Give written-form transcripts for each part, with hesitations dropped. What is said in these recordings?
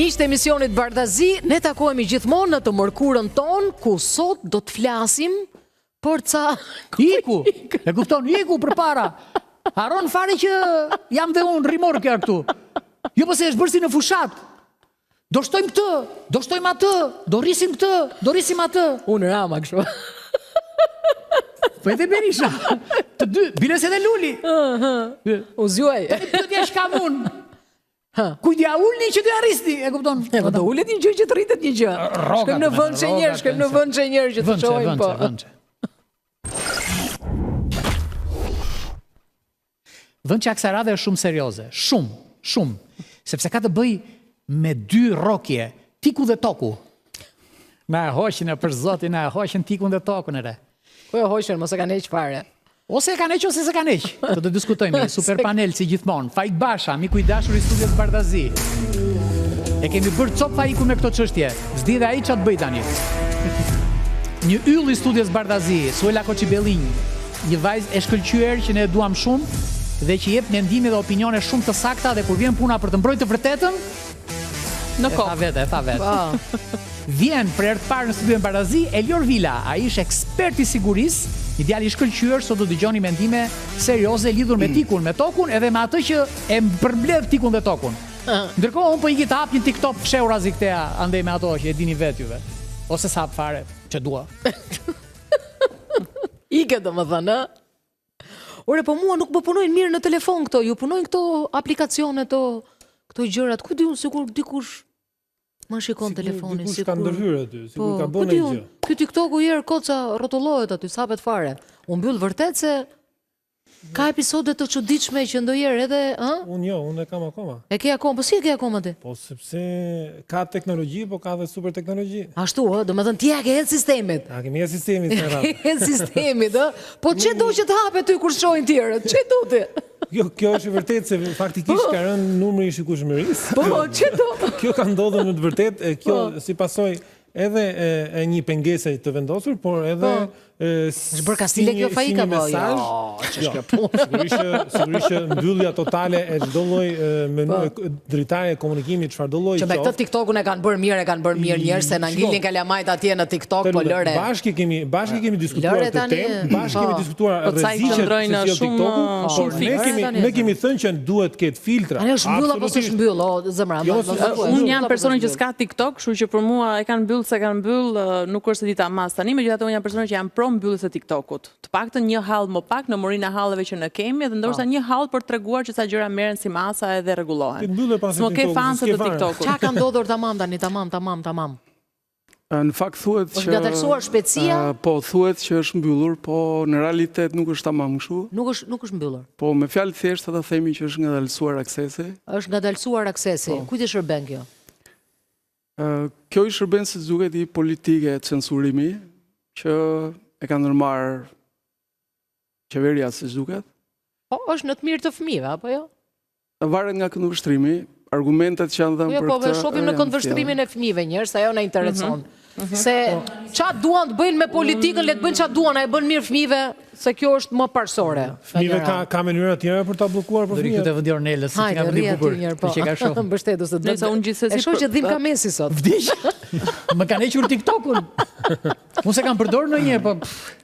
Miqtë e emisionit Bardhazi, ne takohemi gjithmonë në të mërkurën tonë, ku sot do të flasim për ca... Iku, e kupton, iku përpara. Harron fare që jam dhe unë rimorkja këtu. Jo, po se është bërë si në fushatë. Do shtojmë këtë, do shtojmë atë, do rrisim këtë, do rrisim atë. Unë Rama kështu. Po edhe Berisha. Të dy, biles edhe Luli. U zgjuaj. Tani pyetja që kam unë. Kujt ia ulni që t'ia rrisni, e kupton? E, po do ulet një gjë që të rritet një gjë. Shkojmë në vend që njerë, shkojmë në vend që njerë që të shohim po. Vend Vend që kësaj radhe është shumë serioze, shumë, shumë, sepse ka të bëjë me dy rrokje, tiku dhe toku. Na e hoqën e për zotin, na e hoqën tikun dhe tokun e re. Po e hoqën, mos e kanë heq fare. Ose e kanë heq ose s'e kanë heq. Këtë do diskutojmë, një super panel si gjithmonë. Faik Basha, miku i dashur i studios Bardhazi. E kemi bërë copë Faikun me këto çështje. S'di dhe ai ça të bëjë tani. Një yll i studios Bardhazi, Suela Koçibellinj, një vajzë e shkëlqyer që ne e duam shumë dhe që jep mendime dhe opinione shumë të sakta dhe kur vjen puna për të mbrojtur të vërtetën, Në e tha kokë. vetë, e tha vetë. Po. Vjen për herë të parë në studion Bardhazi Elior Vila, ai është ekspert i sigurisë, një djalë i shkëlqyer, sot do dëgjoni mendime serioze lidhur me tikun, me tokun edhe me atë që e përmbledh tikun dhe tokun. Ndërkohë unë po iki të hap një TikTok fshehurazi këtej andej me ato që e dini vetë juve. Ose s'hap fare, që dua. Ike domethënë, ë? Ore, po mua nuk më punojnë mirë në telefon këto, ju punojnë këto aplikacione, këto, këto gjërat, ku di unë sikur dikush më shikon telefonin, dikush sikur ka ndërhyrë aty, sikur Po, ka ku bërë di ndonjë unë, gjë. Ky TikToku i herë koca rrotullohet aty, s'hapet fare. U mbyll vërtet se ka episode të çuditshme që ndonjëherë edhe, ë? Unë jo, unë e kam akoma. E ke akoma, po si e ke akoma ti? Po sepse ka teknologji, po ka dhe super teknologji. Ashtu, ë, domethënë ti ja ke hedh sistemit. A kemi hedh sistemit se radhë. Hedh sistemit, ë? Po ç'e do që të hapet ty kur shohin tjerët? Ç'e do ti? Jo, kjo është e vërtetë se faktikisht ka rënë numri i shikueshmërisë. Po, ç'e do? Kjo ka ndodhur në të vërtetë, e kjo Po. si pasojë edhe e, e një pengese të vendosur, por edhe Po. e, Është bërë kastile si kjo një- si Faika, një po, jo, mesazh. ç'është Jo, kjo punë? Sigurisht që sigurisht që mbyllja totale e çdo lloj e, menu Po. e, dritare e komunikimit çfarëdo lloj Që me këtë qoftë. TikTokun e kanë bërë mirë, e kanë bërë mirë njerëz se na Shiko, ngilnin kalamajt atje në TikTok, Të po lutem, lëre. Bashkë kemi bashkë kemi diskutuar Lëre këtë tani, temë, bashkë kemi po. diskutuar Po, ca i rreziqet qëndrojnë që sjell shumë, TikToku, shumë por ne fiks. kemi Tani, ne kemi thënë që duhet të ketë filtra. Tani është mbyll apo s'është Absolutisht. mbyll, o zemra, Jo, më s'është më thuaj, Unë është jam mbyll apo personi s'është që s'ka TikTok, kështu që për mua e kanë mbyll se kanë mbyll, ë, nuk është se di ta mas tani, megjithatë unë jam personi që jam pro mbylljes së TikTokut. Të paktën një hall më pak në morinë e halleve që ne kemi dhe ndoshta një hall për të treguar që sa gjëra merren si masa edhe Ti rregullohen. mbylle pas S'mo ke TikTokut, fansa s'ke të fare. TikTokut. Qa ka ndodhur tamam tani, tamam, tamam, tamam. Në fakt thuhet Është që ngadalësuar shpejtësia? Ë, Po, thuhet që është mbyllur, po në realitet nuk është tamam kështu. Nuk është nuk është mbyllur. Po me fjalë të thjeshta ta themi që është ngadalësuar aksesi. Është ngadalësuar aksesi. Po. Kujt i shërben kjo? Ë, Kjo i shërben si duket i politike censurimi që e ka ndërmarrë qeveria si duket. Po është në të mirë të fëmijëve apo jo? Varet nga këndvështrimi, argumentet që janë Po dhënë jo, për po këtë shohim në janë të këndvështrimin tjera. e fëmijëve njerëz, se ajo na intereson. Se qa duan të bëjnë me politikën, le të bëjnë qa duan, a e bën mirë fëmijëve, se kjo është më parësore. Fëmijëve ka ka mënyra tjera për ta bllokuar për Do rikë fëmijët. te vendi Ornelës, si Hajde, nga vendi rri aty bukur. njërë, po. Që ka shumë. Mbështetu se Nëse unë gjithsesi E shoh që për- dhim ka mesi sot. Vdiq. Më kanë hequr TikTokun. Unë se kam përdorur ndonjëherë, po pff,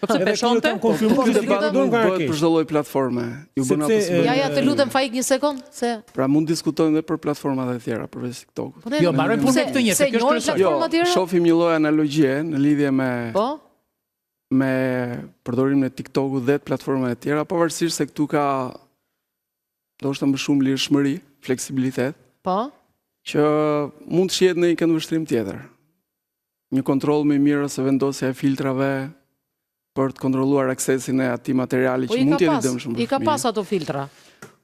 Po pse Edhe kur e peshonte? kam konfirmuar Ky që debat përdorin mund ka bëhet keq. për çdo lloj platforme. Ju bën Sepse, apo s'bën. Ja, ja, të lutem Faik një sekond, se Pra mund diskutojmë edhe për platformat e tjera përveç TikTokut. po ne Jo, mbarojmë punë me pse- këtë një, se pse kjo është njohin kryesore. Jo, platforma tjera? shohim një lloj analogjie në lidhje me Po? me përdorimin e TikTokut dhe të platformave të tjera, pavarësisht se këtu ka ndoshta më shumë lirshmëri, fleksibilitet, Po? që mund të shihet në një këndvështrim tjetër. Një kontroll më i mirë ose vendosja e filtrave për të kontrolluar aksesin e atij materiali Po që i mund ka të jetë i pas, dëmshëm për i ka fëmijën. pas ato filtra.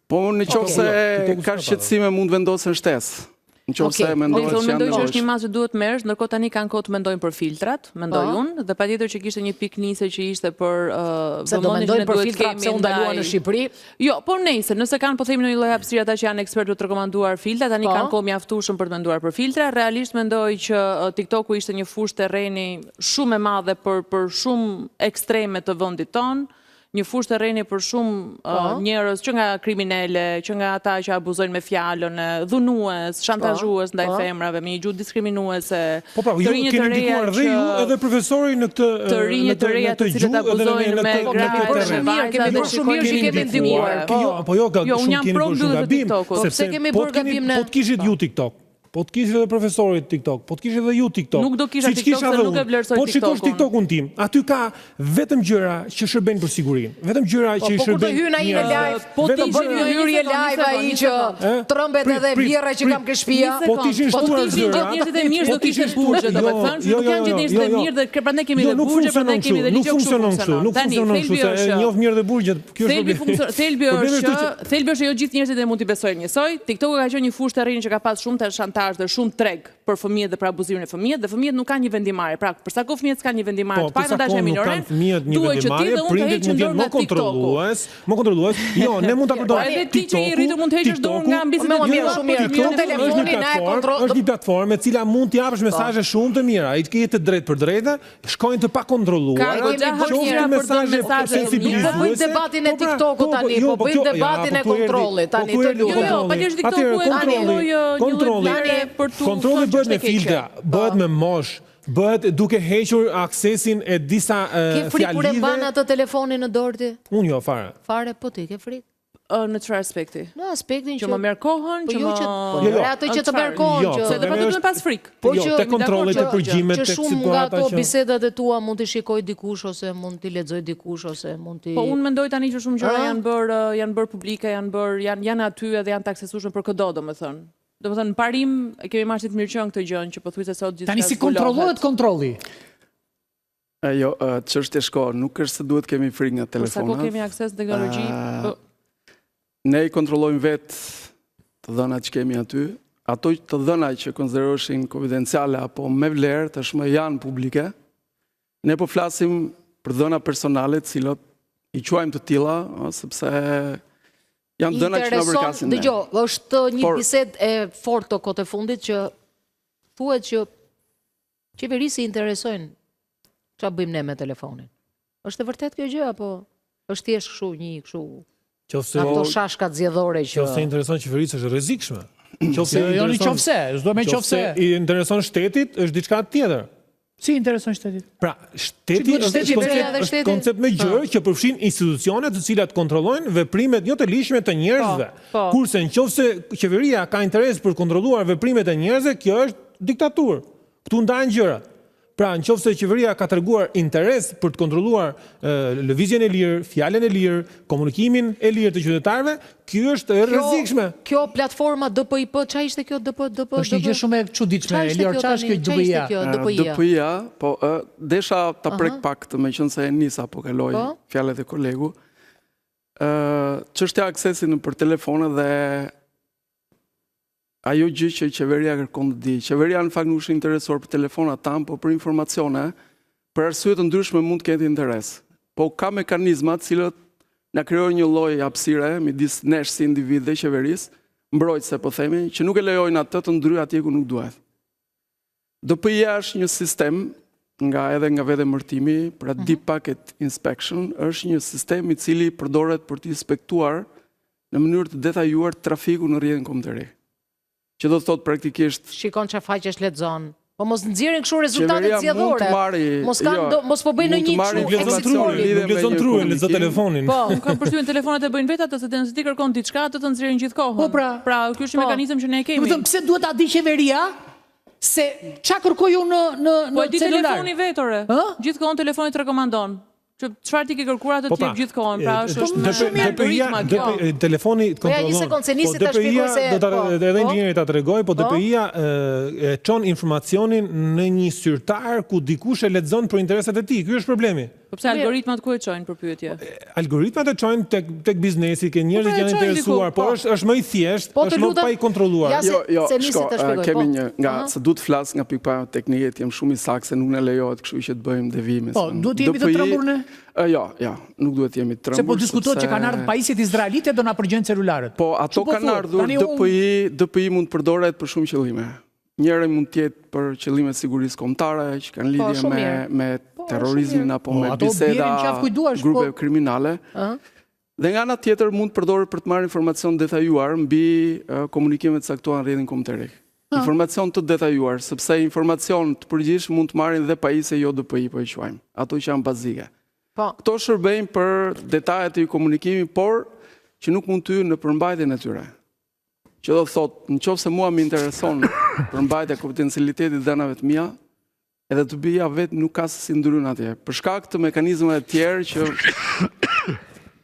Po në qoftë se Jo, TikToku ka s'ka pas. shqetësime mund vendosen shtesë. Në qoftë se Okej, mendohet Unë që janë mendoj që është nevojshme. një masë që duhet merresh, ndërkohë tani kanë kohë të mendojnë për filtrat, mendoj Po. unë, dhe patjetër që kishte një pikë nisje që ishte për uh, Pse do vëmendjen që mendojnë ne për duhet filtra kemi pse u ndalua ndaj- në Shqipëri? Jo, po nejse, nëse kanë po themi në një lloj hapësire ata që janë ekspertë për të rekomanduar filtra, tani Po. kanë kohë mjaftueshëm për të menduar për filtra. Realisht mendoj që uh, TikToku ishte një fushë terreni shumë e madhe për për shumë ekstreme të vendit tonë. një fushë terreni për shumë Po. njerëz, që nga kriminele, që nga ata që abuzojnë me fjalën, dhunues, shantazhues ndaj po. femrave, me një gjuhë diskriminuese. Po pra, të ju rinjë keni të reja ndikuar dhe që- ju edhe profesori në këtë të rinjë në të reja në të këtë cilët gjuhë edhe në abuzojnë në me këtë në gra këtë dhe terren. Shumë mirë, kemi vajza bërë shumë mirë që kemi ndikuar. Ke jo, po jo, ga, Jo, unë shumë jam keni pro bërë shumë mbylljes së gabim, TikTokut. Po pse sepse kemi po bërë të keni- gabim ne? Po të kishit ju TikTok. Po të kishit edhe profesori TikTok, po të kishit edhe ju TikTok. Nuk do kisha siç TikTok, kisha se edhe nuk e unë. vlerësoj Po të shikosh TikTokun. TikTokun tim, aty ka vetëm gjëra që shërbejnë për sigurinë, vetëm gjëra Po që i po kur të shërbejnë. hyn ai në njerëzve. live, Po ti Vetëm të bën ishin një jo, një hyrje sekond, një live ai sekond, që një sekond. trëmbet Prit, edhe prit, vjerra që prit. kam ke shtëpia. Një Po të ishin sekond. Po shtuar të ishin zëra. gjithë njerëzit e mirë, Po do të ishin kishte burgje, shtuar- domethënë, Jo, nuk jo, janë gjithë jo, njerëzit e jo, jo. mirë dhe prandaj kemi Jo, dhe nuk burgje, prandaj funksionon kemi dhe kështu, nuk ligje kështu funksionon kështu, nuk Tani, funksionon kështu, thelbi se e është njoh mirë dhe burgjet. Kjo është Thelbi problemi. funksion, thelbi Problemi është është që thelbi është që jo gjithë njerëzit e mund t'i besojnë njësoj. TikToku ka qenë një fushë terreni që ka pas shumë të shantazh dhe shumë treg për fëmijët dhe për abuzimin e fëmijët dhe fëmijët nuk kanë një vendimarrje. Pra, për sa kohë fëmijët s'kanë një vendimarrje, Po, të për paktën sa tash kohë jemi nuk minoren, kanë fëmijët një duhet që ti vendimarrje, dhe unë të prindit heqim mund të dorë jenë nga më TikToku. kontrollues, më kontrollues. Jo, ne mund ta Po përdorim. edhe ti që je i rritur mund të heqësh dorë nga ambiset Po, e më mirë, tua, shumë për mirë. të mirën e Telefoni është një na e platformë, kontroll- është një platformë e cila mund t'i japësh mesazhe shumë të mira. I ke të drejtë për drejtë, shkojnë të Ka pakontrolluara. goxha Kemi bërë qoftë njëra për të mesazhe mesazhe sensibilizuese. Po bëjmë debatin e Po pra, TikTokut po, po, tani, jo, po bëjmë kjo- ja, debatin po e ku erdhi- kontrollit po tani, ku të erdhi lutem. Jo, jo, kontrolli? patjetër TikToku Atëherë, e ka një kontrolli- lloj, një lloj kontrolli- vlere për tu Kontrolli thënë që bëhet është me e keqe. filtra, bëhet me mosh, bëhet duke hequr aksesin e disa Ke frikë kur e mban fjalive. atë telefonin në dorë ti? Unë jo fare. Fare po ti ke frikë? Ë, Në çfarë aspekti? Në aspektin Që që më merr kohën, Po që jo më që po Jo, jo. jo, ato që të merr Çfarë? kohën Jo, që Se dhe Problemi pa duhet është- me pas frikë. Po jo, që- te kontrolli, te që- përgjimet, që tek shumë nga situata ato që bisedat e tua mund t'i shikoj dikush ose mund t'i lexoj dikush ose mund t'i Po unë mendoj tani që shumë gjëra A? janë bërë janë bërë publike, janë bërë janë janë aty edhe janë të aksesueshme për këdo, domethënë. Domethënë në parim e kemi marrë si të mirëqenë këtë gjën që pothuajse sot gjithçka Tani si zbulohet. kontrollohet kontrolli? E, jo, ë, çështje shko, nuk është se duhet kemi frikë nga Për sa kohë telefonat. kemi akses në teknologji, A, po, Ne i kontrollojmë vetë të dhënat që kemi aty. Ato të dhëna që konsideroheshin konfidenciale apo me vlerë tashmë janë publike. Ne po flasim për dhëna personale, të cilat i quajmë të tilla, ë, sepse janë dhëna që na Intereson, përkasin ne. dëgjo, është një Por- bisedë e fortë të kohët e fundit që thuhet që qeverisë i interesojnë ç'a bëjmë ne me telefonin. Është e vërtet kjo gjë apo është thjesht kështu një kështu Qofse ato shashkat zgjedhore që qofse intereson qeverisë është e rrezikshme. Qofse Jo, jo, në intereson- qofse, s'do me qofse. i intereson shtetit është diçka tjetër. Si intereson shtetit? Pra, shteti duhet është shteti koncept, vetë edhe është shteti? koncept me gjërë që përfshin institucione të cilat kontrollojnë veprimet jo të ligjshme të njerëzve. Po, po. Kurse nëse qeveria ka interes për të kontrolluar veprimet e njerëzve, kjo është diktaturë. Këtu ndahen gjërat. Pra, në qoftë se qeveria ka treguar interes për të kontrolluar e, lëvizjen e lirë, fjalën e lirë, komunikimin e lirë të qytetarëve, kjo është e rrezikshme. Kjo platforma DPIP, ç'a ishte kjo DP DP? Është një gjë shumë e çuditshme, Ç'a ishte Elior, kjo ç'a është tani? kjo Ç'a ishte DPI-ja? kjo Ë, DPI-ja? DPI-ja, po ë, desha ta prek pak të me qenë se e nisa, po kaloj Po. fjalët e kolegu. Ë, çështja e aksesit në për telefone dhe ajo gjë që qeveria kërkon të di. Qeveria në fakt nuk është interesuar për telefonat tan, po për informacione, për arsye të ndryshme mund të ketë interes. Po ka mekanizma të cilët na krijojnë një lloj hapësire midis nesh si individ dhe qeverisë, mbrojtëse po themi, që nuk e lejojnë atë të ndryjë atje ku nuk duhet. DPI-ja është një sistem nga edhe nga vetë emërtimi, pra Deep Packet Inspection, është një sistem i cili përdoret për të inspektuar në mënyrë të detajuar trafikun në rrjetin kombëtar. Që do të thotë praktikisht Shikon çfarë faqesh lexon. Po mos nxjerrin kështu rezultatet qeveria mund zgjedhore. të marri Mos kanë jo, do, mos po bëjnë mund të ndonjë marri kështu Nuk lexon exit trurin, polli. lidhje nuk me lexon një trurin, lexon komunikim. telefonin. Po, unë kam përshtypjen telefonat e bëjnë vetë atë se nëse ti kërkon diçka, atë të nxjerrin gjithkohën. Po, pra. Pra, ky është një Po. mekanizëm që ne e Do kemi. të thënë, pse duhet ta di qeveria se ç'a kërkoj unë në në Po në e di celular? telefoni vetë ore. Ë? Gjithkohën telefoni të rekomandon. Që çfarë ti ke kërkuar atë Po të jep gjithkohën. Pra është është DP- me DPI-ja, algoritma kjo. DP- telefoni të Po ja, një kontrollon. sekond, se nisi Po, ta shpjegoj DPI-ja se- do ta po, edhe po. inxhinieri ta tregoj, po Po. DPI-ja e, e çon informacionin në një syrtar ku dikush e lexon për interesat e tij. Ky është problemi. Po pse algoritmat ku e çojnë për pyetje? Algoritmat e çojnë tek tek biznesi, ke njerëzit Po, pra, që e janë çojnë interesuar, diku, po po. është është më i thjeshtë, Po, të është më lutem, pa i kontrolluar. ja, se- Jo, jo, se nisi shko, ta ë, shpjegoj, kemi po. një nga Aha. se du të flas nga pikpamja teknike, të jem shumë i saktë se nuk na lejohet, kështu që të bëjmë devime. Po, se duhet të jemi të DPI trembur ne? Ë, Jo, jo, nuk duhet të jemi të trembur. Se po diskutohet që sepse- kanë ardhur pajisjet izraelite do na përgjojnë celularët. Po, ato Ç'u po kanë thuhet? ardhur, Tani unë- DPI, DPI mund të përdoret për shumë qëllime. Njëri mund të jetë për qëllime të sigurisë kombëtare që kanë lidhje Po, shumë me mirë. me Po. terrorizmin apo Po, me ato biseda bjerin qafë kujt duash, grupe po- kriminale. Dhe nga ana tjetër mund të përdoret për të marrë informacion detajuar mbi eh, komunikimet e caktuara në rrjetin kompjuterik. Informacion të detajuar, sepse informacion të përgjithshëm mund të marrin dhe pajisje jo DPI po i quajmë, ato që janë bazike. Po. Këto shërbejnë për detajet e një komunikimi, por që nuk mund të hyjnë në përmbajtjen e tyre. Që do të thotë, në qoftë se mua më intereson përmbajtja e konfidencialitetit të dhënave të mia, edhe të bija vetë nuk ka se si ndryn atje. Për shkak të mekanizmave të tjerë që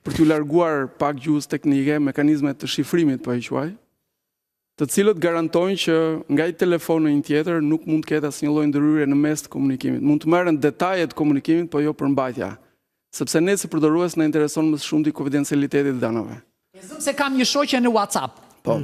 për t'ju larguar pak gjuhës teknike, mekanizme të shifrimit po e quaj, të cilët garantojnë që nga një telefon në një tjetër nuk mund të ketë asnjë lloj ndërhyrje në mes të komunikimit. Mund të merren detaje të komunikimit, po jo përmbajtja. Sepse ne si përdorues na intereson më së shumti konfidencialiteti i dhënave. Se kam një shoqe në WhatsApp. Po.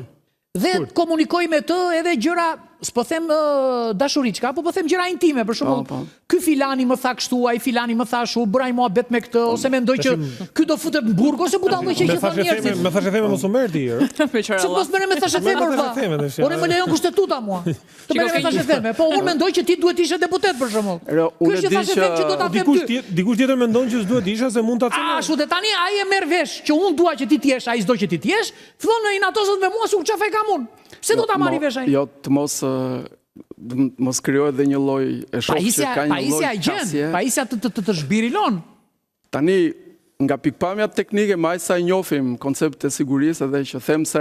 Dhe komunikoj me të edhe gjëra, s'po them ë, dashuriçka, po po them gjëra intime, për shembull, Po, po. ky filani më tha kështu, ai filani më tha ashtu, bëra një muhabet me këtë, ose mendoj që ky do futet në burg ose budallëqe Me që thon thashë theme, njerëzit. me thashë theme mos u merr ti. ër. Me qëra Se mos merrem me thashë theme, Me valla. thashë theme, tash, Ore më lejon kushtetuta mua. Të merrem me ke thashë theme. Po unë mendoj që ti duhet të ishe deputet për shembull. Ero, Ky unë e është një di thashë që- them që do ta them Dikush ty. tjetër, dikush tjetër mendon që s'duhet isha se mund ta cenoj. Ashtu dhe tani ai e merr vesh që unë dua që ti të jesh, ai s'do që ti të jesh, fillon në inatozet me mua se unë çfarë faj kam unë. Pse do ta marri Mo- vesh ai? Jo, të mos ë, të mos krijohet dhe një lloj e shoh që Pajisja, ka një lloj pajisja e gjen, qasje. pajisja të të të, të zhbirilon. Tani, nga pikpamja teknike, me aq sa i njohim konceptet e sigurisë edhe që them se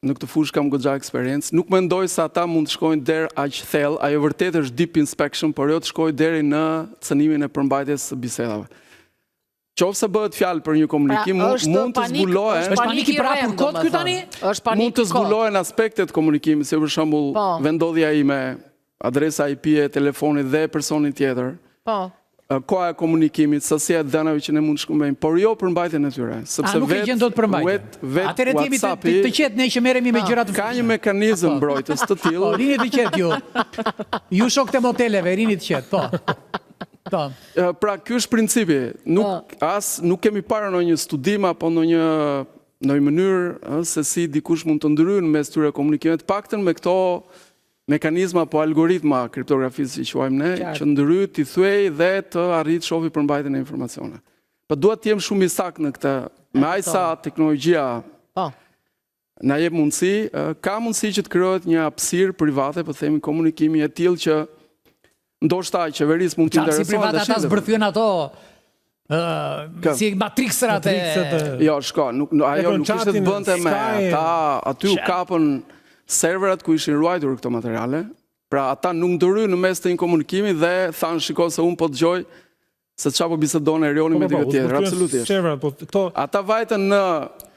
në këtë fushë kam goxha eksperiencë, nuk mendoj se ata mund të shkojnë deri aq thellë, ajo vërtet është deep inspection, por jo të shkojë deri në cënimin e përmbajtjes së bisedave. Qoftë se bëhet fjalë për një komunikim, Pra, mund, është mund të panik- zbulohen është Është panik i i prapur rrem, kot ky domethënë. tani? Është panik mund të kot. zbulohen aspektet komunikimit, si për shembull Po. vendodhja ime, adresa IP e telefonit dhe e personit tjetër. Po. ë, koha e komunikimit, sasia e dhënave që ne mund të shkëmbejmë, por jo përmbajtjen e tyre, sepse A nuk e vet gjen dot përmbajtjen. Vet, vet Atëherë të jemi të, të, WhatsAppi të qetë ne që merremi me gjëra të ka një mekanizëm mbrojtës të Po, tillë. rini të qetë ju. Ju shokët e moteleve, rini të qetë, po. Po. Ë, Pra, ky është principi. Nuk as nuk kemi parë ndonjë studim apo ndonjë ndonjë mënyrë ë, se si dikush mund të ndryjë në mes tyre komunikimeve, të paktën me këto mekanizma apo algoritma kriptografisë që quajmë ne, Qartë. që ndryj t'i thyej dhe të arrijë të shohë përmbajtjen e informacioneve. Po dua të jem shumë i saktë në këtë. Me aq sa teknologjia Po. na jep mundësi, ë, ka mundësi që të krijohet një hapësirë private, po themi komunikimi e tillë që ndoshta qeverisë mund të Qa, si interesohet private tash ata edhe. zbërthyen ato ë Kë? si matrixrat e Matrixat e- Jo, shko, nuk, nuk ajo Ekran nuk kishte të chatin, bënte me Sky. ata, aty u kapën serverat ku ishin ruajtur këto materiale. Pra ata nuk ndërhynë në mes të një komunikimi dhe thanë shiko se unë po dëgjoj se çfarë po bisedon Erioni Po, me po, po, dikë u tjetër, zbërthyen absolutisht. Serverat, po këto Ata vajtën në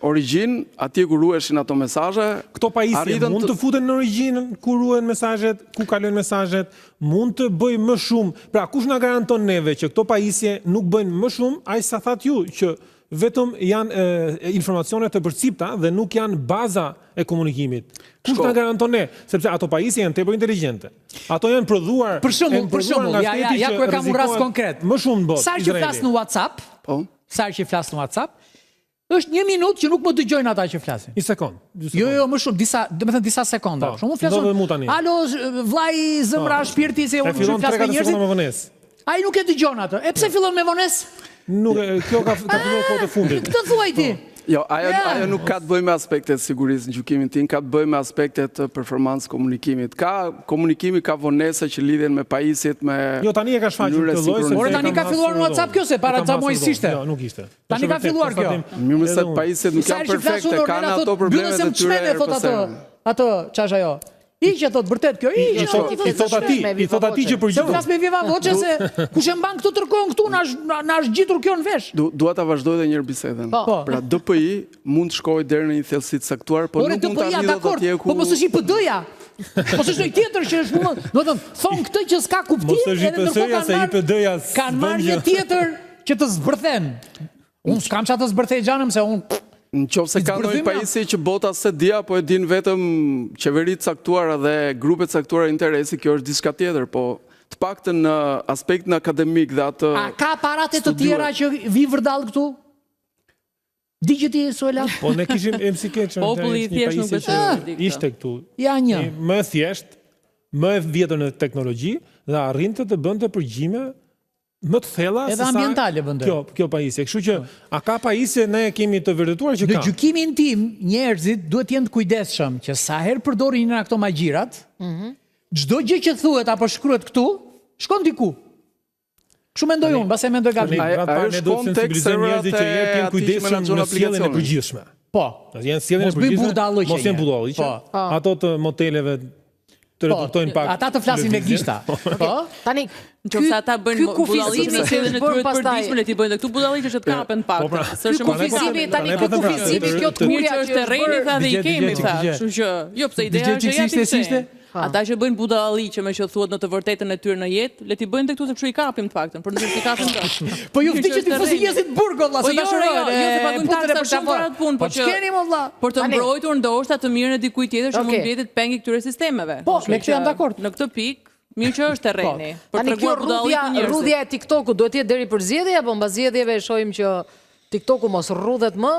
origjinë, atje ku ruheshin ato mesazhe. Këto pajisje arritën mund të futen në origjinë ku ruhen mesazhet, ku kalojnë mesazhet, mund të bëjë më shumë. Pra, kush na garanton neve që këto pajisje nuk bëjnë më shumë, aq sa thatë ju që vetëm janë e, informacione të përcipta dhe nuk janë baza e komunikimit. Kush Shko. na garanton ne? Sepse ato pajisje janë tepër inteligjente. Ato janë prodhuar Për shembull, janë për prodhuar shembull, nga ja ja shteti ja që ku e kam un rast rrezikohet konkret. Më shumë në botë. Sa herë që flas Izraeli. në WhatsApp, Po. sa herë që flas në WhatsApp, është një minutë që nuk më dëgjojnë ata që flasin. Një sekond. dy Jo, sekondë. jo, më shumë, disa, do të thënë disa sekonda. Po, Shumë unë flas. ndodhet unë, mu tani. Alo, vllai, zemra, shpirti, se E unë fillon shumë flas me 3-4 njerëzit. sekonda më vonesë. Ai nuk e dëgjon atë. E pse fillon me vonesë? Nuk e, kjo ka ka filluar kohët e fundit. Këtë thuaj ti. Jo, ajo Ja. ajo nuk ka të bëjë me aspektet e sigurisë në gjykimin tim, ka të bëjë me aspektet të performancës komunikimit. Ka komunikimi ka vonesa që lidhen me pajisjet, me Jo, tani e ka shfaqur mënyrën e këtë lloj sepse Ore, e tani kam ka filluar në hasur WhatsApp edhe kjo, se unë. para E kam ca hasur muaj edhe unë. s'ishte. Jo, nuk ishte. Tani Është ka vërtet, filluar kjo. konstatim Mirë se edhe unë. pajisjet nuk Sa janë herë që flas perfekte, unë kanë Ornella ato thotë, problemet mbyllë e se më tyre çmende herë thot pas atë. here. Atë, ç'është ajo? Iqe thot vërtet kjo, iqe. I thot, thot, i thot ati, i thot ati që Se unë përgjigjet. flas me Viva Voce se kush e mban këtu tërkon këtu na është- na- na është gjitur kjo në vesh. Du, dua ta vazhdoj edhe një herë bisedën. Po. Pra DPI mund të shkojë deri në një thellësi të caktuar, po Ore nuk mund të DPI-ja arrijë dot dakord, atje ku po mos është i PD-ja. Mos është ndonjë tjetër që është më, do të thënë, thon këtë që s'ka kuptim, Mos është edhe ndërkohë IPS-ja kanë se marrë IPD-ja kanë s'bën marrë një gjë. tjetër që të zbërthen. Unë s'kam çfarë të zbërthej xhanëm se unë Në qoftë se I ka ndonjë zbërthym, ja. pajisje që bota s'e di apo e din vetëm qeveri të caktuara dhe grupe të caktuara interesi, kjo është diçka tjetër, po të paktën në aspektin akademik dhe atë A ka aparate të studiuar. tjera që vi vërdall këtu? Di që ti Suela? Po ne kishim MC Catcher. Populli i një thjesht nuk pajisje besoj që se di këtë. Ishte këtu. Ja një. Një Më e thjesht, më e vjetër në teknologji dhe arrinte të bënte përgjime Më të thella Edhe se sa ambientale mendoj. Kjo kjo pajisje. Kështu që a ka pajisje ne e kemi të vërtetuar që Në ka. gjykimin tim, njerëzit duhet të jenë të kujdesshëm që sa herë përdorin një nga këto magjirat, çdo gjë që thuhet apo shkruhet këtu, shkon diku. Kështu mendoj unë, mbase mendoj Tani, gabim. Ajo- radhë parë, ajo ne duhet shkon tek sensibilizojmë njerëzit që serverat herë të e jenë atij që kujdesshëm menaxhon në sjelljen e aplikacionin. përgjithshme. Po. Janë sjelljen e Mos bëjnë përgjithshme, budallëqe mos jenë njerëz. budallëqe. Po. Ato të moteleve të Po, reduktojnë pak. Ata të flasin me lëvizjen. gishta. Po. Tani, Në qoftë se ata bëjnë ky budallëqe kufizimi në që sjelljen është e bërë tyre të pastaj përditshme, le t'i bëjnë dhe këtu budallëqe që të kapen pak. Po, pra. S'është Ky më kufizimi tani Prandaj ky po them pra, kufizimi të- kjo të- Mirë tkurrja që që është terreni bërë tha dhe i Dëgje, kemi dëgje, tha, dëgje. kështu që jo pse ideja Dëgje, është që çik, ja si ishte, si ishte? Ata që bëjnë budallëqe me që thuhet në të vërtetën e tyre në jetë, le t'i bëjnë dhe këtu se kështu i kapim të paktën, për ndryshe i kapim dot. Po ju Mirë vdiqët që t'i është fusi terreni. njerëzit në burg o vlla, Po se jo, dashurojnë. jo, jo, se e, paguajmë putën e taksa për shumë për atë punë, Po po që- ç'keni mo vlla? Për të Tani- mbrojtur ndoshta të mirën e dikujt tjetër që mund Okej. të mbetet peng i këtyre sistemeve. Po, Kështu me këtë jam që dakord. Në këtë pikë, mirë që është terreni. Për Tani kjo treguar rrudhja, budallëkun njerëzit. rrudhja e TikTokut duhet të jetë deri për zgjedhje apo mbas zgjedhjeve e shohim që TikToku mos rrudhet më,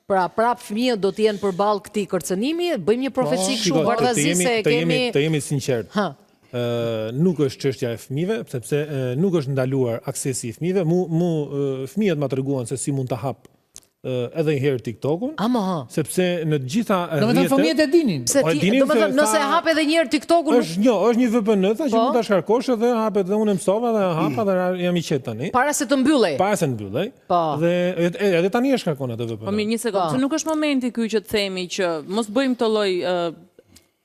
pra prap fëmijët do të jenë përballë këtij kërcënimi, bëjmë një profeci kështu Shiko, të- të bardhazi jemi- se e të jemi kemi të jemi sinqert. Ha. Ë, nuk është çështja e fëmijëve, sepse ë, nuk është ndaluar aksesi i fëmijëve. Mu mu ë, fëmijët ma treguan se si mund ta hap ë, edhe një herë TikTokun. Ama ha. Sepse në të gjitha Domethënë rrjetet fëmijët e dinin. Pse Po, e ti, dinin domethënë se nëse tha- hap edhe një herë TikTokun nuk Është një, është një VPN tha që Po. mund ta shkarkosh edhe hapet dhe unë e mësova dhe e hapa dhe ra- jam i qetë tani. para se të mbyllej. Para se mbyllej. Po. Dhe edhe, edhe tani e shkarkon atë VPN. Po mirë, një sekondë, Po. se nuk është momenti ky që të themi që mos bëjmë këtë lloj ë,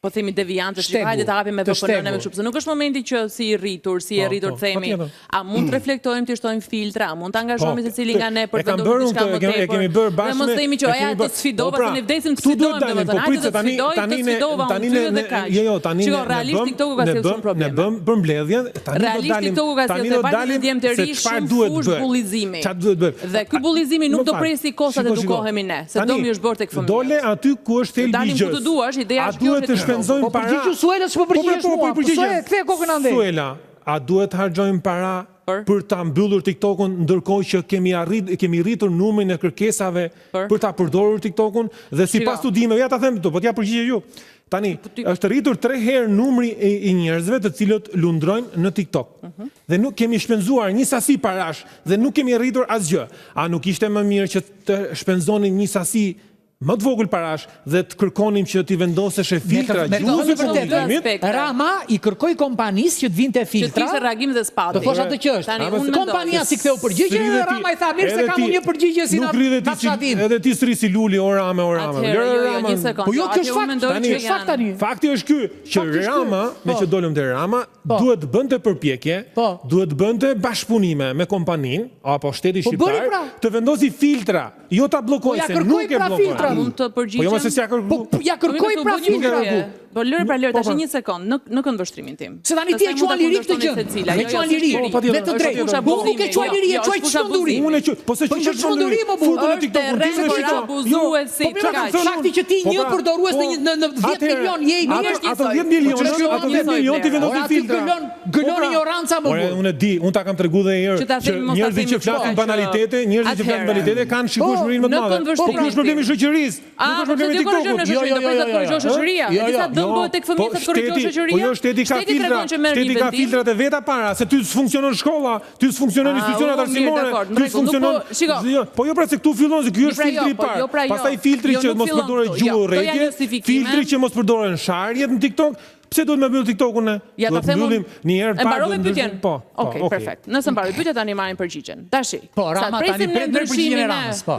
po themi deviante, që Shtegu, hajde të hapim me të VPN-në me shtegu. kështu, pse nuk është momenti që si i rritur, si e Po, rritur po, të themi, patjetër. a mund të reflektojmë të shtojmë filtra, a mund të angazhohemi Po, secili nga ne për e të kam vendosur bërë unë diçka këtë, më e kemi- tepër. e kemi bërë bashkë Dhe mos me- themi që e aja kemi të bërë- sfidova, Po pra, se ne vdesim të këtu duhet sfidojmë, dalim, domethënë, po hajde prit të se tani sfidoj, të tani ne sfidova tani unë ty ne dhe ne- kaq. jo jo tani Shiko, ne ne realisht bëm TikToku ka ne sjellë bëm shumë probleme. ne bëm përmbledhjen tani do Realisht dalim TikToku ka tani sjellë do te vajzat dalim dhe djem të se ri çfarë shumë duhet fushë bëjmë. bullizimi. Çfarë duhet bëjmë? Dhe ky bullizimi nuk Më do fal, presi kohë sa të shiko, shiko. edukohemi ne, se Tani, dëmi është bërë tek fëmijët. Dole aty ku është thelbi i Dalim ku gjës. të duash, ideja A është kjo duhet që të TikToku. shpenzojmë Po para? përgjigju Suelës, po Po, pra, përgjigjesh po, po, mua. Po përgjigjem. Suela, ktheje kokën andej. Suela, a duhet të harxojmë para Për? për ta mbyllur TikTokun ndërkohë që kemi arrit kemi rritur numrin e kërkesave Për? për ta përdorur TikTokun dhe sipas Shiko. studimeve, ja ta them këtu, po t'ja përgjigje ju. Tani, Po ti- është rritur 3 herë numri i, i njerëzve të cilët lundrojnë në TikTok. Mhm. Dhe nuk kemi shpenzuar një sasi parash dhe nuk kemi rritur asgjë. A nuk ishte më mirë që të shpenzonim një sasi më të vogël parash dhe të kërkonim që t'i vendoseshe filtra me të gjuhës thënë së të vërtetën, komunikimit? Rama i kërkoi kompanisë që të vinte Që të filtra. kishte reagim dhe spati. Të thosh atë që është. Tani unë mendoj. Kompania si ktheu përgjigje S'ri dhe dhe ti- Rama i tha, mirë se edhe kam ti- unë një përgjigje si nuk na rri dhe na ti si- fshatin. Edhe ti s'ri si Luli, o Rama, o Rama. Atëherë, Lëre jo, jo, Ramën. një sekond. Po jo, Atëherë kjo është unë fakt. mendoj Tani- që Është fakt tani. Fakti është ky që Fakti është ky. Rama, me Po. që dolëm te Rama, Po. duhet të bënte përpjekje, Po. duhet të bënte bashkëpunime me kompaninë apo shteti Po bëri shqiptar, pra. të vendosi filtra, jo ta Po bllokojë ja se kërkoi nuk e pra bllokon. filtra. Mund të Po jo mos se përgjigjem. s'ja kërku. Po ja Po kërkoi mirë, pra se u bë një filtra. pyetje. Po lëre pra lëre Po, tash po. një sekond në në këndvështrimin tim. Se tani ti e Pastaj mund quan ta lirik këtë kundërshtoni gjë. secila. E Jo, jo, quan s'është liri, liri. Po, patjetër, me të është drejtë. fusha Po nuk e abuzimi. quaj liri, e Jo, quaj është fusha çmenduri. abuzimi. Unë e quaj, po se Po që që çmenduri, mo, burr. Futu në Është TikTokun tim terren dhe për shiko. abuzuesit, Po mirë, kaq. fakti që ti Po një pra, përdorues në po, një në në 10 atëherë, milion je i ato- mirë. Ato 10 milion, Po ç'është ato 10 milion ti vendosi Ora, aty filtra. gëlon- gëlon Po pra, ignoranca, më Ore, burr. unë e di, unë ta kam tregu dhe një herë Që ta që themi, mos ta njerëzit themi që flasin kështu, banalitete, njerëzit që flasin Atëherë. banalitete kanë shikueshmërinë më të Në madhe. Po këndvështrimin ky është problemi i tim. shoqërisë, A, nuk është po problemi i ti korrigjon TikTokut. në shoqëri, Jo, do jo, prejtë jo, të korrigjon jo, jo. shoqëria. Jo, E disa jo. dëm bëhet tek fëmijët po të korrigjon shteti- shoqëria. Po jo, shteti ka Shteti filtra, tregon që merr shteti një ka vendim. filtrat e veta para, se ty s'funksionon shkolla, ty s'funksionon Ah, institucionet u, mirë, arsimore, dakord, në ty rregull, nuk s'funksionon. po- shiko. Jo, po jo pra se këtu fillon se ky është pra jo, filtri i po parë. jo, pra jo. Pastaj filtri Jo, që nuk mos fillon përdoret këtu, gjuhë jo, këto janë urrejtje, justifikime. filtri që mos përdoren sharjet në TikTok. Pse duhet me mbyll TikTokun ne? Ja ta Duhet them unë. mbyllim një herë E parë. mbarove duhet pyetjen. mbyllim- Po, po, Okej, perfekt. Nëse mbaroj pyetjen tani marrim përgjigjen. Tashi. Po, sa Rama të tani presim ne pret merr përgjigjen e ndryshimin Ramës, po.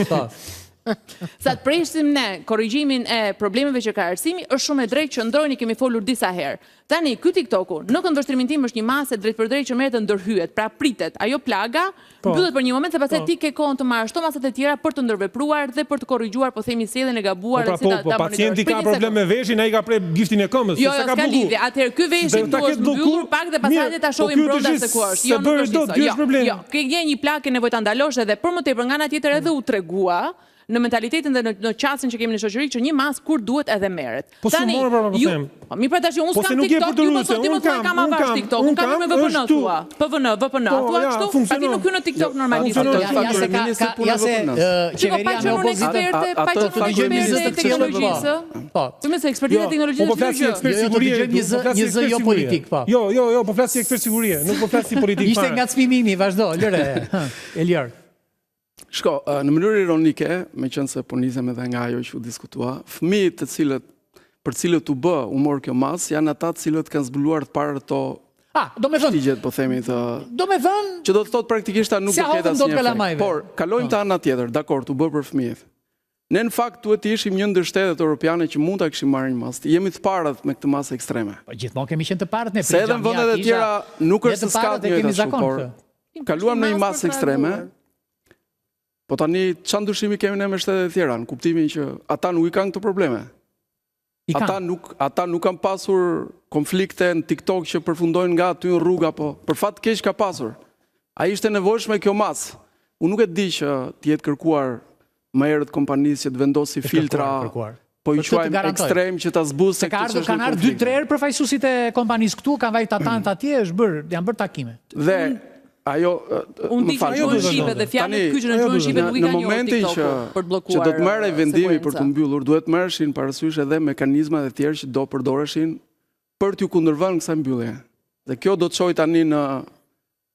Po. Sa të presim ne korrigjimin e problemeve që ka arsimi, është shumë e drejtë që ndrojnë, i kemi folur disa herë. Tani ky TikToku, në këndvështrimin tim është një masë e drejtpërdrejtë që merret të ndërhyet, pra pritet ajo plaga, Po. mbyllet për një moment se pastaj ti ke kohën të marrësh këto masat e tjera për të ndërvepruar dhe për të korrigjuar, po themi sjelljen e Po gabuar pra e si po, ta po ta pacienti monitorosh. ka Prit një problem sekondë. me veshin, ai ka pre gishtin e këmbës, Jo, se jo, s'ka s'ka blloku. lidhje. Atëherë ky veshi Dhe ta këtu ketë është blloku, mbyllur pak dhe pastaj mirë, ta po shohim ky brenda tash se ku është. se Jo, nuk bëri është dot, njësoj. ky Jo, është problemi. Jo, ke gjen një plakë ke nevojë ta ndalosh edhe për më tepër nga ana tjetër edhe u tregua. Në mentalitetin dhe në në qasjen që kemi në shoqëri që një masë kur duhet edhe merret. Po s'u morë pra, po them. Po mirë pra tash unë Po se s'kam nuk je TikTok, ju po përdoruese, thot ti unë më thua kam, kam unë avash kam, TikTok, unë unë kam kam, me VPN është tu. thua. PVN, VPN, Po, thua ja, kështu? Pa ti funksionon. nuk hyn në TikTok Jo, normalisht. funksionon. Ja, ja se ka, Kryeministri ka punë ja se VPN-s. ë, Shiko, pa qeveria me qenë unë opozitën eksperte, A- pa atë qenë tha unë eksperte kryeministri e teknologjisë, ë? Po. Po më se ekspertiza e teknologjisë po po është flas si gjë. ekspert Jo, jo, të sigurie, dëgjojmë një po zë- flas si një zë ekspert jo sigurie. politik, po. Jo, jo, jo, po flas si ekspert sigurie, nuk po flas si politik Ishte fare. ngacmimi, vazhdo, lëre. Hë, Elior. Shko, ë, në mënyrë ironike, meqense po nisem edhe nga ajo që u diskutua, fëmijët të cilët për cilët u bë, u mor kjo masë, janë ata të cilët kanë zbuluar të parë ato Ah, do me thënë, shtigjet, po themi të do me thënë, që do të thotë praktikisht ta nuk S'ja do ketë hodhëm dot asnjë efekt. kalamajve. Por kalojmë te ana tjetër, dakor, u bë për fëmijët. Ne në fakt duhet të ishim një ndër shtetet europiane që mund ta kishim marrë një masë. Jemi të parët me këtë masë ekstreme. po gjithmonë kemi qenë të parët ne. Se edhe në vendet e tjera nuk Ne është të se s'ka parët të e kemi njëjta zakon kështu, por këtë. kaluam në një Masë masë për të ekstreme. reaguar. Po tani çfarë ndryshimi kemi ne me shtetet e tjera, në kuptimin që ata nuk i kanë këto probleme. I Ata kanë. nuk ata nuk kanë pasur konflikte në TikTok që përfundojnë nga aty në rrugë apo për fat keq ka pasur. A ishte nevojshme kjo masë? Unë nuk e di që të jetë kërkuar më herët kompanisë që të vendosi Është filtra, kërkuar, kërkuar. po i Për këtë të quajmë garantoj. ekstrem që ta zbusë Se ka ardhur kanë ardhur 2-3 herë përfaqësuesit e kompanisë këtu, kanë vajt ata në atje, është bër, janë bërë takime. Dhe ajo Unë më di që fal, në gjuhën duhet shqipe dhe fjalët Tani, kyçe në ajo gjuhën duhet shqipe nuk i në ka njohur momentin që TikToku për të bllokuar. që do të merrej eh, vendimi për të sekuenca. mbyllur, duhet merreshin parasysh edhe mekanizmat e tjerë që do përdoreshin për t'ju kundërvënë kësaj mbyllje. Dhe kjo do të çojë tani në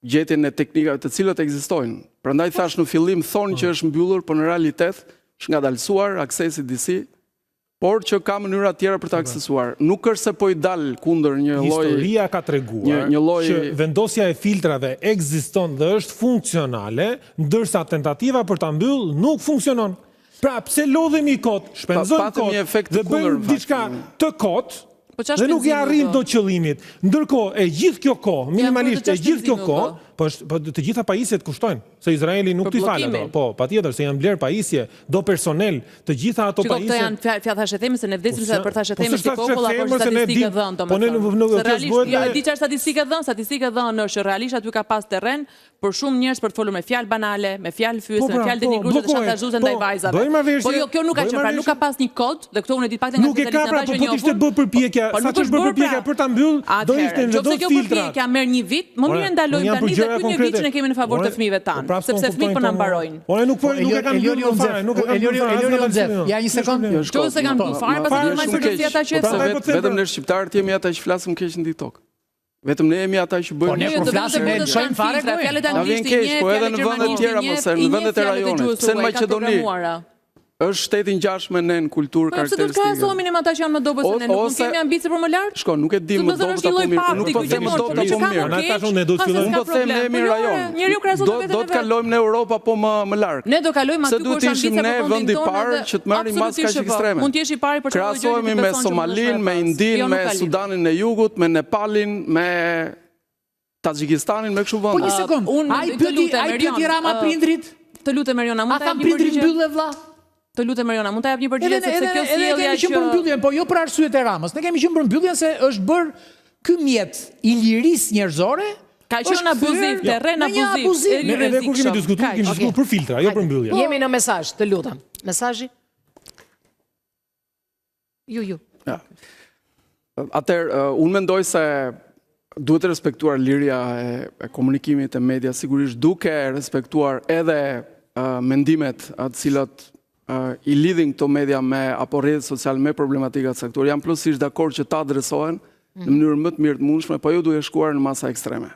gjetjen e teknikave të cilat ekzistojnë. Prandaj thash në fillim thonë që është mbyllur, por në realitet është ngadalësuar aksesi disi, por që ka mënyra tjera për të aksesuar. Nuk është se po i dal kundër një lloj Historia ka treguar një- një lloj- që vendosja e filtrave ekziston dhe është funksionale, ndërsa tentativa për ta mbyll nuk funksionon. Pra, pse lodhemi kot, shpenzojmë Pa- patëm kot një efekt të dhe kundër, bëjmë në fakt. diçka të kot Po çfarë dhe nuk i shpenzimi arrijmë do? dot qëllimit. Ndërkohë, e gjithë kjo kohë, minimalisht po, e çfarë gjithë kjo shpenzimi u kohë, bë? po është po të gjitha pajisjet kushtojnë, se Izraeli nuk Për t'i fal ato. bllokimin. Po, patjetër se janë bler pajisje, do personel, të gjitha ato Shiko, këto pajisje. janë fjalë fjalë thashetheme se ne vdesim Po se s'janë- për thashetheme po si s'është popull apo thashetheme, është se ne statistikë dim- dhënë, po ne domethënë. nuk- nuk- Se kjo realisht, s'bëhet jo, me- e di çfarë statistikë dhënë, statistikë dhënë është që realisht aty ka pas terren për shumë njerëz për të folur me fjalë banale, me fjalë fyese, Po me pra, fjalë po, denigruese dhe bllokohet, shantazhuese po, ndaj vajzave. bëjmë marrëveshje, Po jo, kjo nuk ka bëjmë qenë, pra nuk ka marrëveshje. pas një kod dhe këto unë e di paktën nga Nuk e ka specialistët pra, ata po që po të ishte njohun. bërë përpjekja, Po sa nuk që është është bërë bërë përpjekja pra. për ta mbyll, do Atëherë, ishte nëse vendos kjo filtrat. përpjekja merr një vit, më Ore, mirë ndalojmë unë jam tani për dhe gjëra ky një vit konkrete. që ne kemi në favor të Ore, fëmijëve po tanë, prapë s'po sepse kuptojnë fëmijët po na këto, mbarojnë. Ore, nuk po Po, nuk e Eliori- kanë Eliori mbyllur fare, Onzef, nuk e kanë Eliori- mbyllur fare. Eliori as Onzef, nga ja një sekond. Jo, shko, Qoftë se kanë ma- mbyllur fare, ma- pastaj ma- do marrin shumë përgjegjësi keq. ata që e Po, thonë. vetë- Po them, Vetëm pra. ne shqiptarët jemi ata që flasim keq në TikTok. Vetëm ne jemi ata që Po, bëjmë ne Jo, kur do të flasim, thotë ne se lëshojmë kanë fare filtra, gojën. Fjalët Na vjen anglisht i keq, njeh, po edhe fjalët në vendet gjermanisht i tjera, njeh, mos e, i në njeh vendet e fjalët rajonit. gjuhës Pse në huaj, ka Maqedoni? programuara. Është shteti ngjashme ne në kulturë Po pse do të karakteristike. krahasohemi ne me ata që janë më dobët se ne? Nuk mund Ose- kemi ambicie për më lart? Shko, nuk e di Do më të thënë dobët është një apo lloj mirë. pakti Nuk po ky them më gjithmonë, dobët po apo që ka mirë. më Na keq, tash unë ne do të pse fillojmë- Unë s'ka po them ne problem. jemi Po në jo, rajon. Njeriu krahason Do me veten do e të vet. kalojmë në Europë apo më më larg. Ne do kalojmë Se aty ku duhet është të ishim ambicia ne për vendin vendi tonë parë dhe që të marrim masë absolutisht kaq që po. ekstreme. Mund të jesh i pari për çfarë gjë që Krahasohemi ti me beson që mund të Somalin, shkojë me pas. Indin, Jo, nuk me ka lidhje. Sudanin e Jugut, me Nepalin, me Taxhikistanin, me kështu Po vende. një sekond, unë- ai të pyeti, lutem, ai Erion, pyeti Rama ë, prindrit? Të lutem Eriona, A mund ta than jap një prindrit përgjigje? mbyllë vlla? Të lutem Eriona, mund ta jap një përgjigje Edhe ne sepse edhe kjo edhe sjellja kemi qenë për që mbylljen, po jo për arsyet e Ramës. Ne kemi qenë për mbylljen se është bërë ky mjet i lirisë njerëzore. Ka është qenë abuziv, kthyer terren në një abuziv, abuzim. e Ne edhe kur kemi rrezikshëm. diskutuar, Kaq. kemi diskutuar për filtra, jo për mbyllje. Jemi në mesazh, të lutem. Mesazhi? Ju, ju. Ja. Atëherë, uh, unë mendoj se duhet respektuar liria e, e komunikimit e media, sigurisht duke respektuar edhe uh, mendimet uh, të cilat uh, i lidhin këto media me apo rrjetet sociale me problematika të caktuara. Jam plotësisht dakord që ta adresohen në mënyrën më të mirë të mundshme, po jo duke shkuar në masa ekstreme.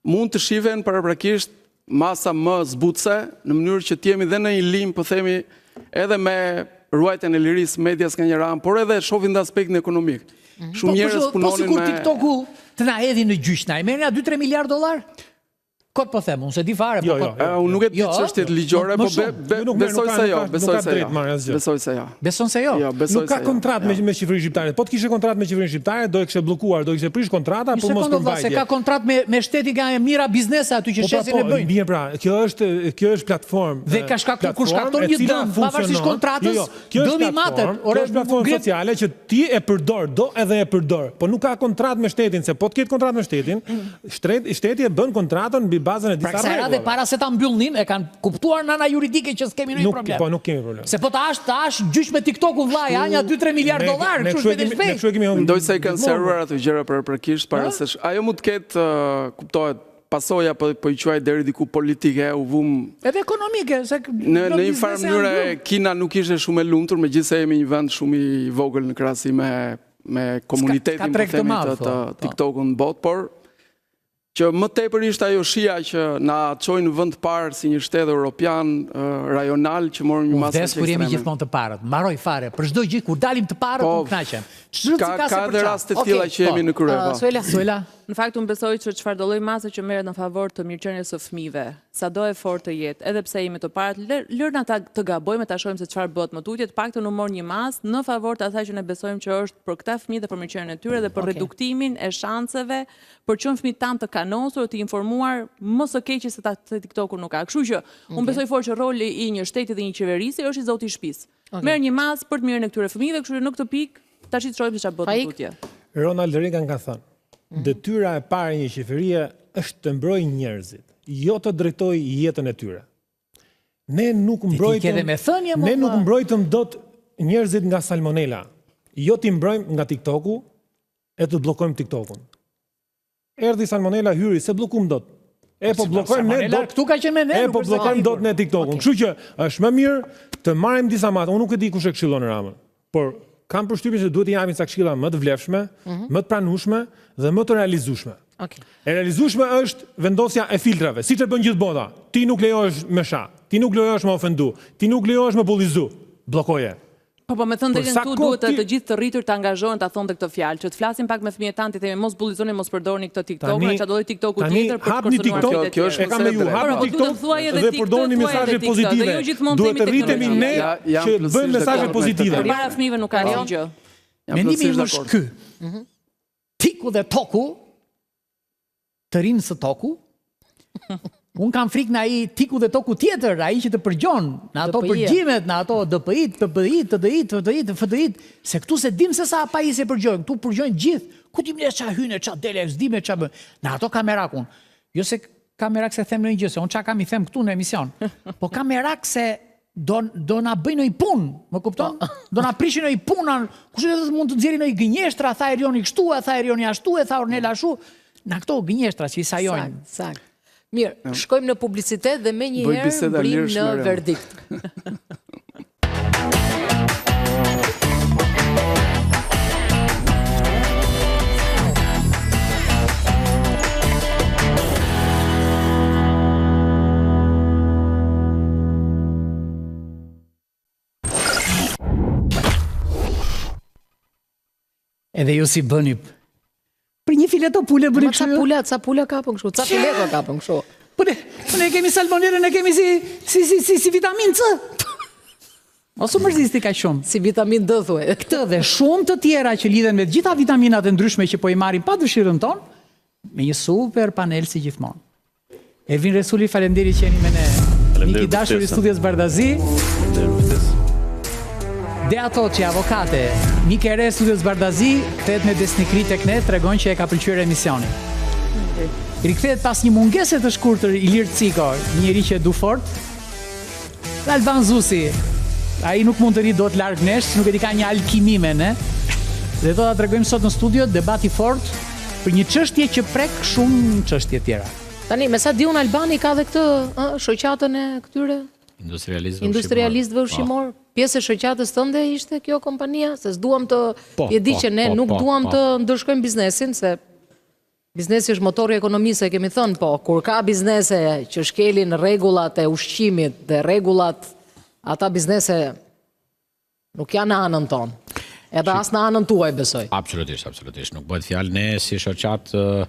Mund të shihen paraprakisht masa më zbutëse në mënyrë që të jemi dhe në një linjë, po themi, edhe me ruajtjen e lirisë medias nga njëra anë, por edhe shohin dhe aspektin ekonomik. Shumë Po, njerëz po, po punonin sikur me TikToku të na hedhin në gjyq, na i merrin a 2-3 miliard dollar? Kot po them, unë se di fare, po Jo, jo, kot. E, unë nuk e di Jo, çështjet ligjore, më po be, shumë. be, Jo, nuk merr, besoj nuk ka- se nuk jo, ka- nuk besoj ka se drejt jo. marrë asgjë. Besoj se jo. Beson se jo. Jo, besoj Nuk ka se jo. kontratë me me Shqipërinë shqiptare. Po të kishe kontratë me Shqipërinë shqiptare, do e kishe bllokuar, do kishe prish kontrata Një për mos sekondë vlla, se përmbajtje. ka kontratë me me shtetin ka e mira biznese aty që Po pra, shesin po, e bëjnë. mirë pra, kjo është kjo është platformë. Dhe ka shkaktu- kur platformë shkakton e një cila dëm, pavarësisht funksionon- kontratës, Jo, jo, kjo është dëmi matet. platformë, Ore, Kjo është platformë ngre- sociale që ti e përdor, do edhe e përdor, po nuk ka kontratë me shtetin, se po të ketë kontratë me shtetin, shtret, shteti e bën kontratën mbi. bazën e Pra disa kësaj radhe rregullave. para se ta mbyllnin e kanë kuptuar nga ana juridike që s'kemi ndonjë Nuk, problem. po nuk kemi problem. Se po ta ash, ta ash gjyq me TikTokun vllai, ha nja 2-3 miliard Ne- dollar, ne kështu kështu e shpejt e kemi- Ne shpejt. kështu e kemi humbur Mendoj se i kanë gjithmonë, sqaruar ato gjëra paraprakisht para se sh- ajo mund të ketë ë, kuptohet pasoja po po i quaj deri diku politike, u vum Edhe ekonomike, se në në një farë mënyre Kina nuk ishte shumë e lumtur, megjithëse jemi një vend shumë i vogël në krahasim me me komunitetin ka treg po të themi, madh, të, të po, po. TikTokun në botë, por që më tepër ishte ajo shija që na çoi në vend të parë si një shtet europian, ë, rajonal që morën një Unë masë vdes kur jemi ekstreme. gjithmonë të parët. Mbaroj fare. Për çdo gjë kur dalim të parët, Po, unë kënaqem. Ç'rëndësi Ka ka ka se për edhe çfarë? raste të Okej, tilla që jemi po. në krye, Uh, po. Suela, Suela, Në fakt unë besoj që çfarë do lloj mase që merret në favor të mirëqenies së fëmijëve, sado e fortë të jetë, edhe pse jemi të parët, lër- lërna ta të gabojmë e ta shohim se çfarë bëhet më tutje, të paktën u mor një masë në favor të asaj që ne besojmë që është për këta fëmijë dhe për mirëqenien e tyre dhe për Okej. reduktimin e shanseve për qenë fëmijët tanë të kanosur, të informuar më së keqi se ta se TikToku nuk ka. Kështu që unë besoj fort që roli i një shteti dhe një qeverisë është i zoti i shtëpisë. Merr një masë për të mirën e këtyre fëmijëve, kështu që në këtë pikë tash i të shohim se çfarë bëhet më Faik? tutje. Ronald Reagan ka thënë, detyra e parë e një qeverie është të mbrojë njerëzit, jo të drejtojë jetën e tyre. Ne nuk ti ke mbrojtëm edhe me thënie, mo, Ne nuk vlla. mbrojtëm dot njerëzit nga salmonella. Jo t'i mbrojmë nga TikToku e të bllokojmë TikTokun. Erdhi salmonella hyri, se bllokum dot. E po bllokojmë ne Salmonella dot. këtu ka qenë me ne, E nuk po është se ka bllokojmë ikur. dot ne TikTokun. Kështu që është më mirë të marrim disa masa. Unë nuk e di kush e këshillon Ramën, por kam përshtypjen se duhet të japin ca këshilla më të vlefshme, më të pranueshme dhe më të realizueshme. Okej. E realizueshme është vendosja e filtrave, siç e bën gjithë bota. Ti nuk lejohesh me sha, ti nuk lejohesh me ofendu, ti nuk lejohesh me bullizu. Bllokoje. Po po, me thënë Për drejtën sa këtu kohë duhet të, ti- të gjithë të rritur të angazhohen ta thonë këtë fjalë, që të flasim pak me fëmijët tanë, të themi mos bullizoni, mos përdorni këtë TikTok, Tani- çfarë do lloj TikToku tani tjetër për të hapni kërcënuar TikTok, fëmijët e Kjo tjerë. është E kam me ju, drejtë. hapni Po, po, TikTok duhet thuaj edhe dhe TikTok, përdorni thuaj mesazhe edhe TikTok, pozitive. dhe jo gjithmonë Duhet themi të rritemi ne teknologjia. Ja- jam që plotësisht bëjmë mesazhe dakord me këtë. pozitive. Përpara fëmijëve nuk ka asnjë gjë. Jam Mendimi plotësisht im është dakord. ky. Tiku dhe toku, të rinë së toku, unë kam frikë në ai tiku dhe toku tjetër, ai që të përgjon, në ato DPI-ja. përgjimet, në ato DPI, TPI, TDI, TDI, FDI, se këtu se dim se sa pajisje përgjojnë, këtu përgjojnë gjithë, ku dim ne ça hynë, ça dele, s'dim e ça bën. Në ato ka merak unë. Jo se ka merak se them ndonjë gjë, se unë ça kam i them këtu në emision. Po ka merak se do do na bëjnë ndonjë punë, më kupton? Do na prishin ndonjë punë, kush e di mund të nxjerrin ndonjë gënjeshtra, tha Erioni kështu, e tha Erioni ashtu, e tha Ornela ashtu. Na këto gënjeshtra që i sajojnë. Sakt, sakt. Mirë, shkojmë në publicitet dhe me Bëj njëherë biseda mbrim lirshme, në Erion. verdikt. Edhe ju si bëni Për një fileto pule bëni Ma ca kështu. ju? pula, ca pula kapën kështu, ca fileto kapën kështu. Po ne, po ne kemi salmonellën, ne kemi si si si si, si vitamin C. Mos u mërzisti kaq shumë. Si vitamin D thuaj. Këtë dhe shumë të tjera që lidhen me të gjitha vitaminat e ndryshme që po i marrim pa dëshirën tonë, me një super panel si gjithmonë. Evin Resuli, faleminderit që jeni me ne. Faleminderit Mik i për dashur i ftesën. studios Bardazi, Faleminderit për ftesën. Dea Toçi, avokate, mike e re e studios Bardazi, kthehet me besnikëri tek ne, tregon që e ka pëlqyer emisioni. Rikthehet pas një mungese të shkurtër Ilir Ciko, një njeri që e du fort. Dhe Alban Zusi, ai nuk mund të ri dot larg nesh, nuk e di ka një alkimi me ne. Dhe do ta tregojmë sot në studio debat i fort për një çështje që prek shumë çështje tjera. Tani, me sa di unë Albani ka dhe këtë ë, shoqatën e këtyre Industrialistëve industrialistëve ushqimor. ushqimor. Pjesë e shoqatës tënde ishte kjo kompania, se s'duam të Po, e di po, që ne po, nuk po, duam po. të ndëshkojmë biznesin se biznesi është motori i ekonomisë, e kemi thënë, po kur ka biznese që shkelin rregullat e ushqimit dhe rregullat ata biznese nuk janë në anën tonë. Edhe as në anën tuaj besoj. Absolutisht, absolutisht. Nuk bëhet fjalë ne si shoqat ë,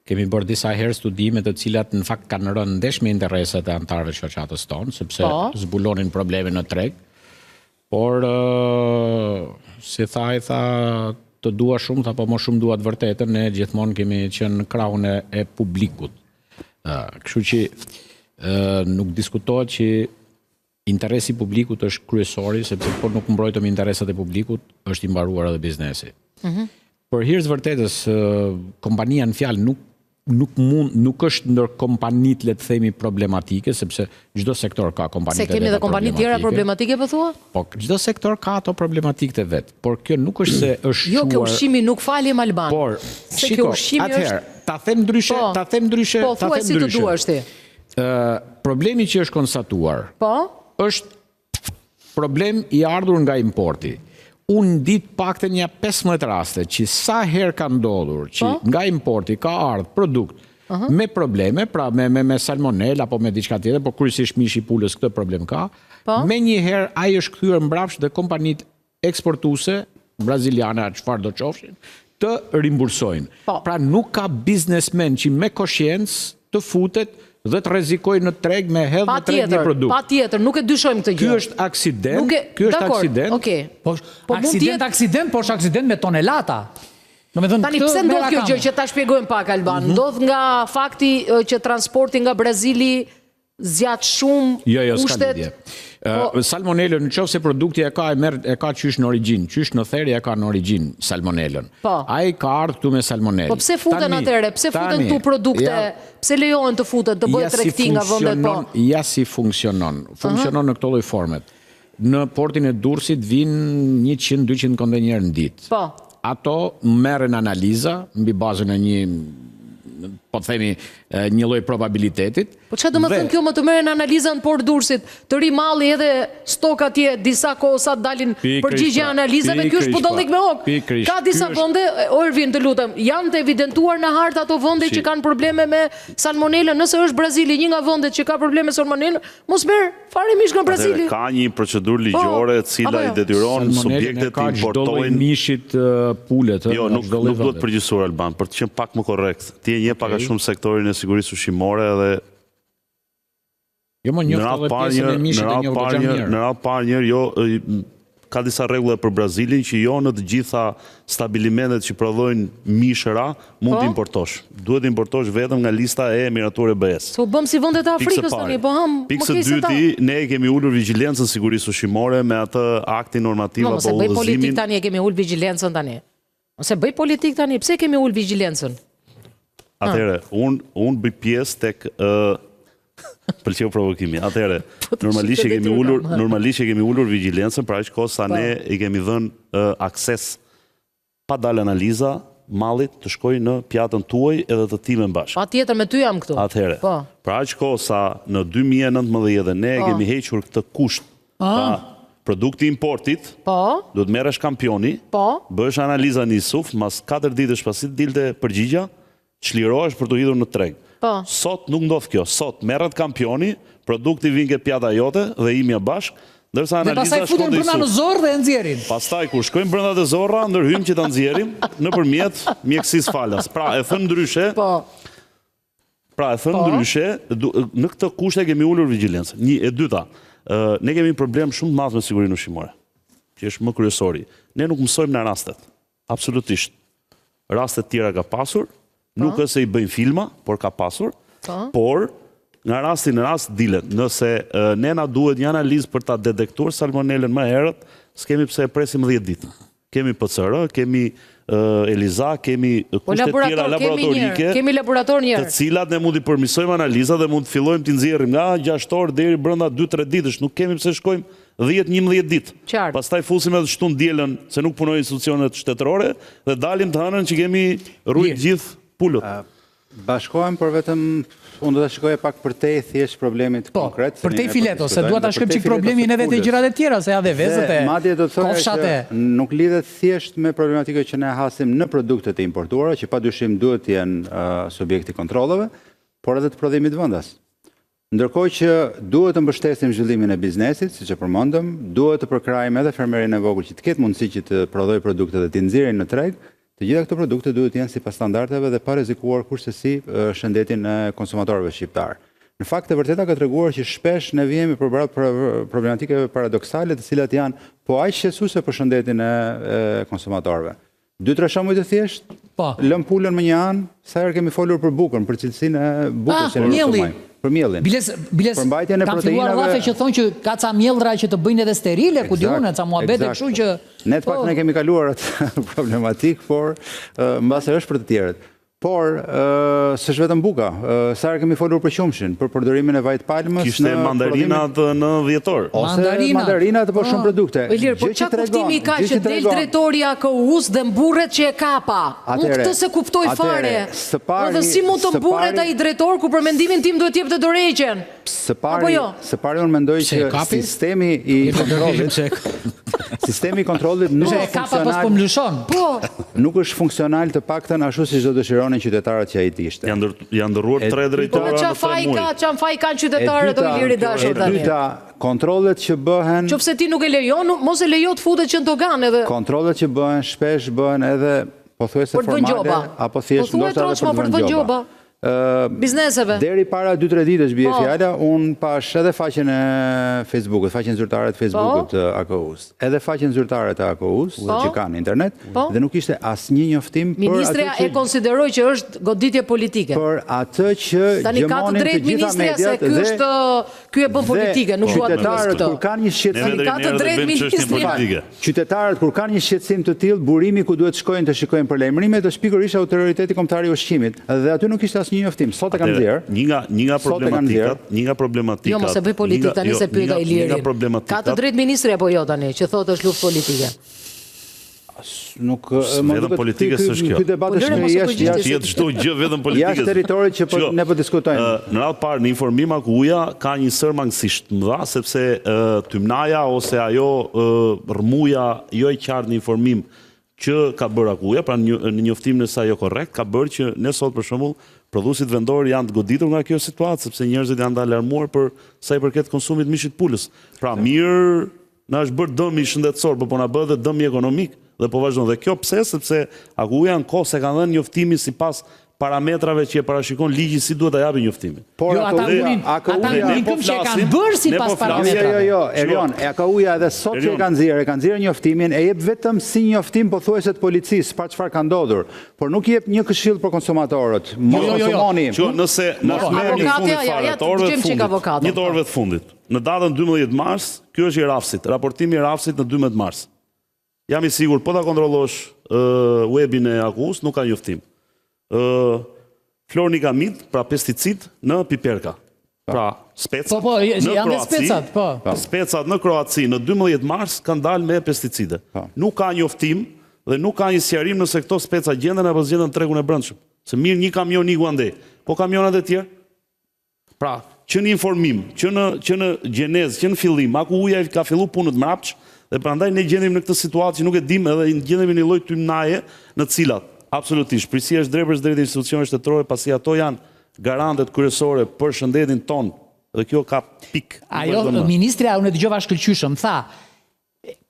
kemi bërë disa herë studime të cilat në fakt kanë rënë ndesh me interesat e anëtarëve të shoqatës tonë, sepse Po. zbulonin problemin në treg. Por ë, si tha, ai tha të dua shumë, tha po më shumë dua të vërtetën, ne gjithmonë kemi qenë në krahun e, e publikut. Ë, kështu që ë, nuk diskutohet që interesi i publikut është kryesori, sepse po nuk mbrojtëm interesat e publikut, është i mbaruar edhe biznesi. Për hir të vërtetës, ë, kompania në fjalë nuk nuk mund nuk është ndër kompanitë le të themi problematike sepse çdo sektor ka kompanitë Se kemi edhe kompani tjera problematike po thua? Po, çdo sektor ka ato problematikët e vet, por kjo nuk është se është Jo, kjo ushqimi nuk falim Alban. Por, se shiko, kjo ushqimi atëherë, është ta them ndryshe, po, ta them ndryshe, po, ta them ndryshe. Po, thuaj si të duash ti. Ë, problemi që është konstatuar. Po? Është Problem i ardhur nga importi. Unë di të paktën nja 15 raste që sa herë ka ndodhur që po? nga importi ka ardhur produkt me probleme, pra me me me salmonel apo me diçka tjetër, por kryesisht mishi i pulës këtë problem ka. Po? Menjëherë ai është kthyer mbrapsht dhe kompanitë eksportuese braziliane a çfarë do qofshin, të rimbursojnë. Po. Pra nuk ka biznesmen që me koshiencë të futet dhe të rrezikojë në treg me hedh në treg një produkt. Patjetër, nuk e dyshojmë këtë gjë. Ky është aksident, nuk e, ky është aksident. Okej. Po, po aksident, aksident, po është aksident me tonelata. Domethënë, Tani pse ndodh kjo gjë që ta shpjegojmë pak Alban? Mm -hmm. Ndodh nga fakti që transporti nga Brazili zgjat shumë jo, jo, s'ka lidhje. Po, salmonelën, në qoftë se produkti e ka e merr e ka qysh në origjinë, qysh në therje e ka në origjinë salmonelën. Po. Ai ka ardhur këtu me salmonelë. Po pse futen atëherë? Pse futen këtu produkte? Ja, pse lejohen të futen, të bëhet tregti nga vendet po? Ja si funksionon. Funksionon në këto lloj formet. Në portin e Durrësit vijnë 100-200 kontejnerë në ditë. Po. Ato merren analiza mbi bazën e një po themi një lloj probabilitetit. Po çfarë do të thënë kjo më të merren analiza në port Durrësit, të rri malli edhe stok atje disa kohë sa dalin përgjigje pra, analizave, ky është budallik me okë. Ka disa vende, o Ervin të lutem, janë të evidentuar në hartë ato vende që kanë probleme me salmonelën, nëse është Brazili një nga vendet që ka probleme me salmonelën, mos merr fare mish nga Brazili. Ka një procedurë po, ligjore e cila i jo? detyron subjektet të importojnë mishit pule të Jo, nuk nuk duhet përgjithësuar Alban, për të qenë pak më korrekt. Ti e njeh pak a shumë sektorin e sigurisë ushqimore dhe Jo, më njoh edhe pjesën e mishit e njoh goxha mirë. Në radhë parë një jo ka disa rregulla për Brazilin që jo në të gjitha stabilimentet që prodhojnë mishra mund të po? importosh. Duhet të importosh vetëm nga lista e miratuar e BE-së. Se u bëm si vendet e Afrikës tani, po ham më keq se ta. Pikë së dyti, ne e kemi ulur vigjilencën sigurisë ushqimore me atë aktin normativ apo udhëzimin. Mos e bëj politikë tani, e kemi ul vigjilencën tani. Mos e bëj politikë tani, pse kemi ul vigjilencën? Atëherë, unë unë bëj pjesë tek ë pëlqeu provokimi. Atëherë, po normalisht e kemi ulur, normalisht e kemi ulur vigjilencën për aq kohë sa po. ne i kemi dhënë akses pa dalë analiza mallit të shkojë në pjatën tuaj edhe të timen bashkë. Patjetër me ty jam këtu. Atëherë, po. për aq kohë sa në 2019 ne e po. kemi hequr këtë kusht Pra, produkti i importit, po. duhet merresh kampioni, po. bëhesh analiza në ISUV, mas 4 ditësh pasi të dilte përgjigja, çlirohesh për t'u hidhur në treg. Po. Sot nuk ndodh kjo. Sot merret kampioni, produkti vjen ke pjata jote dhe imja bashkë, ndërsa analiza shkon te ISUV. Dhe pastaj futen brenda në zorrë dhe e nxjerrin. Pastaj kur shkojmë brenda te zorra, ndërhyjmë që ta nxjerrim nëpërmjet mjekësisë falas. Pra, e thënë ndryshe, po. Pra, e thënë po. ndryshe, në këtë kushte kemi ulur vigjilencën. Një, e dyta, ne kemi problem shumë të madh me sigurinë ushqimore, që është më kryesori. Ne nuk mësojmë nga rastet. Absolutisht. Raste të tjera ka pasur, po. nuk është se i bëjnë filma, por ka pasur. Po. Por nga rasti në rast dilet. Nëse ne na duhet një analizë për ta detektuar salmonelën më herët, s'kemi pse e presim 10 ditë. Kemi PCR, kemi ELISA, kemi po, kushte të tjera laboratorike. Kemi laborator një. Të cilat ne mund t'i përmirësojmë analizat dhe mund të fillojmë t'i nxjerrim nga 6 orë deri brenda 2-3 ditësh. Nuk kemi pse shkojmë 10-11 ditë. Qartë. Pastaj fusim edhe shtunë dielën se nuk punojnë institucionet shtetërore dhe dalim të hënën që kemi rujt gjithë pulët. Bashkohem, por vetëm unë do ta shikoja pak përtej thjesht problemit po, konkret. Po, përtej filetos, se dua ta shkojmë çik problemin edhe te gjërat e tjera, se ja dhe vezët e madje do të thoja që nuk lidhet thjesht me problematikën që ne hasim në produktet e importuara, që padyshim duhet të jenë uh, subjekt i kontrolleve, por edhe të prodhimit vendas. Ndërkohë që duhet të mbështesim zhvillimin e biznesit, siç e përmendëm, duhet të përkrahim edhe fermerin e vogël që të ketë mundësi që të prodhojë produkte dhe t'i nxjerrë në treg, të gjitha këto produkte duhet të jenë sipas standardeve dhe pa rrezikuar kurrsesi shëndetin e konsumatorëve shqiptarë. Në fakt, e vërteta ka treguar që shpesh ne vihemi përballë problematikave paradoksale, të cilat janë po aq shqetësuese për shëndetin e konsumatorëve. Dy tre shembuj të thjeshtë? Po. Lëm pulën më një anë, sa herë kemi folur për bukën, për cilësinë e bukës ah, që ne konsumojmë. Për miellin. Biles, biles, Përmbajtjen e kanë filluar proteinave. llafe që thonë që ka ca mjellra që të bëjnë edhe sterile, ku di unë, ca muhabete kështu që Ne të po. paktën e kemi kaluar atë problematikë, por mbase është për të tjerët. Por, s'është vetëm buka. Sa herë kemi folur për qumështin, për përdorimin e vajit palmës Kishte mandarinat në dhjetor. Ose mandarinat apo shumë produkte. Ilir, po ça kuptimi ka që del drejtori i AKU-së dhe mburret që e kapa? Unë këtë s'e kuptoj fare. Dhe si mund të mburret ai drejtor kur për mendimin tim duhet të jepte dorëheqjen? Së pari, jo? së pari unë mendoj që sistemi i kontrollit sistemi i kontrollit nuk është funksional. Po lëshon. Po. Nuk është funksional të paktën ashtu siç do dëshironin qytetarët që ai të ishte. Janë ndër, janë ndërruar tre drejtorë po, në tre muaj. Po ka, ça faj kanë qytetarët o Ilir i dashur tani. E dyta, kontrollet që bëhen Qofse ti nuk e lejon, mos e lejo të futet që në doganë edhe. Kontrollet që bëhen shpesh bëhen edhe pothuajse formale apo thjesht po ndoshta edhe për të vënë gjoba. Bizneseve. Deri para 2-3 ditësh bie po. fjala, unë pashë edhe faqen e Facebookut, faqen zyrtare të Facebookut po. të AKU-s, edhe faqen zyrtare të AKU-s, po. që kanë internet, po. dhe nuk ishte asnjë njoftim për atë që Ministrja e konsideroi që është goditje politike. Për atë që Tani ka të drejtë ministrja se ky është ky e bën politike, nuk dua të Qytetarët kur kanë një shqetësim, ka të drejtë ministrja. Qytetarët kur kanë një shqetësim të tillë, burimi ku duhet të shkojnë të shikojnë për lajmërimet është pikërisht Autoriteti Kombëtar i Ushqimit dhe aty nuk ishte asnjë njoftim. Sot e kanë nxjerrë. Një nga një nga problematikat, një nga problematikat. Jo, mos e bëj politikë tani se pyeta jo, Ilirin. Ka të drejtë ministri apo jo tani që thotë është luftë politike? Nuk më duket politike s'është kjo. Ky debat po, është jashtë jashtë jetë çdo gjë vetëm politike. Jashtë territorit që po ne po diskutojmë. Në radhë parë në informim AKU-ja ka një sërë mangësish të mëdha sepse tymnaja ose ajo rrëmuja jo e qartë në informim që ka bërë AKU-ja, pra në njoftimin e saj jo korrekt, ka bërë që ne sot për shembull prodhuesit vendorë janë të goditur nga kjo situatë sepse njerëzit janë të alarmuar për sa i përket konsumit të mishit pulës. Pra mirë Na është bërë dëmi shëndetësor, po po na bëhet dhe dëmi ekonomik dhe po vazhdon. Dhe kjo pse? Sepse AKU-ja në kohë s'e kanë dhënë njoftimin sipas parametrave që e parashikon ligji si duhet ta japin njoftimin. Por jo, ata ngunin, ata ngunin këmbë që e kanë bërë sipas po parametrave. Jo, jo, jo, Erion, e AKU-ja edhe sot që e kanë nxjerrë, e kanë nxjerrë njoftimin, e jep vetëm si njoftim pothuajse të policisë, pa çfarë ka ndodhur. Por nuk jep një këshillë për konsumatorët. Mos jo, jo, jo. konsumoni. Që nëse mos merrni fundit fare, të orëve të fundit, një të orëve të fundit. Në datën 12 mars, ky është i RAFS-it, raportimi i RAFS-it në 12 mars. Jam i sigurt, po ta kontrollosh webin e AKU-s, nuk ka njoftim. Ë Flornikamid, pra pesticid në piperka. Pra, specat po, po, në Kroaci, specat, po. po. Specat në Kroaci në 12 mars kanë dalë me pesticide. Po. Nuk ka njoftim dhe nuk ka një sqarim nëse këto speca gjenden apo s'gjenden në tregun e brendshëm. Se mirë një kamion iku andej, po kamionat e tjerë? Pra, që në informim, që në që në gjenezë, që në fillim, AKU-ja i ka fillu punët mrapsht dhe prandaj ne gjendemi në këtë situatë që nuk e dimë edhe gjendemi në një lloj tymnaje në të cilat absolutisht prijësia është drejtpërsëdrejti e institucioneve shtetërore pasi ato janë garantet kryesore për shëndetin tonë dhe kjo ka pikë. Ajo ministrja unë e dëgjova shkëlqyeshëm, tha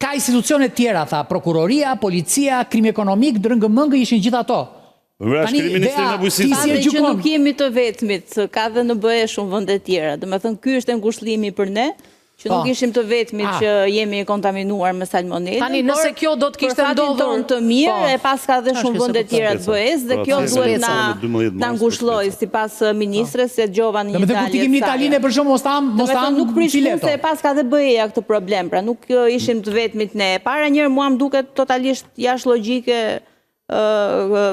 Ka institucione tjera, tha, prokuroria, policia, krimi ekonomik, drëngë-mëngë ishin gjithë ato. Tani, Dea, ti si e gjykon? Që nuk jemi të vetmit, ka dhe në BE shumë vende tjera. Domethënë, ky është ngushëllimi për ne, që nuk po. ishim të vetmit ah. që jemi kontaminuar me salmonelën. Tani, nëse kjo do të kishte ndodhur... Për fatin tonë të mirë, po. e paska dhe shumë vende tjera të BE-së, dhe kjo duhet na, na ngushëllojë, sipas ministres, se dëgjova në një dalje. Domethënë, kur të ikim në Italinë, për shembull, mos ta mos ta nuk prish punë se e paska dhe BE-ja këtë problem, pra nuk ishim të vetmit ne. E para njëherë mua më duket totalisht jashtë logjike ë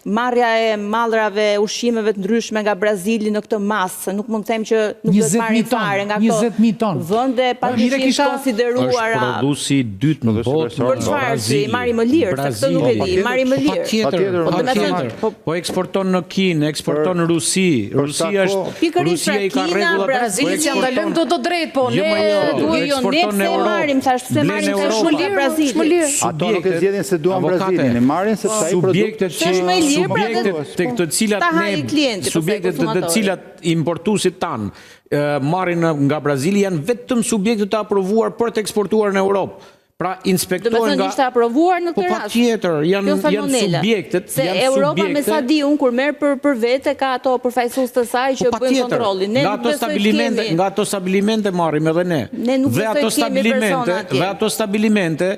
marrja e mallrave, ushqimeve të ndryshme nga Brazili në këtë masë, se nuk mund të them që nuk duhet marrin fare nga këto vende padyshim të konsideruara. Është prodhuesi i dytë në botë. Për çfarë arsye? Marrin më lirë, se këtë nuk e di, marrin më lirë. Patjetër, po patjetër. Po, po eksporton në Kinë, eksporton në Rusi. Rusia është Pikërisht pra Kina, Brazili po s'ia ndalojmë dot të drejtë, po jo, ne jo, duhet jo, ne pse e marrim, thash, pse marrim kaq shumë nga Brazili. Më lirë. Ato nuk e zgjedhin se duan Brazilin, e marrin sepse ai produkt që është më i lirë, pra subjektet tek të cilat ne subjektet të të cilat importuesit tanë marrin nga Brazili janë vetëm subjekte të aprovuar për të eksportuar në Europë. Pra inspektohen nga Domethënë ishte aprovuar në po këtë rast. Po patjetër, janë janë subjektet, se janë Europa me sa di unë kur merr për për vete ka ato përfaqësues të saj që po bëjnë kontrollin. Ne nuk besoj të kemi. Nga ato stabilimente marrim edhe ne. Ne nuk besoj të kemi persona atje. Dhe ato stabilimente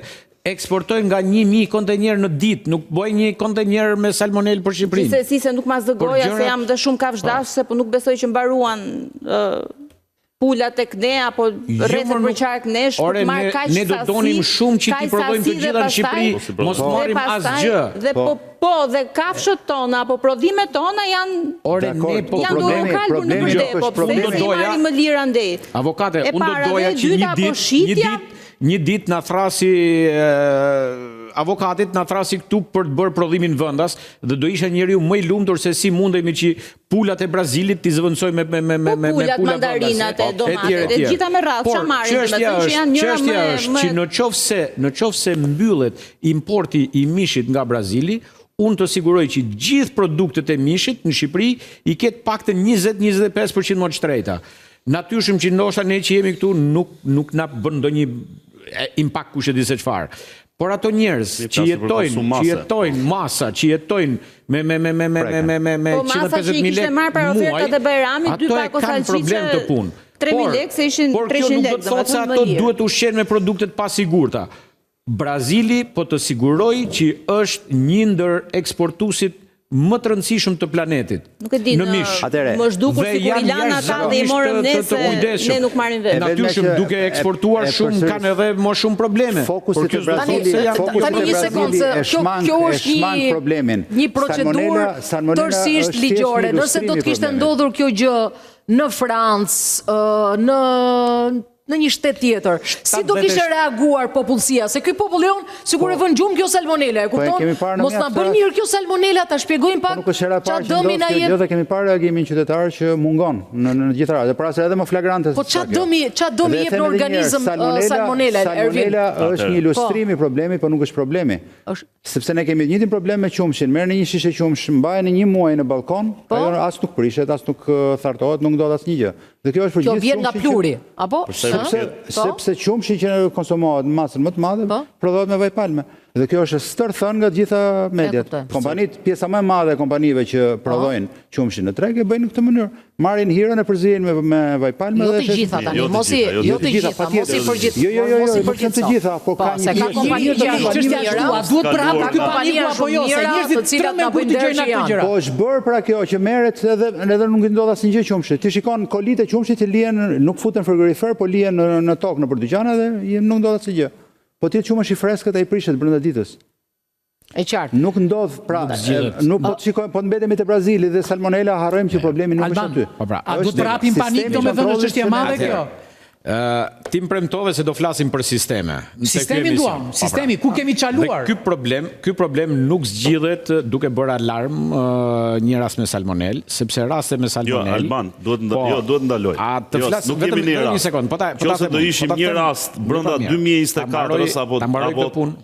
eksportojnë nga 1000 kontejnerë në ditë, nuk bëjnë një kontejner me salmonelë për Shqipërinë. Gjithsesi se nuk ma zë goja se jam dhe shumë kafshëdashëse, po nuk besoj që mbaruan ë. Pula tek ne apo Jo, rrethet mor, nuk- përqark nesh për Ore, të marrë ne, kaq ne do sasi, donim shumë që t'i kaq prodhojmë të sasi dhe gjitha në pastaj- Shqipëri, mos dhe marrim pastaj- asgjë. Dhe po po dhe kafshët tona apo prodhimet tona janë Ore, ne po janë duke u kalbur në problemi për nuk depo, është pse problemi. se i marrim më lirë andej? Avokate, E unë do para, doja dhe e që një dyta, po ditë, një shitja- ditë, një ditë na thrasi e, avokatit na thrasi këtu për të bërë prodhimin vendas dhe do isha njeriu më i lumtur se si mundemi që pulat e Brazilit t'i zëvendësojmë me me me me Po me, me pulat, pula mandarinat, vendase. e domatet, Etj, e etj. gjitha me radhë, Por, ça marrin, çështja domethënë që është- janë njëra çështja më- është më- që në qoftë se në qoftë se mbyllet importi i mishit nga Brazili, unë të siguroj që gjithë produktet e mishit në Shqipëri i ketë paktën 20-25% më të shtrenjta. Natyrshëm që ndoshta ne që jemi këtu nuk nuk na bën ndonjë e, impakt kush e di se çfarë. Por ato njerëz Ne që flasim për jetojnë, konsum që mase. jetojnë masa, që jetojnë me me me me me me me me me Po masa që i 150.000 kishte lekë marrë para muaj, ofertat e Bajramit, dy ato e pako kanë salsiçe, problem të punë. 3000 Por- lekë, se ishin por kjo 300 nuk do lekë, të thotë se domethënë më ato lirë. duhet ushqen me produkte të pasigurta. Brazili po të siguroj që është një ndër eksportuesit më të rëndësishëm të planetit. Nuk e di, në në- mish. Atëre, Më është dukur Dhe sikur i janë lanë ata dhe i jashtëzakonisht morëm të- ne të- të se kujdesshëm. ne nuk marrim vesh. E vetmja Natyrshëm që duke e- eksportuar e shumë përsëris- kanë edhe më shumë probleme. Fokusi Por te kjo s'do të thotë Brazili, se janë fokusi Tani te një sekondë, Brazili se e kjo shmang kjo e është shmang një problemin. një procedurë Salmonella- salmonella tërësisht është thjesht ligjore. një Nëse do ilustrim të i kishte problemit. ndodhur kjo gjë në Francë, ë, në në një shtet tjetër, si do kishte reaguar popullsia? Se ky popull jon sigur e vën gjumë kjo salmonela, e Po, e kupton? kemi parë në Mos na mjaft bën raste. mirë kjo salmonela, ta shpjegojmë Po pak nuk është hera e ça parë që dëmi ndodh na kjo jep. gjë dhe kemi parë reagimin qytetar që mungon në në të gjitha rastet, pra se edhe më flagrante Po se ça sa kjo. dëmi, ça dëmi Dhe jep them në edhe një herë, organizëm ë, salmonela, Ervin? Salmonela është një ilustrim i problemit, po nuk është problemi. Është Sepse ne kemi të njëjtin problem me qumshin. Merrni një shishe qumsh, mbajeni një muaj në balkon, Po. ajo as nuk prishet, as nuk ë, thartohet, nuk ndodh asnjë gjë. Dhe kjo është për Kjo gjithë vjen nga qumshin që- pluri, apo? Përse Ë? Sepse Po. sepse qumshi që konsumohet në masën më të madhe Po. prodhohet me vaj palme. Dhe kjo është stërthënë nga të gjitha mediat. kuptoj. Po. Kompanitë, pjesa më e madhe e kompanive që prodhojnë qumshin në treg e bëjnë në këtë mënyrë. Marrin hirën e përziejnë me me vaj palme Jo dhe të shesin. gjitha tani, Jo të mos i gjitha, jo jo të të gjitha, gjitha, mos i patjetër. përgjithë. Jo, jo, jo, mos i jo, nuk janë të përgjithëso. gjitha, po Po, ka një se ka pjesë kompani mirë që të janë kompanive Çështja mira, është a duhet Ka përhapur luar ky nga- paniku apo jo, se Mira, njerëzit të cilat tremben na kur bëjnë dëgjojnë nder që ato janë. gjëra. Po është bërë pra kjo që merret edhe edhe nuk i ndodh asnjë gjë qumshit. Ti shikon kolitë e qumshit që lihen nuk futen në frigorifer, po lihen në, në tokë nëpër dyqane dhe i- nuk ndodh asnjë gjë. Po ti qumësh i freskët ai prishet brenda ditës. E qartë. Nuk ndodh, pra, e, nuk po të shikojmë, po të mbetemi te Brazili dhe Salmonella, harrojmë që problemi nuk është Alban, aty. Po pra, a duhet Është përhapim panik, sistemi domethënë është kontrollit çështje e që ne- madhe kjo? Ë, ti më premtove se do flasim për sisteme. në tek ky Sistemin emision. duam, Po, pra. sistemi, ku kemi çaluar? Dhe ky problem, ky problem nuk zgjidhet eh, duke bërë alarm ë, një rast me salmonel, sepse raste me Jo, salmonel. Alban, duhet nda, Po, jo, duhet ndaloj. A të jo, flas nuk vetëm jemi në vetëm rast. një sekond, po ta po ta Qose them do unë, ishim po ta një them- rast brenda po ta mirë. 2024-s Ta mbaroj- apo ta mbaroj apo këtë punë.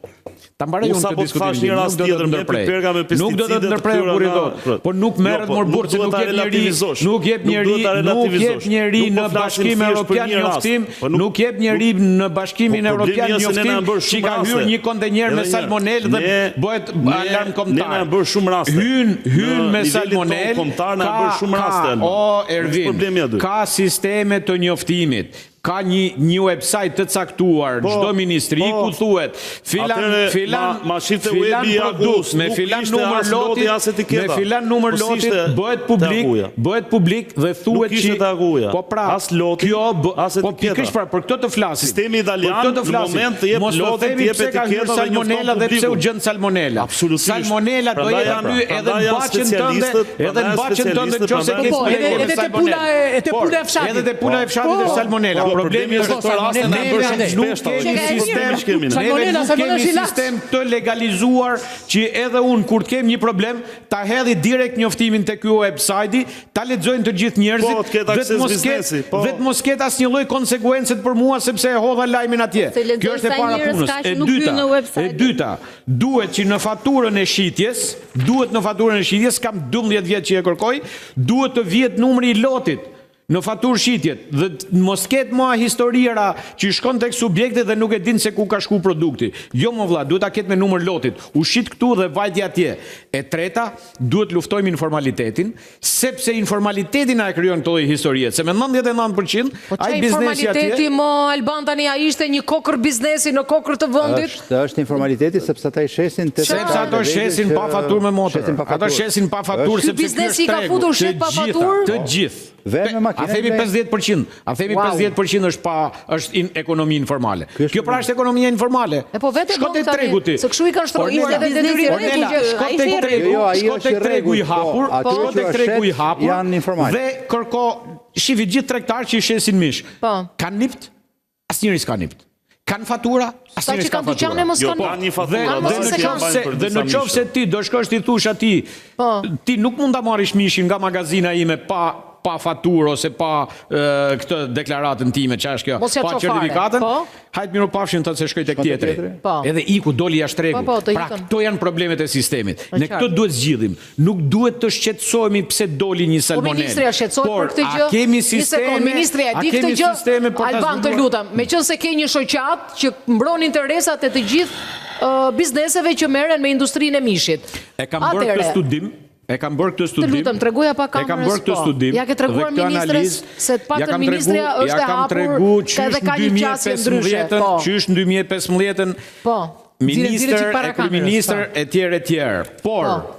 Ta mbaroj Unë unë sapo këtë të diskutim. thash një tim, rast nuk do të tjetër me ndërprej. piperka, me Nuk do të pesticide të ndërprej këtyra burri nga- dot. Po nuk Jo, merret po, mor nuk burr se duhet nuk ta jep njeri, relativizosh. nuk jep Nuk njeri, duhet ta nuk jep relativizosh. njeri Nuk po në flasim Bashkim thjesht për Evropian një rast. njoftim, Po nuk- nuk jep njeri në Bashkimin Po, problemi Evropian është se ne na njoftim janë bërë që shumë ka hyrë raste. një kontejner me Edhe një- salmonel dhe ne- bëhet ne- alarm Ne kombëtar. na janë bërë shumë raste. Hyn hyn Në me nivelin salmonel. tonë kombëtar na janë bërë shumë ka- raste, Alban. O Nuk është Ervin, problemi aty. ka sisteme të njoftimit. Ka një një website të caktuar Po, çdo ministri po. ku thuhet filan Atëre, filan ma- ma shifte filan webi i produkt Agus, me nuk filan ishte numër as loti, lotit as etiketa. me filan numër Po si lotit ishte bëhet te publik Akuja? bëhet publik dhe thuhet Nuk ishte që te Akuja. Po pra, As loti, kjo bë- as po etiketa. pikërisht pra për këtë të flasim. Sistemi italian Për këtë të në flasim. moment të jep Mos të lotin, themi të jep pse ka hyrë etiketa dhe njofton salmonella dhe pse u publikun. gjend salmonella. Absolutisht. Salmonella do Prandaj jetë janë- aty edhe në prandaj janë baçen tënde, specialistët, edhe në prandaj janë baçen tënde specialistët, nëse prandaj ke Po, edhe edhe te pula e te Por, pula e fshatit. Edhe te pula e fshatit Po. është salmonella. Po, Problemi është se këto raste na janë bërë shumë nuk shpesh. kemi tani. sistem, Kemi ne. neve Salmonella, nuk salmonella kemi është ilaç. sistem të legalizuar që edhe unë kur të kem një problem, ta hedhi direkt njoftimin te ky website-i, ta lexojnë të gjithë njerëzit, Po, të ketë dhe të akses mos biznesi, ketë po. dhe të mos ketë asnjë lloj konsekuence për mua sepse e hodha lajmin atje. Se lexoj Kjo është e sa para njerëz punës. ka që E nuk dyta, hyjnë në website. e dyta, duhet që në faturën e shitjes, duhet në faturën e shitjes, kam 12 vjet që e kërkoj, duhet të vihet numri i lotit në faturë shitjet dhe të mos ketë më historira që shkon tek subjektet dhe nuk e din se ku ka shku produkti. Jo më vlla, duhet ta ketë me numër lotit. U shit këtu dhe vajti atje. E treta, duhet luftojmë informalitetin, sepse informalitetin na e krijon këto lloj historie, se me 99% Po ai çfarë biznesi atje informaliteti mo Alban tani a ishte një kokër biznesi në kokër të vendit? Është është informaliteti sepse ata i shesin te Sepse ato shesin pa faturë me motor. Shesin pa Ato faturë. shesin pa faturë Ky sepse ky biznesi është ka tregu. futur Të shet pa gjitha, faturë? Të gjithë. Venë me makinë. A themi 50%? A themi 50% është pa është in, ekonomi informale. Kjo pra është ekonomia informale. E po vetë shko tek tregu ti. Se kështu i kanë shtruar edhe detyrimet që shko tek tregu, jo, jo, shko tek tregu i po, hapur, shko tek tregu i hapur dhe kërko shifi gjithë tregtarët që i shesin mish. Po. Kanë nipt? Asnjëri s'ka nipt. Kanë fatura? Asnjëri s'ka fatura. Jo, po, kanë një faturë, dhe në qoftë se dhe në qoftë se ti do shkosh t'i thush atij, po. ti nuk mund ta marrësh mishin nga magazina ime pa pa faturë ose pa këtë deklaratën time, çfarë është kjo? Pa certifikatën. Po. Hajt mirupafshim thotë se shkoj tek tjetri. Po. Edhe iku doli jashtë tregut. Po, po, pra këto janë problemet e sistemit. Ne këtë duhet zgjidhim. Nuk duhet të shqetësohemi pse doli një Po salmonelë. ministrja shqetësohet për këtë gjë. Por a kemi Një sekond, sisteme, ministrja e a di këtë kemi gjë? sisteme për ta Alban, të zbuluar? lutem, meqenëse ke një shoqatë që mbron interesat e të gjithë bizneseve që merren me industrinë e mishit. E kam bërë këtë studim, e kam bërë këtë studim. Të lutem, tregoja pak E kam kamerës, bërë këtë po. studim. Ja ke treguar dhe këtë ministres analizë, se të ja paktën kam tregu- ministrja është ja e kam hapur, tregu ka edhe qysh ka në një qasje ndryshe. 2015-ën, Po. qysh në 2015-ën Po. ministër e kryeministër e tjerë e tjerë. Por Po.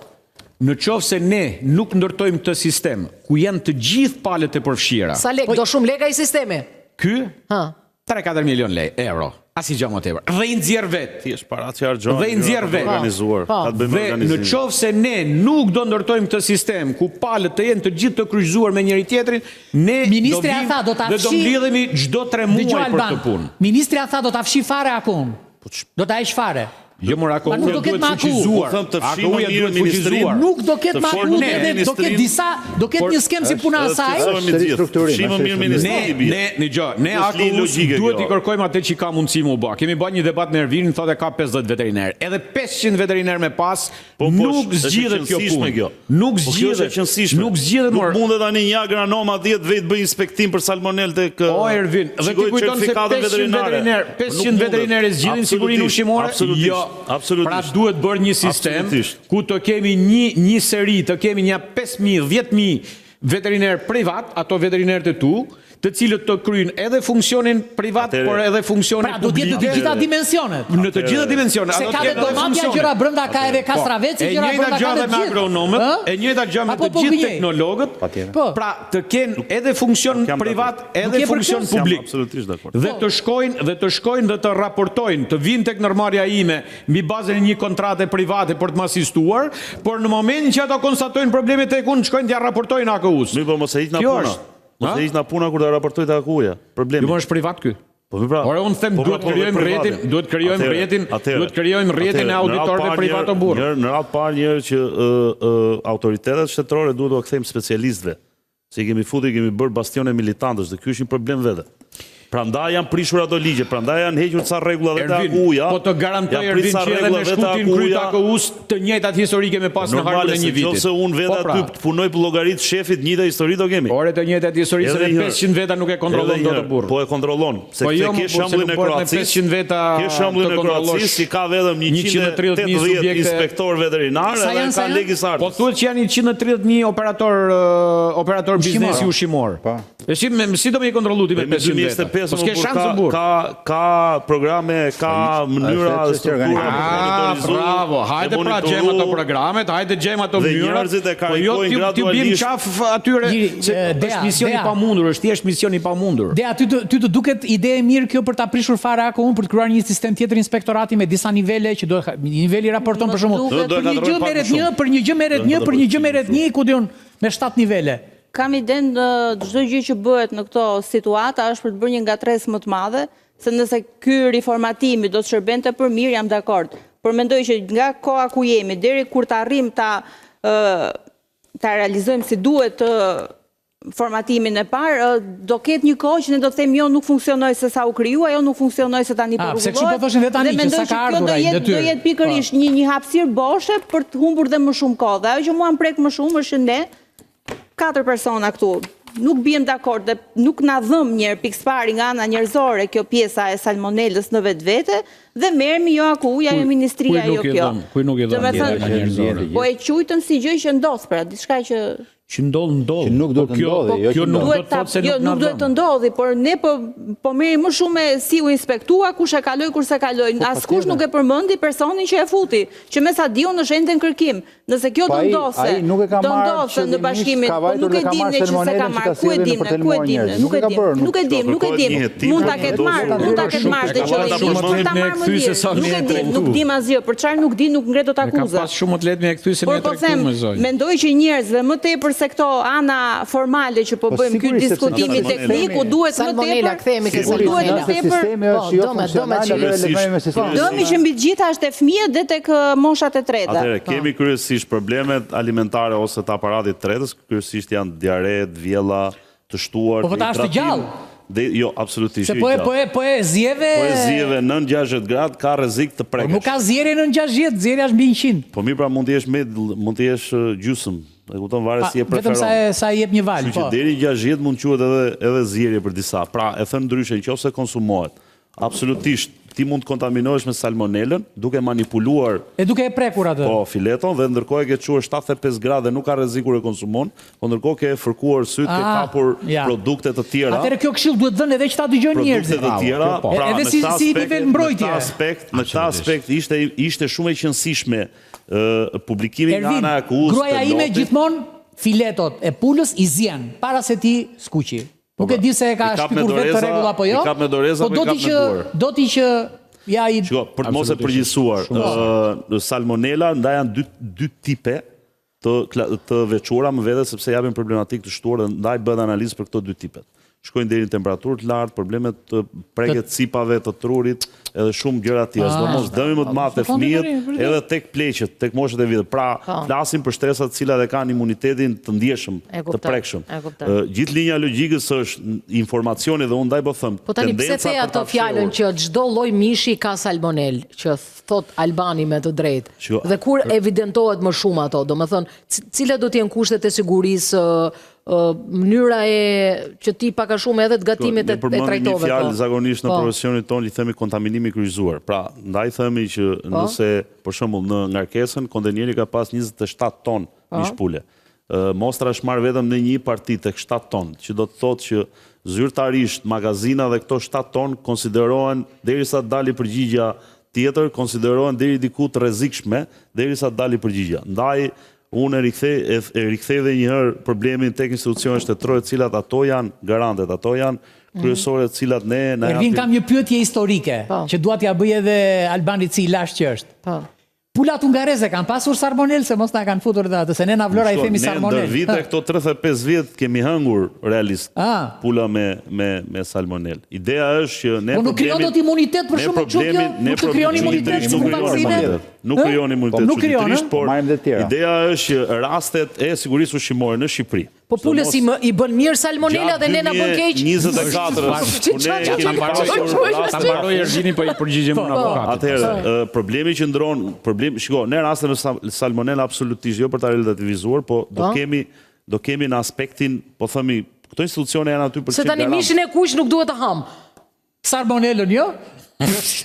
në qoftë se ne nuk ndërtojmë këtë sistem ku janë të gjithë palët e përfshira. Sa lek, do shumë lek ai sistemi? Ky? Ha. 3-4 milion le, euro. Asnjë gjë më tepër. Dhe i nxjerr vet. Thjesht paratë që harxhohen. Dhe i nxjerr vet. Organizuar. Po. Ka të bëjë me Dhe në organizimin. qoftë se ne nuk do ndërtojmë këtë sistem ku palët të jenë të gjithë të kryqëzuar me njëri tjetrin, ne Ministrja do vim tha, do ta dhe do fshi- mblidhemi çdo 3 muaj Dëgjo për Alban, këtë punë. Ministrja tha do ta fshi fare akun. Do ta heq fare. Jo mor Pa nuk AKU do ketë duhet më AKU. fuqizuar. Po them të fshi më AKU-ja mirë duhet ministrinë. fuqizuar. Nuk do ketë Të më fortë AKU ne, dhe do ketë ministrinë. disa, do ketë një skemë si puna e Është saj. qetësohemi Është të gjithë. ristrukturim, Fshi më është mirë ristrukturim. ministrinë Ne, i bie. ne, në gjë, ne Është linjë AKU-s logjike duhet kjo. i kërkojmë atë që ka mundësi mu bë. Kemi bërë një debat me Ervinin, thotë ka 50 veteriner. Edhe 500 veteriner me pas, Po, po, nuk është- është e zgjidhet kjo qenësishme punë. Kjo. Nuk Po kjo është e zgjidhet. qenësishme. Nuk zgjidhet Nuk mor. mundet tani një agronom atje të vetë bëj inspektim për salmonel tek O Ervin, dhe ti kujton se 500 veteriner, 500 veteriner e zgjidhin sigurinë ushqimore? Jo. Absolutisht. Pra duhet bërë një sistem Absolutisht. ku të kemi një një seri, të kemi një 5000, 10000 veteriner privat, ato veterinerët e tu, të cilët të kryjnë edhe funksionin privat, Atëherë- por edhe funksionin Pra do të jetë në të publik. gjitha dimensionet. Në të gjitha dimensionet. Se ato ka të dhe kenë edhe domatja funksione. gjëra brenda, ka edhe kastraveci Po, gjëra E njëjta brenda, gjë ka edhe dhe me gjithë. agronomët, Ë? e njëjta gjë me Apo të po gjithë gënjej? teknologët. Patjetër. Po. Pra të kenë edhe funksion Jam privat, dakord. edhe Nuk je për funksion këtë? Jam publik. absolutisht dakord. Dhe të shkojnë dhe të shkojnë dhe të raportojnë, të vinë tek ndërmarrja ime mbi bazën e një kontrate private për të më asistuar, por në momentin që ato konstatojnë problemet tek unë, shkojnë t'ja raportojnë AKU-s. Mirë, po mos e hiq na Kjo puna. është. Mos Ha? e hiq na puna kur ta raportoj te AKU-ja. Problemi. Jo, më është privat ky. Po mirë pra. Ore unë them Po pra, duhet po, dhe krijojmë private. rrjetin, duhet krijojmë Atëherë, rrjetin, atëherë, duhet krijojmë rrjetin e atëherë, në radhë auditorëve parë privat o njerë- burr. Njerë, në radhë parë njerë që ë, ë, autoritetet shtetërore duhet t'ua kthejmë specialistëve. Se i kemi futur, i kemi bërë bastione militantësh dhe ky është një problem vete. Prandaj janë prishur ato ligje, prandaj janë hequr ca rregulla vetë Ervin, AKU-ja. po të garantoj janë Ervin pritë ca që edhe rregulla me vetë shkutin kryt AKU-ja. AKU-s të njëjtat historike me pas në harkun Normale e se një viti. nëse unë vetë Po pra, aty të punoj për llogarit shefit, njëjta histori do kemi. Ore të njëjtat histori se Edhe me një herë. 500 veta nuk e kontrollon Edhe një dot herë, o burr. Po e kontrollon, se Po këtë jo, ke më burr, se shembullin nuk e bëhet me Kroacisë. 500 veta Ke shembullin të e kontrollosh Kroacisë që ka vetëm 130.000 180 subjekte. inspektor veterinar Sa edhe janë, sa ka janë? legis Po artis. thuhet që janë 130.000 operator ë, operator biznesi ushqimor. Po. E si me, si do me i kontrollu ti me Dhe me 500 veta? 2025 Po s'ke më shans ka, o burr. ka ka programe, ka mënyra është dhe çështje struktura organizimi. për Ah, monitorizuar. bravo. Hajde dhe pra gjejmë ato monitoru. programet, hajde gjejmë ato Dhe mënyrat. njerëzit e Po jo karikojnë ti ti bim gradualisht. qaf atyre Gjiri, se e, Dea, është mision i Dea. pamundur, është thjesht mision i pamundur. Dea, ty të, ty të duket ide e mirë kjo për ta prishur fare AKU-n për të krijuar një sistem tjetër inspektorati me disa nivele që do niveli raporton Më për shembull. duket- Do- do e Për një katrojmë gjë pak më merret shumë. një, për një gjë merret Do e një, për një gjë katrojmë merret një, ku diun me 7 nivele. Kam idenë ë, çdo gjë që bëhet në këto situata është për të bërë një ngatërresë më të madhe, se nëse ky riformatimi do të shërbente për mirë, jam dakord. Por mendoj që nga koha ku jemi deri kur të arrim ta ë ta realizojmë si duhet të formatimin e parë, ë, do ketë një kohë që ne do të themi jo nuk funksionoi se sa u krijua, jo nuk funksionoi se tani po Ah, pse kështu rregullohet. po thoshin dhe tani, Dhe që mendoj sa ka kjo ardhur do ai në jetë do detyrë. jetë pikërisht një një hapësirë boshe për të humbur dhe më shumë kohë. Dhe ajo që mua më prek më shumë është që ne katër persona këtu nuk biem dakord dhe nuk na dhëm njëherë pikëspari nga ana njerëzore kjo pjesa e salmonellës në vetvete dhe merremi jo AKU-ja, jo ministria, Kujt jo nuk i kjo. dhëm, kujt nuk i dhëm Domethënë, ndjera njerëzore. Po e quajtën si gjë që ndodh pra, diçka që Që ndodh, ndodh. Që nuk duhet Po të kjo- ndodhi, jo Kjo që nuk ndodh. do të thotë se jo, nuk na nuk duhet të dhëmb. ndodhi, por ne po po merrem më shumë me si u inspektua, kush e kaloi, kush s'e kaloi. Po, Askush nuk e përmendi personin që e futi, që me sa di unë është ende në kërkim. Nëse kjo Po do ai- ndodhse, ai nuk e ka do marrë ndodhse në qëllimisht, bashkimin, ka po vajtur nuk dhe e ka dim marrë ne që s'e ka salmonellën që marrë, ta ku e sjellin dim për ne, të ku e helmuar dim ne, njerëzit. nuk e Nuk e ka dim, bërë, nuk e dim, nuk e Kërkohet dim. një hetim Mund ta për ketë të marrë, ndodhur. mund ta ketë marrë dhe Shumë qëllimisht, më mund ta lehtë me marrë më kthy se lirë. sa Nuk me e dim, trajtu. nuk dim asgjë, për çfarë nuk di, nuk ngre dot E ka akuza. pas shumë më të lehtë me e kthy se Por me e po tregtu them, me zonjë. mendoj që njerëzve më tepër se këto ana formale që po Po bëjmë ky sigurisht, sepse diskutimi nëse teknik, u duhet më Salmonella, tepër kthehemi ke Sigurisht, u duhet më salmonella. nëse tepër sistemi Po, është jo dëme, dëme funksional, që- atëherë le të merremi me sistemin. Dëmi që mbi të gjitha është te fëmijët dhe tek ë, moshat e treta. Atëherë, kemi kryesisht problemet alimentare ose të aparatit tretës, kryesisht janë diare, vjella, të shtuar, Po, po, ta është të hidratim, gjallë. Dhe, jo, absolutisht. Se jo po i e gjallë. po e po e zjeve. Po e zjeve nën 60 gradë ka rrezik të Po prekesh. nuk ka zjerje nën 60, zjerja është mbi 100. Po mirë pra mund të jesh med, mund të jesh eh, gjysëm, e kupton varet Pa, si e preferon. vetëm sa e sa i jep një valë, Kështu që po. deri 60 mund quhet edhe edhe zjerje për disa. Pra, e thënë ndryshe, nëse konsumohet, absolutisht ti mund të kontaminohesh me salmonellën duke manipuluar E duke e prekur atë. po fileton dhe ndërkohë e ke çuar 75 gradë dhe nuk ka rrezik kur e konsumon, po ndërkohë ke fërkuar syt, ke Ah, kapur ja. produkte të tjera. Atëherë kjo këshill duhet dhënë edhe që ta dëgjojnë produkte njerëzit. të tjera, kjo po. pra Edhe në si këtë si aspekt- nivel mbrojtje. Në këtë aspekt, në këtë aspekt ishte ishte shumë e qenësishme ë publikimi nga Ervin, ana e akuzës. gruaja të ime lotit. gjithmonë filetot e pulës i zjen para se ti skuqi. Nuk e di se e ka I kap me shpikur vetë doreza, të rregull apo jo. i kap me doreza, po po i do kap ti me që duar. do ti që ja i Shiko, për të mos e përgjithsuar, ë salmonella ndaj janë dy dy tipe të kla- të veçuara më vete sepse japin problematik të shtuar dhe ndaj bëhet analizë për këto dy tipet. Shkojnë deri në temperaturë të lartë, problemet të preket cipave të trurit, edhe shumë gjëra të tjera. Sidomos dëmi më të madh te po, fëmijët, tani, vërtet. edhe tek pleqët, tek moshat e vjetër. Pra, flasim për shtresat të cilat e kanë imunitetin të ndjeshëm, E të kuptoj, prekshëm. e kuptoj. Ë, Gjithë linja e logjikës është informacioni dhe unë ndaj po them. Po tani pse tendenca the për ato ta fjalën fshehur. që çdo lloj mishi ka salmonel, që thot Albani me të drejtë. Shiko, Dhe kur evidentohet më shumë ato, domethënë, c- cilat do të jenë kushtet e sigurisë, ë, ë, mënyra e që ti pak a shumë edhe të gatimit Ne e, e përmendim një trajtove. fjalë po. zakonisht në Po. profesionin tonë i themi kontaminimi i kryqëzuar. Pra, ndaj themi që Po. nëse për shembull në ngarkesën kontejneri ka pas 27 ton Po. mish pule. Ë, Mostra është marrë vetëm në një parti tek 7 ton, që do të thotë që zyrtarisht magazina dhe këto 7 ton konsiderohen derisa dali përgjigja tjetër, konsiderohen deri diku të rrezikshme derisa dali përgjigja. Ndaj unë e rikthej e, e rikthej edhe një herë problemin tek institucionet shtetërore, të cilat ato janë garantet, ato janë kryesore të cilat ne na Ervin japin kam një pyetje historike Po. që dua t'ja bëj edhe Albanit si i lash që është. Po. Pulat hungareze kanë pasur salmonel se mos na kanë futur edhe atë, se ne na Vlora i Shko, themi Ne salmonel. ndër vite këto 35 vjet kemi hëngur realist Ah. pula me me me salmonel. Ideja është që ne Po nuk krijon problemin- dot imunitet për ne shumë kështu kjo? problemin- ne Nuk të krijon problemin- imunitet çuditërisht si nuk krijon vaksine? imunitet. Nuk Ë? krijon imunitet Nuk krijon, çuditërisht, ë? por Marrim dhe tjera. ideja është që rastet e sigurisë ushqimore në Shqipëri. Po pulës i, më, i bën mirë salmonela dhe ne na bën keq. 24 ku ne kemi pasur Ta raste mbaroj Ervini po i përgjigjem unë avokatit. Atëherë, ë, problemi që ndron, problemi, shiko, ne raste me sal- salmonella absolutisht jo për ta relativizuar, po do Po. kemi do kemi në aspektin, po themi, këto institucione janë aty për Se të qenë tani garant. mishin e kuq nuk duhet të ham. Salmonelën, jo?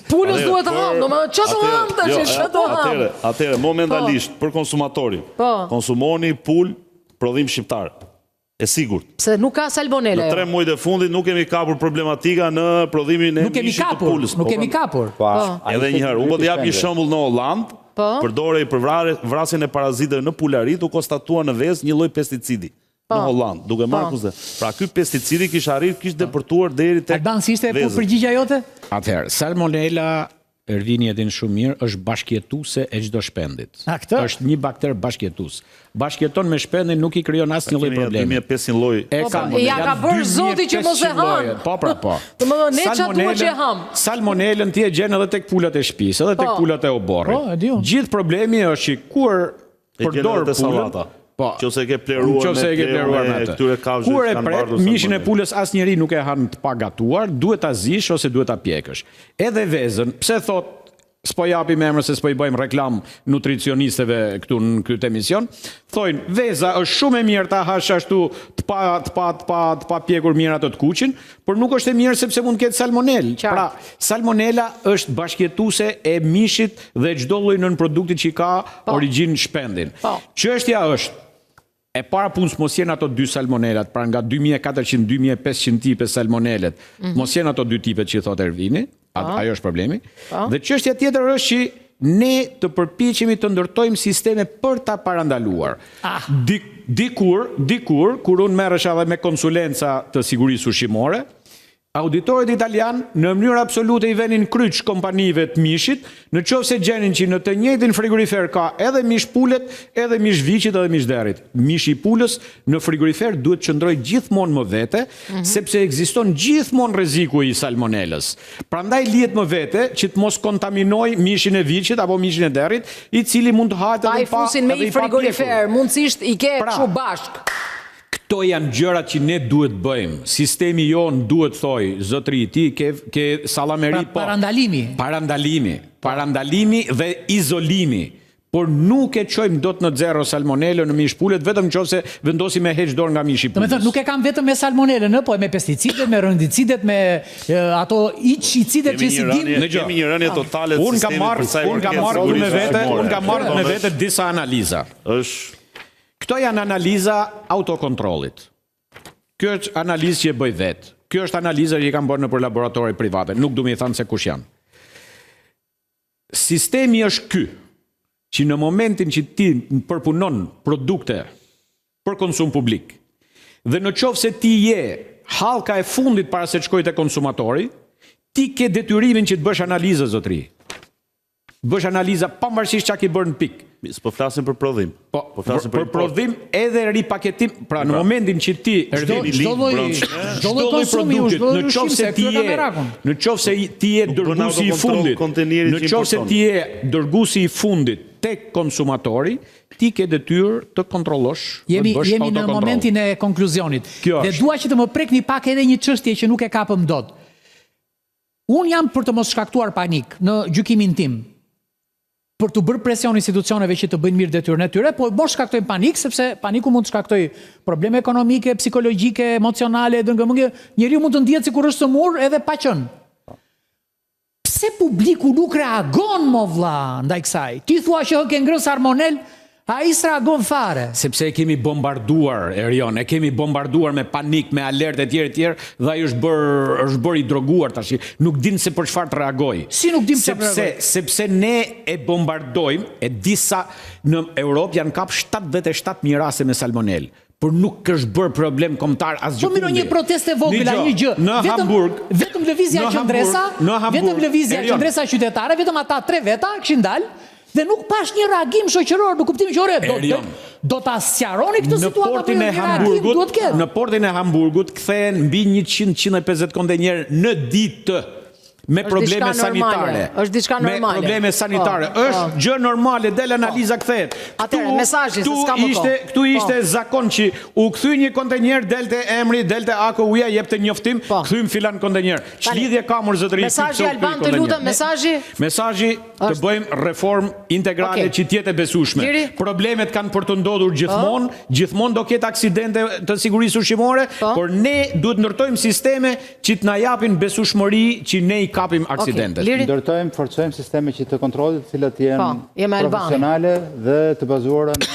Pulës duhet të ham, domethënë çfarë do Atëherë, ham tash, jo, çfarë do ham? Atëherë, atëherë momentalisht për konsumatorin. Po. Konsumoni pul prodhim shqiptar. E sigurt. Pse nuk ka salmonela. Në jo? tre muajt e fundit nuk kemi kapur problematika në prodhimin e Nuk kemi mishit të kapur, pulës. nuk Po, kemi pra, kapur. Po, ai Edhe ishte një herë, unë po të jap një shpende. shembull në Holland, Po. përdorej për vrare, vrasjen e parazitëve në pularit, u konstatua në vezë një lloj pesticidi në Holland, duke marrë Po. kushte. Pra ky pesticidi kishte arrit, kishte depërtuar deri tek Alban, si ishte vezët. përgjigja jote? Atëherë, salmonella Ervini e din shumë mirë, është bashkjetuese e çdo shpendit. A, këtë? Është një bakter bashkjetues. Bashkjeton me shpendin nuk i krijon asnjë lloj Kemi ja problemi. 2500 lloj. E Po, ka, po, ja ka janë bërë Zoti që mos e 2500 lloje. han. Po pra po. Domethënë, ne ça duhet që e ham? Salmonellën ti e gjen edhe tek pulat e shtëpisë, edhe tek Po. pulat e oborrit. Po, e di unë. Gjithë problemi është që kur E gjen përdor edhe te pulën, sallata. Po. Qofse e ke pleruar Qofse me e ke pleun pleruar e me atë. këtyre kafshëve Kur që e kanë pret, bartur mishin e salmonellë. pulës asnjëri nuk e han të pa gatuar, duhet ta zish ose duhet ta pjekësh. Edhe vezën, pse thot s'po japim emër se s'po i bëjmë reklam nutricionistëve këtu në këtë emision, thojnë veza është shumë e mirë ta hash ashtu të pa të pa të pa të pa pjekur mirë ato të kuqin, por nuk është e mirë sepse mund të ketë salmonel. Qartë. Pra, salmonela është bashkjetuese e mishit dhe çdo lloj nënprodukti që i ka origjinë shpendin. Po. Çështja është E para punës mos jenë ato dy salmonelat, pra nga 2400 2500 tipe salmonelet, mm -hmm. mos jenë ato dy tipet që i thotë Ervini, po. ajo është problemi. Po. Dhe çështja tjetër është që ne të përpiqemi të ndërtojmë sisteme për ta parandaluar. Ah. Dikur, dikur, kur unë merresha edhe me konsulenca të sigurisë ushqimore, Auditorët italianë në mënyrë absolute i venin kryq kompanive të mishit, në qoftë se gjenin që në të njëjtin frigorifer ka edhe mish pulet, edhe mish viçit edhe mish derrit. Mishi i pulës në frigorifer duhet të qëndrojë gjithmonë më vete, sepse ekziston gjithmonë rreziku i salmonelës. Prandaj lihet më vete që të mos kontaminojë mishin e viçit apo mishin e derrit, i cili mund të hahet edhe i pa fusin me edhe i i papjekur. frigorifer, mundësisht i ke Pra, kështu bashkë. Këto janë gjërat që ne duhet bëjmë. Sistemi jonë duhet thojë, zotëri, ti ke ke sallameri Pra po. parandalimi. Parandalimi, parandalimi dhe izolimi. Por nuk e çojmë dot në zero salmonelën në mish pulet vetëm nëse vendosim me heq dorë nga mishi i Domethënë pulës. nuk e kam vetëm me salmonelën, ë, po e me pesticidet, me rëndicidet, me e, ato içicidet Kemi që si një dim. rënie, Dëgjo. kemi një rënie totale të Unë kam sistemit marrë, për sa i unë kam përket marrë këtu me sigurisë vete, ushqimore. unë kam marrë me Domethënë, vete disa analiza. Është Këto janë analiza autokontrollit. Kjo është analizë që e bëj vetë. Kjo është analiza që i kam bërë nëpër laboratore private. Nuk du me i thënë se kush janë. Sistemi është ky, që në momentin që ti përpunon produkte për konsum publik, dhe në qoftë se ti je hallka e fundit para se të shkojë te konsumatori, ti ke detyrimin që të bësh analiza, zotri. Bësh analiza pavarësisht çka ke bërë në pikë. S'po flasim për prodhim. Po, po flasim për, për, për prodhim edhe ripaketim. Pra në Pra. momentin që ti Çdo çdo lloj çdo lloj konsumi, produktit, çdo lloj në qoftë ushqimi, se se ti këtu e ka je, merakun. në qoftë se ti je Nuk bën dërguesi i autokontroll fundit, kontenierit në që qoftë se importon. ti je dërguesi i fundit tek konsumatori, ti ke detyrë të kontrollosh, Jemi të bësh jemi në autokontroll. momentin e konkluzionit. Kjo Dhe është. dua që të më prekni pak edhe një çështje që nuk e kapëm dot. Unë jam për të mos shkaktuar panik në gjykimin tim. Për të bërë presion institucioneve që të bëjnë mirë detyrën e tyre, po mos shkaktojnë panik sepse paniku mund të shkaktojë probleme ekonomike, psikologjike, emocionale, dëngëmëngje. Njeriu mund të ndihet sikur është sëmur edhe pa qenë. Pse publiku nuk reagon mo vlla ndaj kësaj? Ti thua që ke ngrënë salmonel, ai s'reagon fare. Sepse e kemi bombarduar, Erion, e kemi bombarduar me panik, me alert e tjerë e tjerë, dhe ai është bërë është bërë i droguar tash. Nuk din se për çfarë të reagoj. Si nuk din pse të sepse reagoj? sepse ne e bombardojmë, e disa në Europë janë kap 77000 raste me salmonel. Por nuk është bërë problem kombëtar asgjë. Po miro një protestë e vogël, a një gjë. Në Vetëm Hamburg, vetëm lëvizja në qendresa, Hamburg, në Hamburg, vetëm lëvizja Erion, qendresa qytetare, vetëm ata tre veta kishin dalë dhe nuk pash një reagim shoqëror në kuptimin që ore do do, Erion. do ta sqaroni këtë në situatë apo portin jo, e një reagim Hamburgut, duhet ketë. në portin e Hamburgut kthehen mbi 100-150 kontejnerë në ditë me Është probleme diçka normale, sanitare. është diçka normale. Me probleme sanitare. Po, është po. gjë normale, del analiza kthehet. Atëherë, mesazhi, se këtu s'ka më ishte, kohë. këtu ishte Po. zakon që u kthy një kontejner, delte emri, delte AKU-ja, jepte njoftim, Po. kthym filan kontejner. Ç'lidhje ka mor zotëri? ky Mesazhi pse u kthy Alban, të kontejner? lutem, mesazhi? Mesazhi të Është- bëjmë reformë integrale Okej. që të jetë e besueshme. Liri? Problemet kanë për të ndodhur gjithmonë, gjithmonë do ketë aksidente të sigurisë ushqimore, Po. por ne duhet ndërtojmë sisteme që të na japin besueshmëri që ne i kapim aksidentet. Liri? Ndërtojmë, forcojmë sisteme që të kontrollit, të cilat Po, janë jemi Albani. profesionale dhe të bazuara në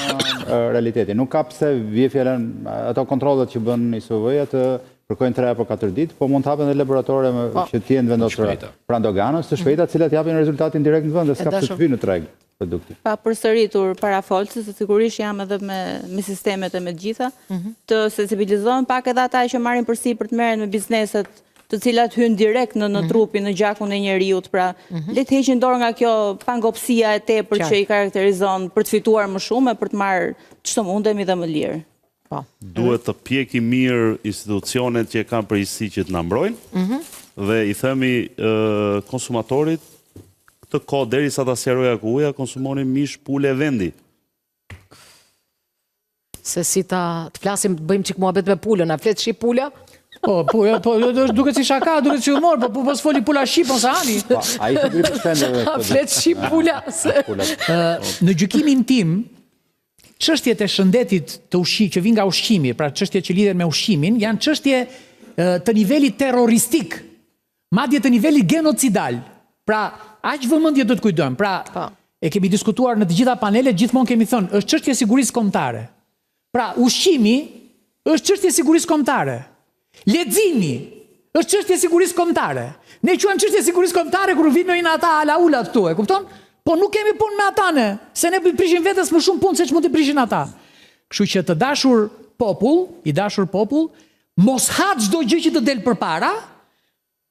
e, realitetin. Nuk ka pse vje fjalën ato kontrollet që bën ISUV-ja të përkojnë 3 apo 4 ditë, po mund të hapen edhe laboratore me, Po. që të jenë vendosura shpejta. pranë doganës, të shpejta, të cilat japin rezultatin direkt në vend, dhe s'ka pse dashur. të hyjë në treg produkti. Pa përsëritur parafolësi, se sigurisht jam edhe me, me sistemet e me të gjitha, të sensibilizohen pak edhe ata që marrin përsipër të merren me bizneset të cilat hynë direkt në, në trupin, në gjakun e njeriut, pra le të heqin dorë nga kjo pangopësia e tepërt Qartë. që i karakterizon për të fituar më shumë e për të marrë ç'të mundemi dhe më lirë. Po. duhet të pjeki mirë institucionet që e kanë përgjegjësi që të na mbrojnë. Dhe i themi ë, konsumatorit këtë kohë derisa ta sqarojë AKU-ja konsumoni mish pule vendi. Se si ta të flasim, të bëjmë çik muhabet me pulën, a flet shqip pula? Po, po, po, jo, duket si shaka, duket si humor, po po po s'foli pula shqip ose ani. Po, ai të bëri për shpendeve. A flet shqip pula? Se... Pula. Në gjykimin tim, çështjet e shëndetit të ushqi që vijnë nga ushqimi, pra çështjet që lidhen me ushqimin, janë çështje ë, të nivelit terroristik, madje të nivelit genocidal. Pra, aq vëmendje do të kujdojmë. Pra, Po. e kemi diskutuar në të gjitha panelet, gjithmonë kemi thënë, është çështje e sigurisë kombëtare. Pra, ushqimi është çështje e sigurisë kombëtare. Leximi është çështje e sigurisë kombëtare. Ne quajmë çështje e sigurisë kombëtare kur vijnë ndonjë nga ata alaulat këtu, e kupton? Po nuk kemi punë me ata ne, se ne po i prishim vetes më shumë punë se ç'mund t'i prishin ata. Kështu që të dashur popull, i dashur popull, mos ha çdo gjë që të del përpara,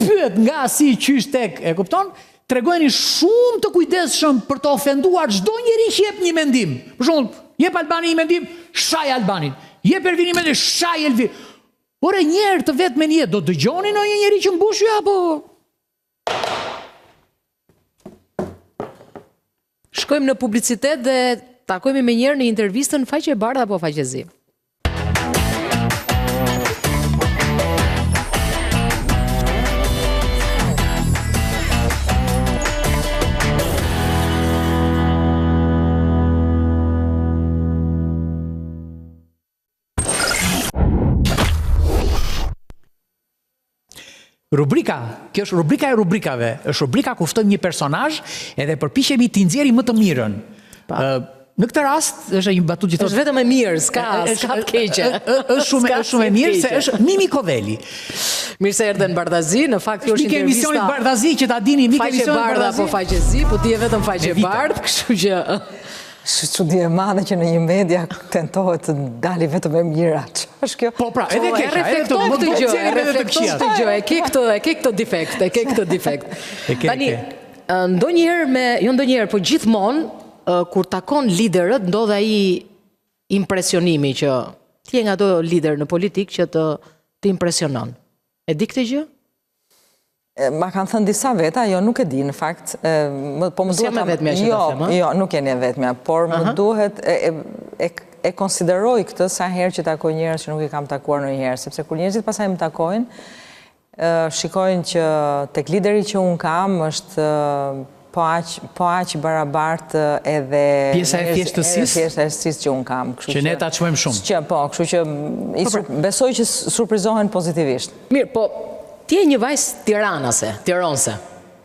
Pyet nga, si, qysh, tek, e kupton? Tregojeni shumë të kujdesshëm për të ofenduar çdo njeri që jep një mendim. Për shembull, jep Albani një mendim, shaj Albanin. Jep Ervini një mendim, shaj Elvin. Ore një herë të vetme në jetë do dëgjoni ndonjë njeri që mbush ju apo Shkojmë në publicitet dhe takohemi menjëherë në intervistën Faqe Bardhë apo Faqe Zi. Rubrika, kjo është rubrika e rubrikave, është rubrika ku ftojmë një personazh edhe përpiqemi t'i nxjerrim më të mirën. Pa. Në këtë rast është një batutë që thotë Është vetëm e mirë, s'ka, s'ka të keqe. Është shumë është shumë e mirë se është Mimi Kodheli. Mirë se erdhe në Bardhazi, në fakt kjo është intervista. Mike emisionit Bardhazi që ta dini, mike emisionit Bardhazi. Faqe bardhë apo faqe zi, po ti je vetëm faqe bardhë, kështu që Është çudi e madhe që në një media tentohet të dali vetëm e mira. Ç'është kjo? Po pra, edhe po, keqja, edhe të më këtë gjë, e reflekton këtë gjë, e ke këtë, e ke këtë defekt, e ke këtë defekt. Tani, ndonjëherë me, jo ndonjëherë, po gjithmonë kur takon liderët ndodh ai impresionimi që ti je nga ato liderë në politikë që të të impresionon. E di këtë gjë? Ma kanë thënë disa veta, jo nuk e di në fakt, po më duhet... S'jam e vetmja që ta them, Jo, nuk jeni e vetmja, por më duhet, e konsideroj këtë sa herë që takoj njerëz që nuk i kam takuar ndonjëherë, sepse kur njerëzit pastaj më takojnë, shikojnë që tek lideri që unë kam është po aq po aq i barabartë edhe pjesa e thjeshtësisë, pjesa e thjeshtësisë që unë kam, kështu që ne ta çmojmë shumë. Që po, kështu që i po, pra. besoj që surprizohen pozitivisht. Mirë, po ti je një vajzë tiranase, tironse.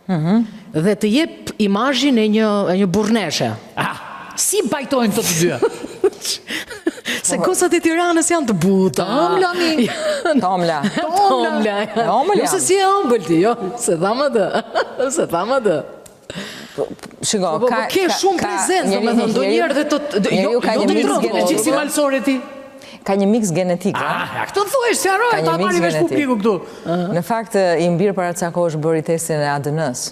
Mhm. Dhe të jep imazhin e një e një burrneshe. Ah, si pajtohen këto të dyja? Se gocat e Tiranës janë të buta. Të ëmbla mi. Të ëmbla. Të ëmbla. Të ëmbla. Jo se s'je e ëmbël ti, jo, s'e thamë atë. S'e thamë atë. Po, shiko, po, po, ka ke shumë prezencë, domethënë ndonjëherë dhe të jo, jo, ka një miks genetik. Si malsore ti. Ka një miks genetik. Ah, ja, këto thuaj se harroj, ta marrë vesh publiku këtu. Në fakt, im bir para ca kohësh bëri testin e ADN-s.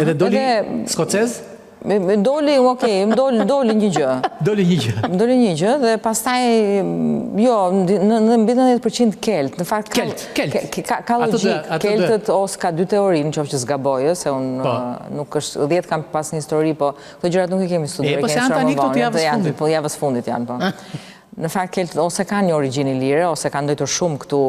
Edhe doli skocez? Më doli, okej, më doli, doli një gjë. Doli një gjë. Më doli një gjë dhe pastaj jo, në në mbi 90% kelt. Në fakt ka kelt, kelt. Ka ka logjikë. Keltët ose ka dy teori, në qoftë që s'gaboj, ë, se unë po. nuk është 10 kam pas në histori, po këto gjërat nuk i kemi studiuar. E po se janë tani këto të javës fundit. Po javës fundit janë, po. Në fakt keltët ose kanë një origjinë ilire ose kanë ndejtur shumë këtu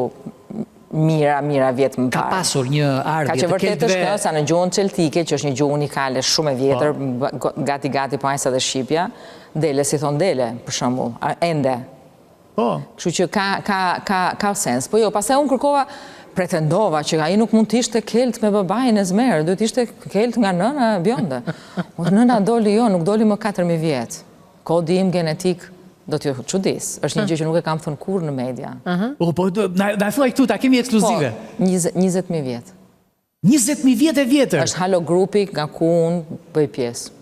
mijëra, mijëra vjet më parë. Ka pasur një ardhje të keltëve. Ka që vërtet është kjo, sa në gjuhën celtike, që është një gjuhë unikale shumë e vjetër, po. gati gati po aq sa dhe shqipja, deles i thonë dele, për shembull, ende. Po. Kështu që ka ka ka ka sens. Po jo, pastaj unë kërkova pretendova që ai nuk mund të ishte kelt me babain esmer, duhet të ishte kelt nga nëna bjonde. Po nëna doli jo, nuk doli më 4000 vjet. Kodi im genetik do t'ju çudisë. Është një gjë që nuk e kam thënë kurrë në media. Po, po, na e thuaj këtu, ta kemi ekskluzive. Po, 20000 vjet. 20000 vjet e vjetër. Është halogrupi nga ku unë bëj pjesë.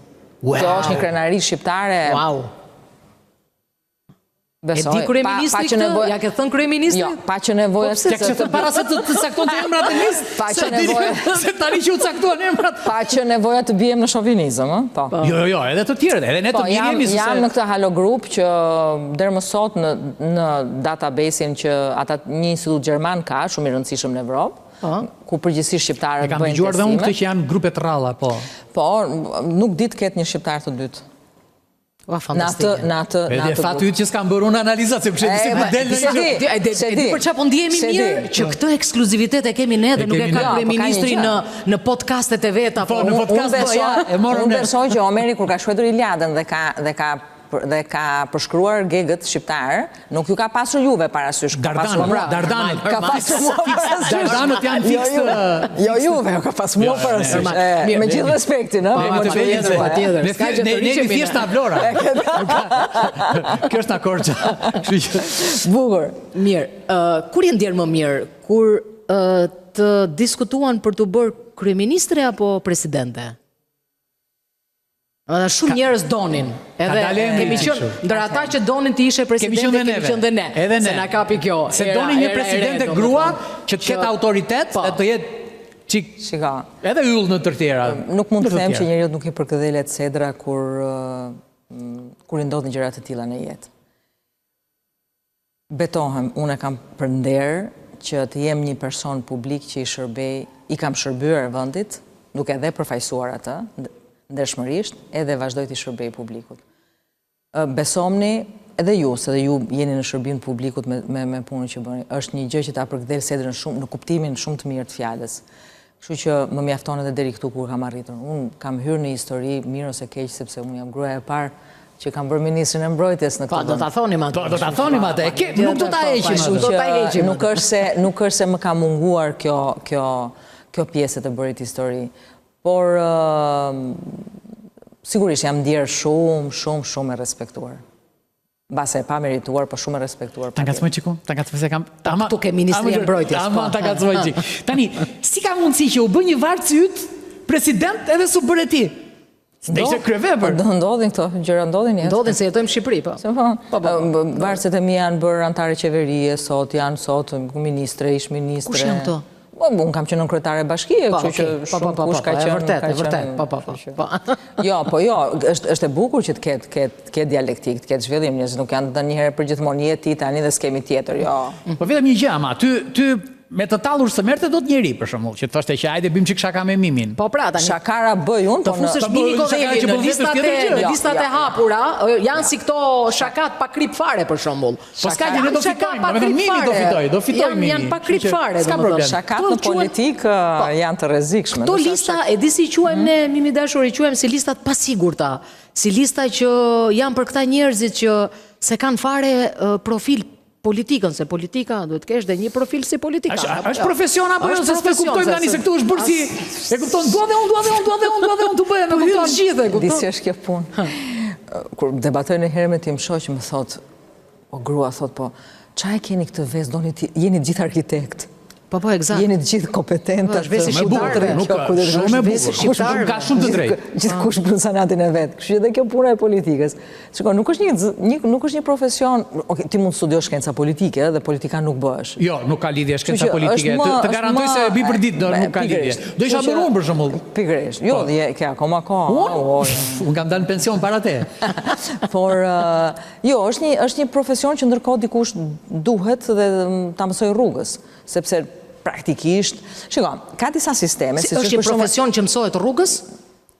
Wow. Kjo është një krenari shqiptare. Wow. Besoj, e di kryeministri këtë? Nevoj... Ja ke thënë kryeministrit? Jo, pa qenë nevoja po, se... Ja ke thënë para se të, të caktonte emrat e listë? Pa qenë nevoja... Se tani që u caktuan emrat... Pa qenë nevoja të biem në shovinizëm, ë? Po. po. Jo, jo, jo, edhe të tjerët, edhe ne të po, mirë jemi. Jam, jam në këtë halogrup që deri më sot në, në database-in që ata një institut gjerman ka, shumë i rëndësishëm në Evropë, po. ku përgjithësisht shqiptarët bëjnë testime. E kam dëgjuar dhe unë këtë që janë grupe të rralla, po. Po, nuk di të ketë një shqiptar të dytë. Ua, fantastike. Në atë, në atë, Edhe fati yt që s'kam bërë unë analizat, se kush e di se ku del në gjë. E di, e di për çfarë po ndihemi mirë, që këtë ekskluzivitet e kemi ne dhe nuk e ka po, kryeministri në në podcastet e veta. Po, në podcast po, ja, e morëm ne. Unë besoj që Omeri kur ka shkruar Iliadën dhe ka dhe ka. dhe ka përshkruar gegët shqiptarë, nuk ju ka pasur juve parasysh, ka pasur Dardanët, mua. Dardanët. Ka pasur mua parasysh. Dardanët janë Jo, fiks juve. Jo juve, jo ka pas mua Jo, parasysh. normal. E, Mirë, Me gjithë respektin, ëh, Po, me patjetër, më patjetër. Ne S'ka gjë ne të ne jemi rriqemi thjesht nga Vlora. Kjo është nga Korça. Kështu që Bukur. Mirë, ë, kur je ndjerë më mirë? Kur ë, të diskutuan për t'u bërë kryeministre apo presidente? Ëh, shumë njerëz donin. Edhe dalë emri kemi i qenë kështu. ndër ata që donin të ishe Kemi presidente, qenë dhe kemi neve. qenë dhe ne. Edhe ne. Se na kapi kjo. Se era- donin një era e re, presidente domethënë. grua që të ketë autoritet Po. dhe të jetë çik Shiko. edhe yll në të tjera. Nuk mund Në të të them që tjera. njeriu nuk i përkëdhelet sedra kur ë, m, kur i ndodhin gjëra të tilla në jetë. Betohem, unë e kam për nder që të jem një person publik që i shërbej, i kam shërbyer vendit, duke edhe përfaqësuar atë ndershmërisht, edhe vazhdoj t'i shërbej publikut. Ë, Besomni edhe ju, se edhe ju jeni në shërbim të publikut me, me, me punën që bëni. Është një gjë që ta përkëdhel sedrën shumë në kuptimin shumë të mirë të fjalës. Kështu që më mjafton edhe deri këtu kur kam arritur. Unë kam hyrë në histori mirë ose keq sepse unë jam gruaja e parë që kam bërë ministrin e mbrojtjes në Po, këtë do vend. ta thonim atë. Po, do ta thonim atë. E ke, nuk do ta Po, po, heqim Nuk atë. do ta që heqim. Nuk është se nuk është se më ka munguar kjo kjo kjo pjesë e të bërit histori, por ë, sigurisht jam ndjerë shumë, shumë, shumë e respektuar. Mbase e pa merituar, po shumë e respektuar. Ta ngacmoj çikun, ta ngacmoj se kam ama Këtu ke Ministrinë e ama- Mbrojtjes, Ama po. ta ngacmoj çik. Tani, si ka mundësi që u bë një vartësi yt president edhe s'u bëre ti? Se ishte kryevepër. Po, do ndodhin këto gjëra ndodhin jetë. Ndodhin se jetojmë në Shqipëri, po. Se po, po, varëset e mi janë bërë anëtare qeverie sot, janë sot ministre, ish ministre. Kush janë këto? Po, unë kam qenë nënkryetare bashkie, Po, kështu që okay. Po, po, shumë po, kush po, ka po, e qenë, vërtet, ka e vërtet, qenë, po, po, po, kështu që- po. Jo, po jo, është është e bukur që të ketë ketë ketë dialektik, të ketë zhvillim, njerëzit nuk janë ndonjëherë për gjithmonë je ti tani dhe s'kemi tjetër, jo. Po vetëm një gjë ama, ty ty me të tallur s'të merrte dot njeri për shembull, që të thoshte që hajde bëjmë çik shaka me Mimin. Po pra tani. Shakara bëj unë, Të po në fusësh Po, Mimi po, shaka Kodhelin që në bën vetë listat është e tjetër gjë. në Jo, listat jo, e jo. hapura, ë, janë si këto shakat pa krip fare për shembull. Po s'ka gjë, ne do Janë shaka fitojmë, pa domethënë krip Mimi do fare. fitojë, do fitojë Janë Mimi. janë pa krip Kështu që fare, s'ka domethënë. problem. Shakat Këto në quhen- politikë janë të rrezikshme. Këto ndërsa lista, e di si i quajmë ne, Mimi dashur, i quajmë si lista të pasigurta, si lista që janë për këta njerëzit që se kanë fare ë, profil politikën, se politika duhet të kesh dhe një profil si politikan. Është apo është jo? profesion apo jo Është se s'e profesion, kuptojmë tani se këtu është bërë si e kupton dua dhe unë dua dhe unë dua dhe unë dua dhe unë të bëhem, e Po hyn kupton? të gjithë, e Di kupton? si është kjo punë. Kur debatoj në herë me tim shoq, më thot, o grua, thot, po, qa e keni këtë ves, doni ti, jeni të gjithë arkitekt. Po po, eksakt. Jeni të gjithë kompetentë. Po, është vesi Shumë e bukur, shqiptarëve. nuk ka, shumë e bukur. shqiptarëve. Ka shumë të drejtë. Gjithë kush bën zanatin e vet. Kështu që edhe kjo puna e politikës. Shiko, nuk është një, një nuk është një profesion, okay, ti mund të studiosh shkenca politike dhe politika nuk bëhesh. Jo, nuk ka lidhje shkenca Kështu që politike. është Të, më- të garantoj është se më- e bi për ditë, do, e, nuk ka lidhje. pikërisht. Do isha Kështu që- bërë unë për shembull. Pikërisht. Jo, Po. je ke akoma kohë. Unë? o, o, Unë kam dalë në pension para te. Por, ë, jo, është një, është një profesion që ndërkohë dikush duhet dhe mm, ta mësoj rrugës, sepse praktikisht, shiko, ka disa sisteme, Si, siç është një për shembull- profesion që mësohet rrugës?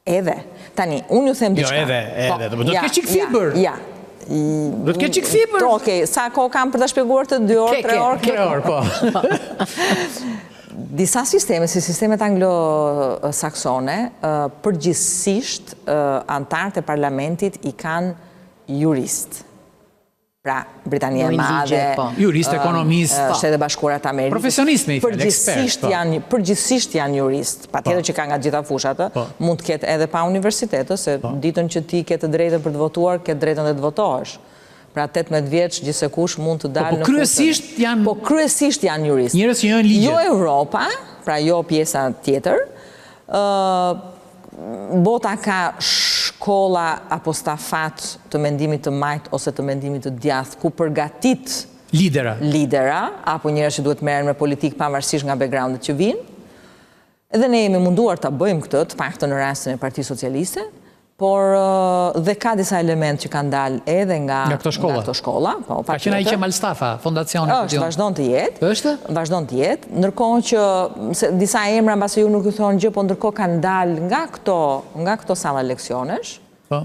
Edhe. Tani, unë ju them Jo, diçka. edhe, edhe, do të Ja, kesh çik ja, fibër. Ja. Do të kesh çik fibër. To, Okej, sa kohë kam për ta shpjeguar të 2 orë, Ke, 3 ke, orë? 3 orë, po. Disa sisteme, si sistemet anglo-saksone, ë, përgjithsisht ë, antarët e parlamentit i kanë jurist. Pra, Britania e Nojnë ligje, Madhe, po. Jurist, ekonomist. ë, Shtetet e Bashkuara të Amerikës. Profesionist me i fjalë, ekspert, Përgjithsisht po. janë përgjithsisht janë jurist. Patjetër që ka nga të gjitha fushat, ë, Po. mund të ketë edhe pa universitet, ë, se ditën që ti ke të drejtën për të votuar, ke të drejtën dhe të votohesh. Pra 18 vjeç gjithsekush mund të dalë po në fushën. kryesisht janë- Po kryesisht janë juristë. Njerëz që njohin ligjet. Jo Europa, pra jo pjesa tjetër. ë bota ka shkolla apo stafat të mendimit të majtë ose të mendimit të djathtë, ku përgatit Lidera. lidera apo njerëz që duhet merren me politikë pavarësisht nga backgroundet që vinë. Edhe ne jemi munduar ta bëjmë këtë, të paktën në rastin e Partisë Socialiste, por ë, dhe ka disa elementë që kanë dalë edhe nga Nga këto shkolla. Nga këto shkolla, po, Ka qenë ai patjetër. Qemal Stafa, fondacioni. Është, vazhdon të jetë. Është? Vazhdon të jetë, ndërkohë që se disa emra mbase ju nuk ju thonë gjë, po ndërkohë kanë dalë nga këto nga këto salla leksionesh. Po.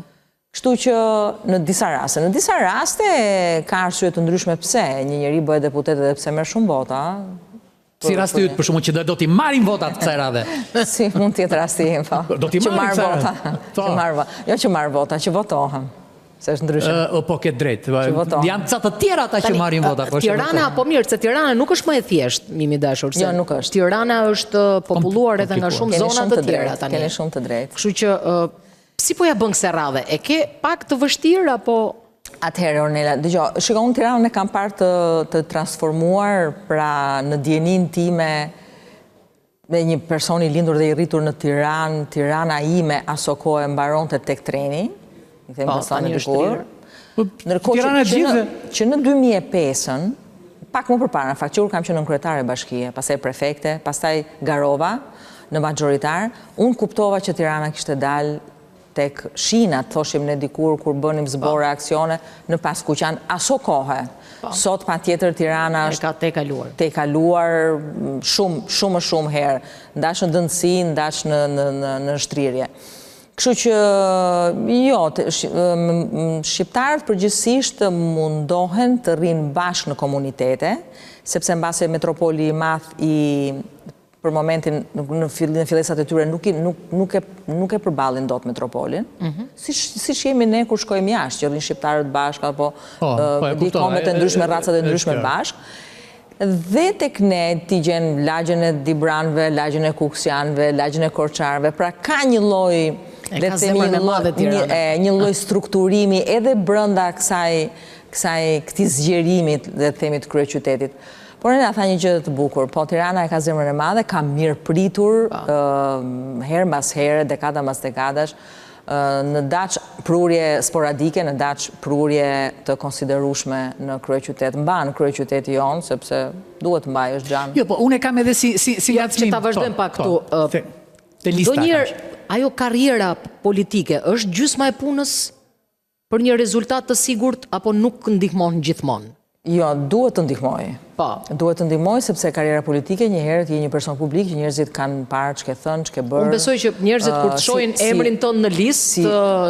Kështu që në disa raste, në disa raste ka arsye të ndryshme pse një njeri bëhet deputet edhe pse merr shumë vota. Si rasti yt për shembull që do, do t'i marrim votat kësaj radhe. Si mund të jetë rasti im, po. Do t'i Që marrim marr kësaj vota. radhe. Po. Që marr vota. Jo që marr vota, që votohem. Se është ndryshe. Ë, po ke drejt. Janë ca të tjera ata që marrin vota, po. Tirana, po mirë, se Tirana nuk është më e thjeshtë, Mimi e dashur, se jo, nuk është. Tirana është populluar edhe nga shumë zona të tjera tani. Keni shumë të drejtë. Kështu që si po ja bën kësaj radhe? E ke pak të vështirë apo Atëherë Ornela, dëgjo, shiko unë Tiranën e kam parë të të transformuar, pra në dijeninë time Me një person i lindur dhe i rritur në Tiranë, Tirana ime asokohe mbaronte tek treni, i themi po, tani dikur. Po, Ndërkohë që, që, në, që në 2005-ën, pak më përpara, në fakt që kur kam qenë nënkryetare bashkie, pastaj prefekte, pastaj garova në mazhoritar, unë kuptova që Tirana kishte dalë tek shinat, thoshim ne dikur kur bënim zbore po. aksione në Paskuqan asokohe. Po. Sot patjetër Tirana është ka tejkaluar. Tejkaluar shumë shumë më shumë herë, ndash në dendësi, ndash në në në në shtrirje. Kështu që jo, shqiptarët përgjithësisht mundohen të rrinë bashkë në komunitete, sepse mbase metropoli i madh i për momentin në në fillesat e tyre nuk nuk nuk e nuk e përballin dot metropolin. Mm -hmm. Siç siç jemi ne kur shkojmë jashtë, që rrinë shqiptarët bashkë apo po, po, di kombet e ndryshme, racat e ndryshme bashkë. Dhe tek ne ti gjen lagjen e Dibranëve, lagjen e Kuksianëve, lagjen e Korçarëve, pra ka një lloj le të themi një lloj një, një lloj strukturimi edhe brenda kësaj kësaj këtij zgjerimit le të themi të kryeqytetit. Por na tha një gjë të bukur, po Tirana e ka zemrën e madhe, ka mirëpritur po. herë mbas here, dekada mbas dekadash, në daç prurje sporadike, në daç prurje të konsiderueshme në kryeqytet. Mban kryeqyteti jonë, sepse duhet të mbajë është xhan. Jo, po unë e kam edhe si si si jo, ngacmim. Që ta vazhdojmë po, pak këtu. Po, te lista. Ndonjëherë ajo karriera politike është gjysma e punës Për një rezultat të sigurt apo nuk ndihmon gjithmonë? Jo, duhet të ndihmojë. Po. Duhet të ndihmojë sepse karriera politike një herë ti je një person publik që njerëzit kanë parë ç'ke thënë, ç'ke bërë. Unë besoj që njerëzit kur të shohin emrin tënd në listë,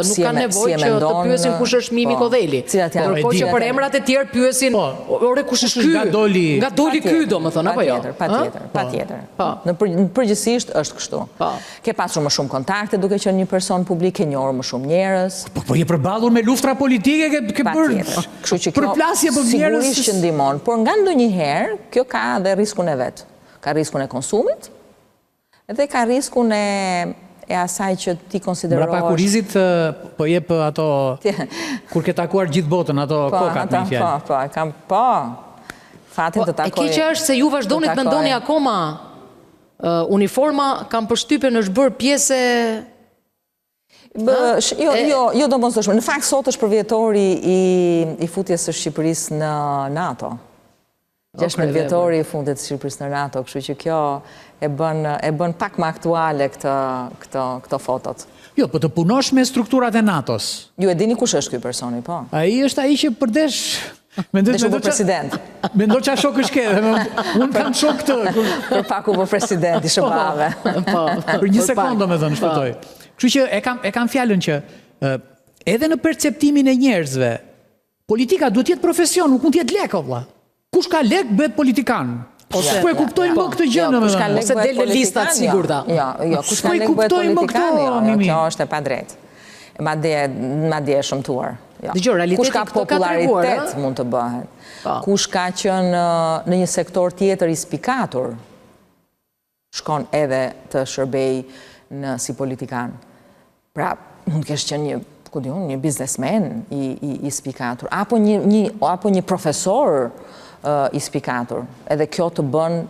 nuk kanë nevojë që të pyesin kush është Mimi po. Kodheli. Ndërkohë që për emrat e tjerë pyesin, po. ore kush është ky? Nga doli? Nga doli ky, domethënë, apo jo? Patjetër, patjetër, patjetër. Po. Në përgjithësisht është kështu. Po. Ke pasur më shumë kontakte duke qenë një person publik, ke njohur më shumë njerëz. Po, po je përballur me luftra politike, ke ke bërë Patjetër. Kështu që kjo përplasje po njerëz. Sigurisht që ndihmon, por nga ndonjëherë kjo ka dhe riskun e vet. Ka riskun e konsumit dhe ka riskun e e asaj që ti konsiderohesh. Mbrapa kurrizit po jep ato kur ke takuar gjithë botën ato po, kokat me fjalë. Po, po, e kam po. Fatin po, të takoj. E keqja është se ju vazhdoni të mendoni akoma Uniforma kam përshtypjen është bërë pjesë e Bë, jo, jo, jo domosdoshmë. Në fakt sot është përvjetori i i futjes së Shqipërisë në NATO. 16 vjetori i futjes së Shqipërisë në NATO, kështu që kjo e bën e bën pak më aktuale këtë këto këto fotot. Jo, po të punosh me strukturat e NATO-s. Ju e dini kush është ky personi, po? Ai është ai që përdesh Mendoj se u bë president. Mendo ça shokësh ke, unë kam shok këtë. Për pak u bë president i SHBA-ve. Po, për një sekondë domethënë po. shpëtoi. Kështu që e kam e kam fjalën që edhe në perceptimin e njerëzve, politika duhet të jetë profesion, nuk mund të jetë lek o vlla. Kush ka lek bëhet politikan. Ose s'po e kuptojnë më këtë gjë, jo, domethënë. Ose del në lista të sigurta. Jo, jo, kush ka lek bëhet politikan, jo, jo, kjo është e padrejtë. Madje, madje e shëmtuar. Jo. Dëgjo, realiteti Kush ka popularitet mund të bëhet. Po. Kush ka qenë në një sektor tjetër i spikatur, shkon edhe të shërbejë në si politikan. Pra, mund të kesh qenë një, ku di unë, një biznesmen i, i, i spikatur, apo një, një, apo një profesor uh, i spikatur. Edhe kjo të bën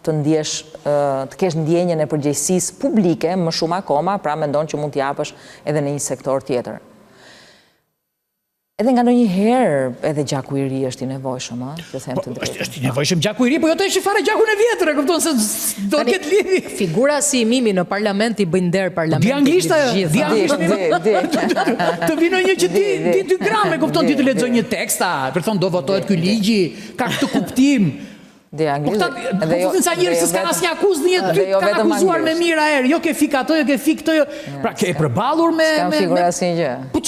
të ndjesh, uh, të kesh ndjenjën e përgjegjësisë publike, më shumë akoma, pra mendon që mund të japësh edhe në një sektor tjetër. Edhe nga ndonjëherë, edhe gjaku i ri është i nevojshëm, ë, të them po, të drejtën. Është i nevojshëm gjaku i ri, po jo të heqësh fare gjakun e vjetër, e kupton se do të ketë lidhje. Figura si Mimi në parlament i bëjnë nder parlamentit. Di anglisht ajo, di anglisht Mimi. Di, di. Të vinë një që di, di dy gramë, e kupton, di të lexojë një tekst, a, për thonë do votohet ky ligji, ka këtë kuptim. Di Po anglisht. këta, po futin ca njerëz që s'kanë asnjë akuzë në jetë, ty jo kanë akuzuar me mijëra herë, jo ke fik ato, jo ke fik këto, jo. Pra ke përballur me S'kam me fikur asnjë gjë. Po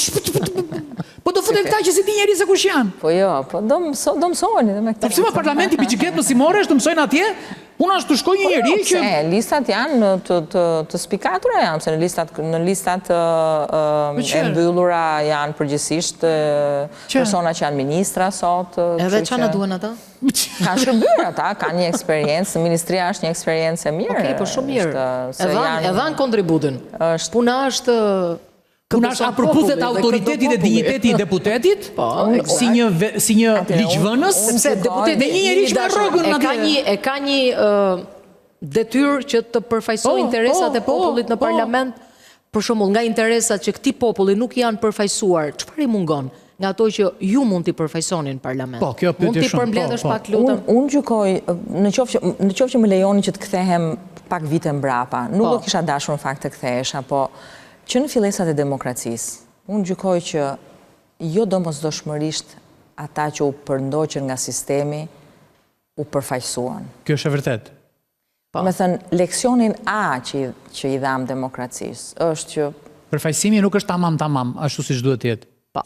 Po do futen këta që s'i di njeri se kush janë. Po jo, po do mëso, do mësoheni dhe me këtë. Po pse më parlamenti biçikletë mësimore është të mësojnë atje? Puna është të shkojë një po, njeri jo, që pse, listat janë të të të spikatura janë, pse në listat në listat po e mbyllura janë përgjithsisht persona që janë ministra sot, Edhe ça na duhen ata? Kanë shërbyer ata, kanë një eksperiencë, ministria është një eksperiencë e mirë. Okej, po shumë mirë. E dhanë, e dhanë kontributin. Është Puna është Puna është a përputhet autoriteti dhe dinjiteti i deputetit? Po, si një si një ligjvënës, sepse deputeti me një njeri që merr rrogën e ka një e ka një detyrë që të përfaqësojë po, interesat po, e popullit në po. parlament. Për shembull, nga interesat që këtij populli nuk janë përfaqësuar, çfarë i mungon? Nga ato që ju mund t'i përfaqësoni në parlament. Po, kjo pyetje shumë. Mund t'i përmbledhësh pak lutem? Unë gjykoj, në qoftë që në qoftë që më lejoni që të kthehem pak vite mbrapa, nuk do kisha dashur në fakt të kthehesha, po Që në fillesat e demokracisë, unë gjykoj që jo domosdoshmërisht ata që u përndoqën nga sistemi u përfaqësuan. Kjo është e vërtetë. Po. Domethënë, leksionin A që që i dhamë demokracisë është që Përfaqësimi nuk është tamam tamam ashtu siç duhet të jetë. Po.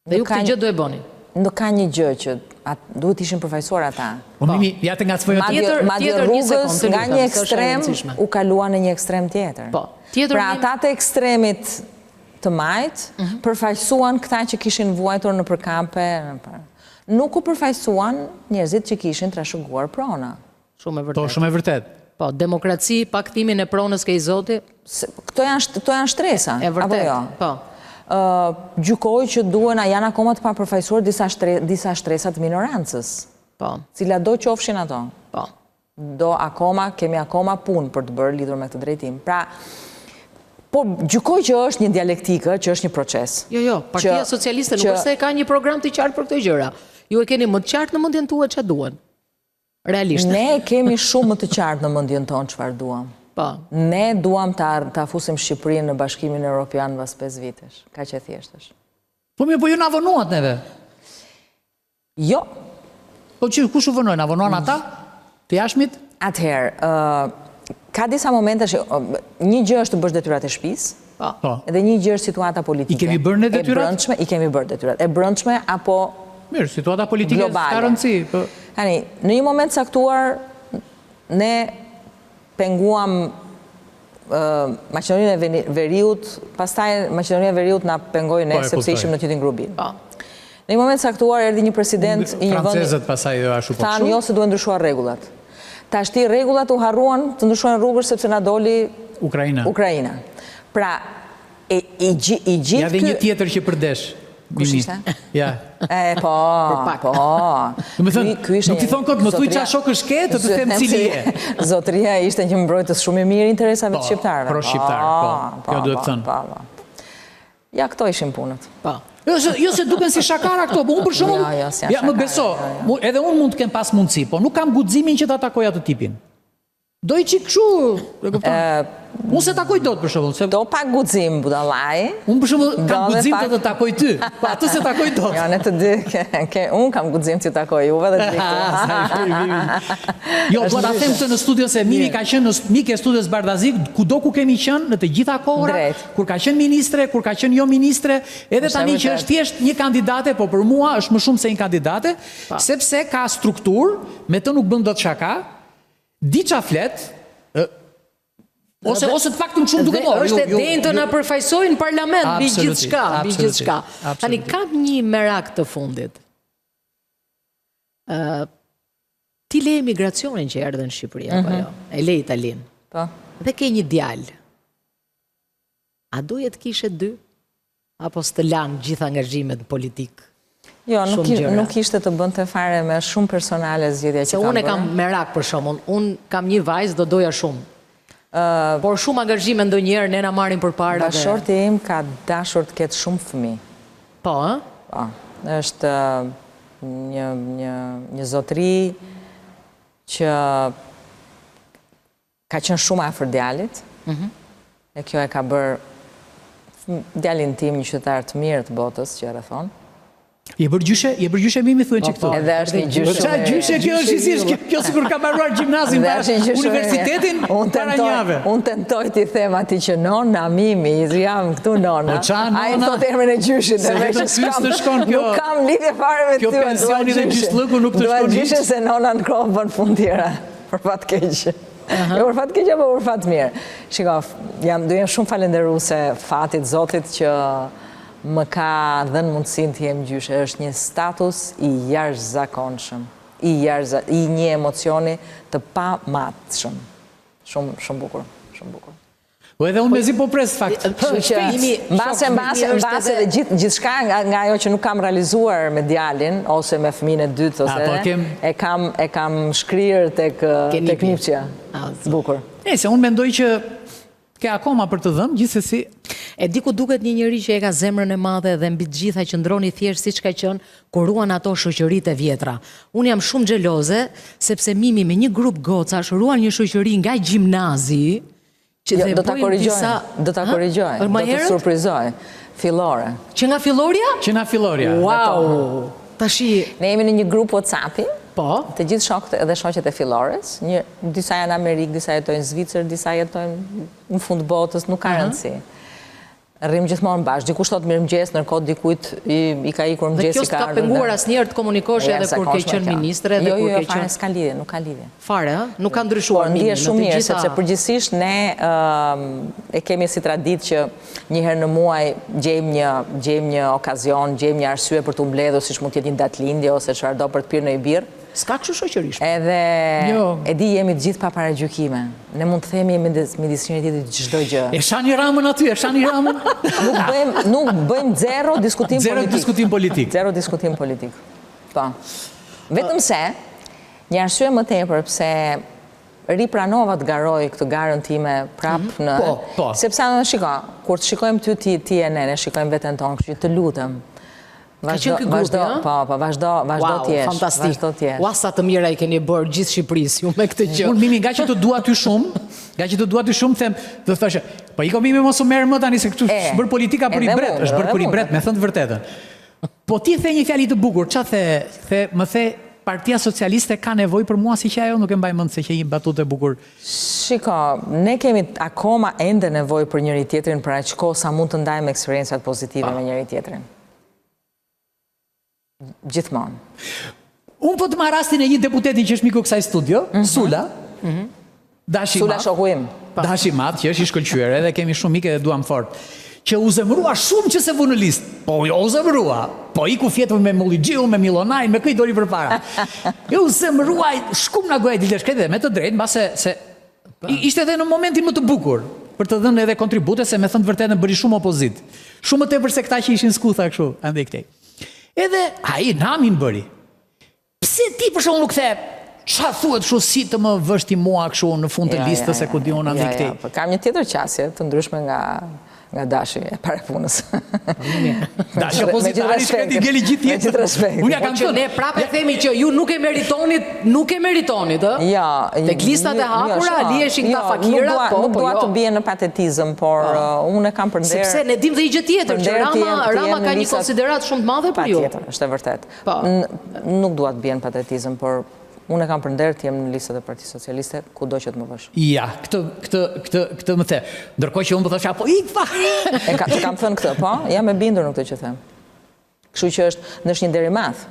Dhe ju këtë gjë do e bëni. Nuk ka një gjë që duhet të ishin përfaqësuar ata. Po Mimi, ja të ngacmoj atë. Tjetër, madje rrugës nga një ekstrem u kalua në një ekstrem tjetër. Po. Tjetër pra ata të ekstremit të majtë mhm. përfaqësuan këta që kishin vuajtur nëpër kampe, nëpër. Nuk u përfaqësuan njerëzit që kishin trashëguar prona. Shumë e vërtetë. Po, shumë e vërtetë. Po, demokraci pa kthimin e pronës ke i zoti? Këto janë këto janë shtresa, e vërtetë, apo jo? Po. Ë gjykoj që duhen a janë akoma të papërfaqësuar disa shtre, disa shtresa të minorancës. Po. Cilado qofshin ato. Po. Do akoma kemi akoma punë për të bërë lidhur me këtë drejtim. Pra, po gjykoj që është një dialektikë, që është një proces. Jo, jo, Partia Socialiste nuk është se ka një program të qartë për këto gjëra. Ju e keni më të qartë në mendjen tuaj çfarë duan. Realisht. Ne e kemi shumë më të qartë në mendjen tonë çfarë duam. Po. Ne duam ta ta fusim Shqipërinë në Bashkimin Europian mbas 5 vitesh. Kaq e thjeshtë është. Po mirë, po ju na vonuat neve. Jo. Po që kush u vonoi? Na vonuan ata? Të jashtmit? Atëherë, ë ka disa momente që një gjë është të bësh detyrat e shtëpisë. Po. po. Dhe një gjë është situata politike. I kemi bërë ne detyrat? E brendshme, i kemi bërë detyrat. E brendshme apo Mirë, situata politike s'ka rëndësi. Po. Tani, në një moment caktuar ne penguam Maqedoninë e Veriut, pastaj Maqedonia e Veriut na pengoi ne po, sepse ishim në të njëjtin grubim. Po. Në një moment caktuar erdhi një president i një vendi. Francezët pastaj jo ashtu po. Thanë jo se duhen ndryshuar rregullat. Tashti rregullat u harruan të ndryshohen rrugës sepse na doli Ukraina. Ukraina. Pra, e i i gjithë Ja dhe një tjetër që përdesh. Kush ishte? Ja. E, po, po. Domethënë, nuk t'i thonë kot, më thuj ça shokësh ke, të të them cili je. Zotëria ishte një mbrojtës shumë i mirë i interesave të po, shqiptarëve. Pro shqiptar, po. po. Kjo duhet thënë. Po, po. Ja, këto ishin punët. Po. Jo, se, jo se duken si shakara këto, po unë për shembull, jo, jo, ja, më beso, jo, jo. edhe unë mund të kem pas mundësi, po nuk kam guximin që ta takoj atë tipin. Do i çik kështu, e kupton? Unë s'e takoj dot për shembull, se Do pak guxim budallai. Unë për shembull kam guxim të të takoj ty, po atë s'e takoj dot. Jo, ne të dy, ke, unë kam guxim t'ju takoj juve dhe të dy këtu. Jo, dua ta them këtë në studio se Mimi ka qenë në mike e studios Bardhazi, kudo ku kemi qenë në të gjitha kohërat, kur ka qenë ministre, kur ka qenë jo ministre, edhe tani që është thjesht një kandidate, po për mua është më shumë se një kandidate, sepse ka strukturë, me të nuk bën dot shaka, Di ça flet, ose ose të paktën kështu duket mua. Është e denjë të na përfaqësojë në parlament mbi gjithçka, mbi gjithçka. Tani kam një merak të fundit. Ë ti le emigracionin që erdhe në Shqipëri apo mhm. jo? E le Italinë. Po. Dhe ke një djalë. A doje të kishe dy? Apo s'të lanë gjithë angazhimet në politikë? Jo, nuk, nuk ishte të bënte fare me shumë personale zgjedhja që kam bërë. Se unë e kam merak për shembull, unë kam një vajzë, do doja shumë. Por shumë angazhime ndonjëherë ne na marrin përpara dhe... Bashkëshorti im ka dashur të ketë shumë fëmijë. Po, ë? Po. Është një, një, një zotëri që Ka qenë shumë afër djalit, mhm. e kjo e ka bërë djalin tim një qytetar të mirë të botës që e rrethon. Je bërë gjyshe, je bërë gjyshe Mimi thuaj çik këtu. Po, po, edhe është një gjyshe. Ça gjyshe kjo është si është kjo sikur ka mbaruar gjimnazin para universitetin para një jave. Unë tentoj t'i them atij që nona Mimi, jam këtu nona. Po ça nona? Ai thotë emrin e gjyshit, dhe veç s'kam. Shkon kjo. Nuk kam lidhje fare me ty. Kjo pensioni dhe gjyshllëku nuk të shkon. Dua gjyshe se nona në kohë bën punë tjera. për fat keq. Jo për fat keq apo për fat mirë. Shiko, jam do jem shumë falënderuese fatit, Zotit që më ka dhënë mundësinë të jem gjyshe. Është një status i jashtëzakonshëm, i jashtëza, i një emocioni të pamatshëm. Shumë shumë bukur, shumë bukur. Po edhe unë mezi po pres fakt. Kështu që mbase mbase mbase edhe gjithë gjithçka nga nga ajo që nuk kam realizuar me djalin ose me fëmijën e dytë ose po, kem... e kam e kam shkrirë tek tek nipçja. Bukur. Nëse unë mendoj që ke akoma për të dhënë, gjithsesi E di ku duket një njeri që e ka zemrën e madhe dhe mbi të gjitha qëndron i thjeshtë siç ka qenë kur ruan ato shoqëritë e vjetra. Unë jam shumë xheloze sepse Mimi me një grup gocash ruan një shoqëri nga gjimnazi Që jo, do ta korrigjoj, do ta korrigjoj, do të surprizoj. Fillore. Që nga fillorja? Që nga fillorja. Wow! Tashi ne jemi në një grup WhatsAppi. Po. Të gjithë shokët edhe shoqet e fillores, një disa janë në Amerikë, disa jetojnë në Zvicër, disa jetojnë në fund botës, nuk ka rëndësi. Rrim gjithmonë bashkë. Dikush thotë mirëmëngjes, ndërkohë dikujt i, i ka ikur mëngjesi ka ardhur. Dhe kjo s'ka penguar asnjëherë të komunikosh edhe kur ke qenë ministre edhe jo, kur jo, ke qenë. Jo, fare s'ka lidhje, nuk ka lidhje. Fare, ë? Nuk ka ndryshuar po, ndihesh shumë mirë, sepse përgjithsisht ne e kemi si traditë që një herë në muaj gjejmë një gjejmë një okazion, gjejmë një arsye për t'u mbledhur, siç mund të jetë një datëlindje ose çfarëdo për të pirë ndonjë birrë. S'ka kështu shoqërish. Edhe jo. e di jemi të gjithë pa paragjykime. Ne mund të themi midis midis njëri tjetrit çdo gjë. E shani Ramën aty, e shani Ramën. Nuk bëjmë nuk bëjmë zero diskutim zero politik. Zero diskutim politik. Zero diskutim politik. Po. Vetëm se një arsye më tepër pse ripranova të garoj këtë garën time prapë mhm. në po, po. sepse shiko, kur të shikojmë ty ti ti e ne, ne shikojmë veten tonë, kështu që të lutem. Ka qenë ky grupi, ëh? Po, po, vazhdo, vazhdo të jesh. Fantastik. Vazhdo të jesh. Ua sa të mira i keni bërë gjithë Shqipërisë ju me këtë gjë. Unë Mimi, nga që të dua ty shumë, nga që të dua ty shumë, them, do të thosha, po iko Mimi mos u merr më tani se këtu është bërë politika për ibret, është bërë për ibret, me thënë të vërtetën. Po ti the një fjali të bukur, ça the, the, më the Partia Socialiste ka nevojë për mua si që ajo nuk e mbaj mend se qe një batutë e bukur. Shiko, ne kemi akoma ende nevojë për njëri-tjetrin për aq kohë sa mund të ndajmë eksperiencat pozitive me njëri-tjetrin. Gjithmonë. Unë po të marr rastin e një deputeti që është miku i kësaj studio, mhm. Sula. Mhm. Dashi Sula shoku im. Dashi i madh që është i shkëlqyer edhe kemi shumë mik edhe duam fort. Që u zemërua shumë që s'e vunë në listë. Po jo u zemërua. Po iku fjetur me Mullixhiun, me Millonajn, me kë i doli përpara. E u zemërua, shkum nga goja dilte shkretë dhe me të drejtë, mbase se ishte edhe në momentin më të bukur për të dhënë edhe kontribute se me thënë të vërtetën bëri shumë opozitë. Shumë më tepër se këta që ishin skutha kështu, andej këtej. Edhe ai namin bëri. Pse ti për shembull nuk the ça thuhet kështu si të më vësh ti mua kështu në fund të listës e ku di unë andej këtej. Po kam një tjetër qasje të ndryshme nga nga Dashi e para punës. Dashi opozitari shkreti ngeli gjithë jetën. Me gjithë respekt. Unë ja kam po thënë. Ne prapë e themi që ju nuk e meritonit, nuk e meritonit, ë? Jo. Tek listat e hapura liheshin këta fakirat, po, nuk dua të bie në patetizëm, por po. unë e kam për nder. Sepse ne dimë dhe një gjë tjetër, që Rama Rama ka një konsideratë shumë të madhe për ju. Patjetër, është e vërtetë. Po. Nuk dua të bie në patetizëm, por unë e kam për nder të jem në listat e Partisë Socialiste, kudo që të më vësh. Ja, këtë, këtë, këtë, këtë më the. Ndërkohë që unë po thosha, po ik fa. E ka, të kam thënë këtë, po? Jam e bindur në këtë që them. Kështu që është, është një nder i madh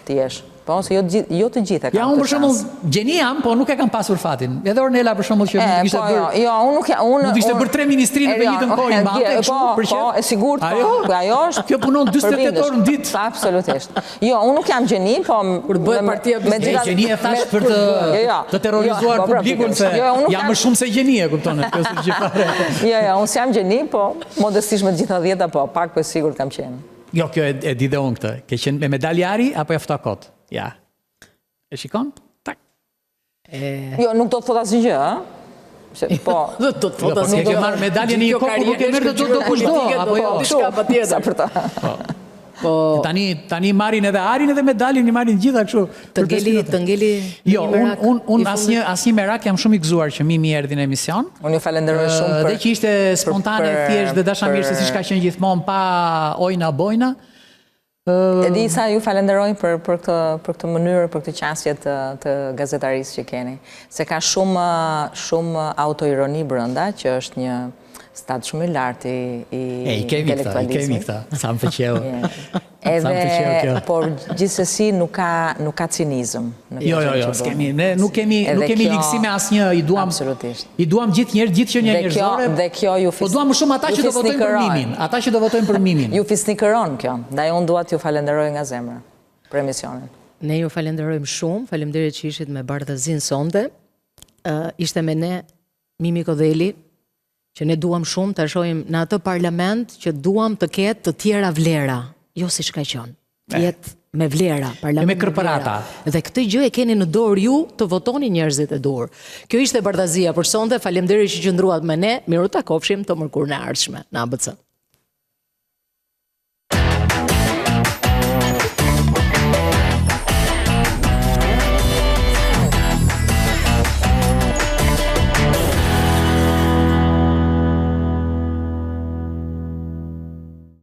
të jesh. Po, se jo të gjithë, jo të gjithë e kanë. Ja, unë për shembull, gjeni jam, po nuk e kam pasur fatin. Edhe Ornela për shembull që mund të kishte po, jo, bërë. Jo, unë nuk jam, unë mund të kishte bërë tre ministri në të njëjtën kohë i mbante kështu po, për qejf. Po, e sigurt, po. Ajo, po, ajo është. Kjo punon 48 orë në ditë. Absolutisht. Jo, unë nuk jam gjeni, po kur bëhet partia me gjitha gjeni e thashë për të jo, jo, të terrorizuar jo, po, publikun se jo, jam më shumë se gjeni, e kupton, kjo s'është gjë fare. Jo, jo, unë s'jam gjeni, po modestisht me të gjitha dhjeta, po pak po e sigurt kam qenë. Jo, kjo e, e di dhe unë këtë. Ke qenë me medalje ari apo e fta kot? Ja. E shikon? Tak. E... Jo, nuk do të thotë asgjë, ë? Se, po. Do të thotë jo, po asgjë. Ke marrë medaljen në një kohë nuk e merr dot kushdo, apo jo? Diçka patjetër. Sa për ta. Po. Po. Tani tani marrin edhe arin edhe medaljen, i marrin gjitha kështu. Të ngeli, të ngeli. Jo, un un un asnjë asnjë merak jam shumë i gëzuar që Mimi erdhi në emision. Unë ju falenderoj shumë për Dhe që ishte spontane, thjesht dhe dashamirëse siç ka qenë gjithmonë pa ojna bojna. E di sa ju falenderoj për për këtë për këtë mënyrë, për këtë qasje të të gazetarisë që keni. Se ka shumë shumë autoironi brenda, që është një Stad shumë i lartë i i E, i kemi këta, i kemi këta, sa më pëlqeu. Edhe, por gjithsesi nuk ka nuk ka cinizëm në Jo, jo, jo, s'kemi, ne nuk kemi nuk kemi ligësi me asnjë, i duam Absolutisht. I duam gjithë njerëz, gjithë qenia njerëzore. Dhe kjo ju Po duam më shumë ata që do votojnë për Mimin, ata që do votojnë për Mimin. Ju fisnikëron kjo. Ndaj unë dua t'ju falenderoj nga zemra për emisionin. Ne ju falenderojmë shumë, faleminderit që ishit me Bardhezinë sonte. Ë ishte me ne Mimi Kodheli, që ne duam shumë ta shohim në atë parlament që duam të ketë të tjera vlera, jo siç ka qenë. Të jetë me vlera, parlament me kërpërata. Dhe këtë gjë e keni në dorë ju të votoni njerëzit e duhur. Kjo ishte Bardhazia për sonte, faleminderit që qëndruat me ne, mirutakofshim të mërkurën e ardhshme në ABC.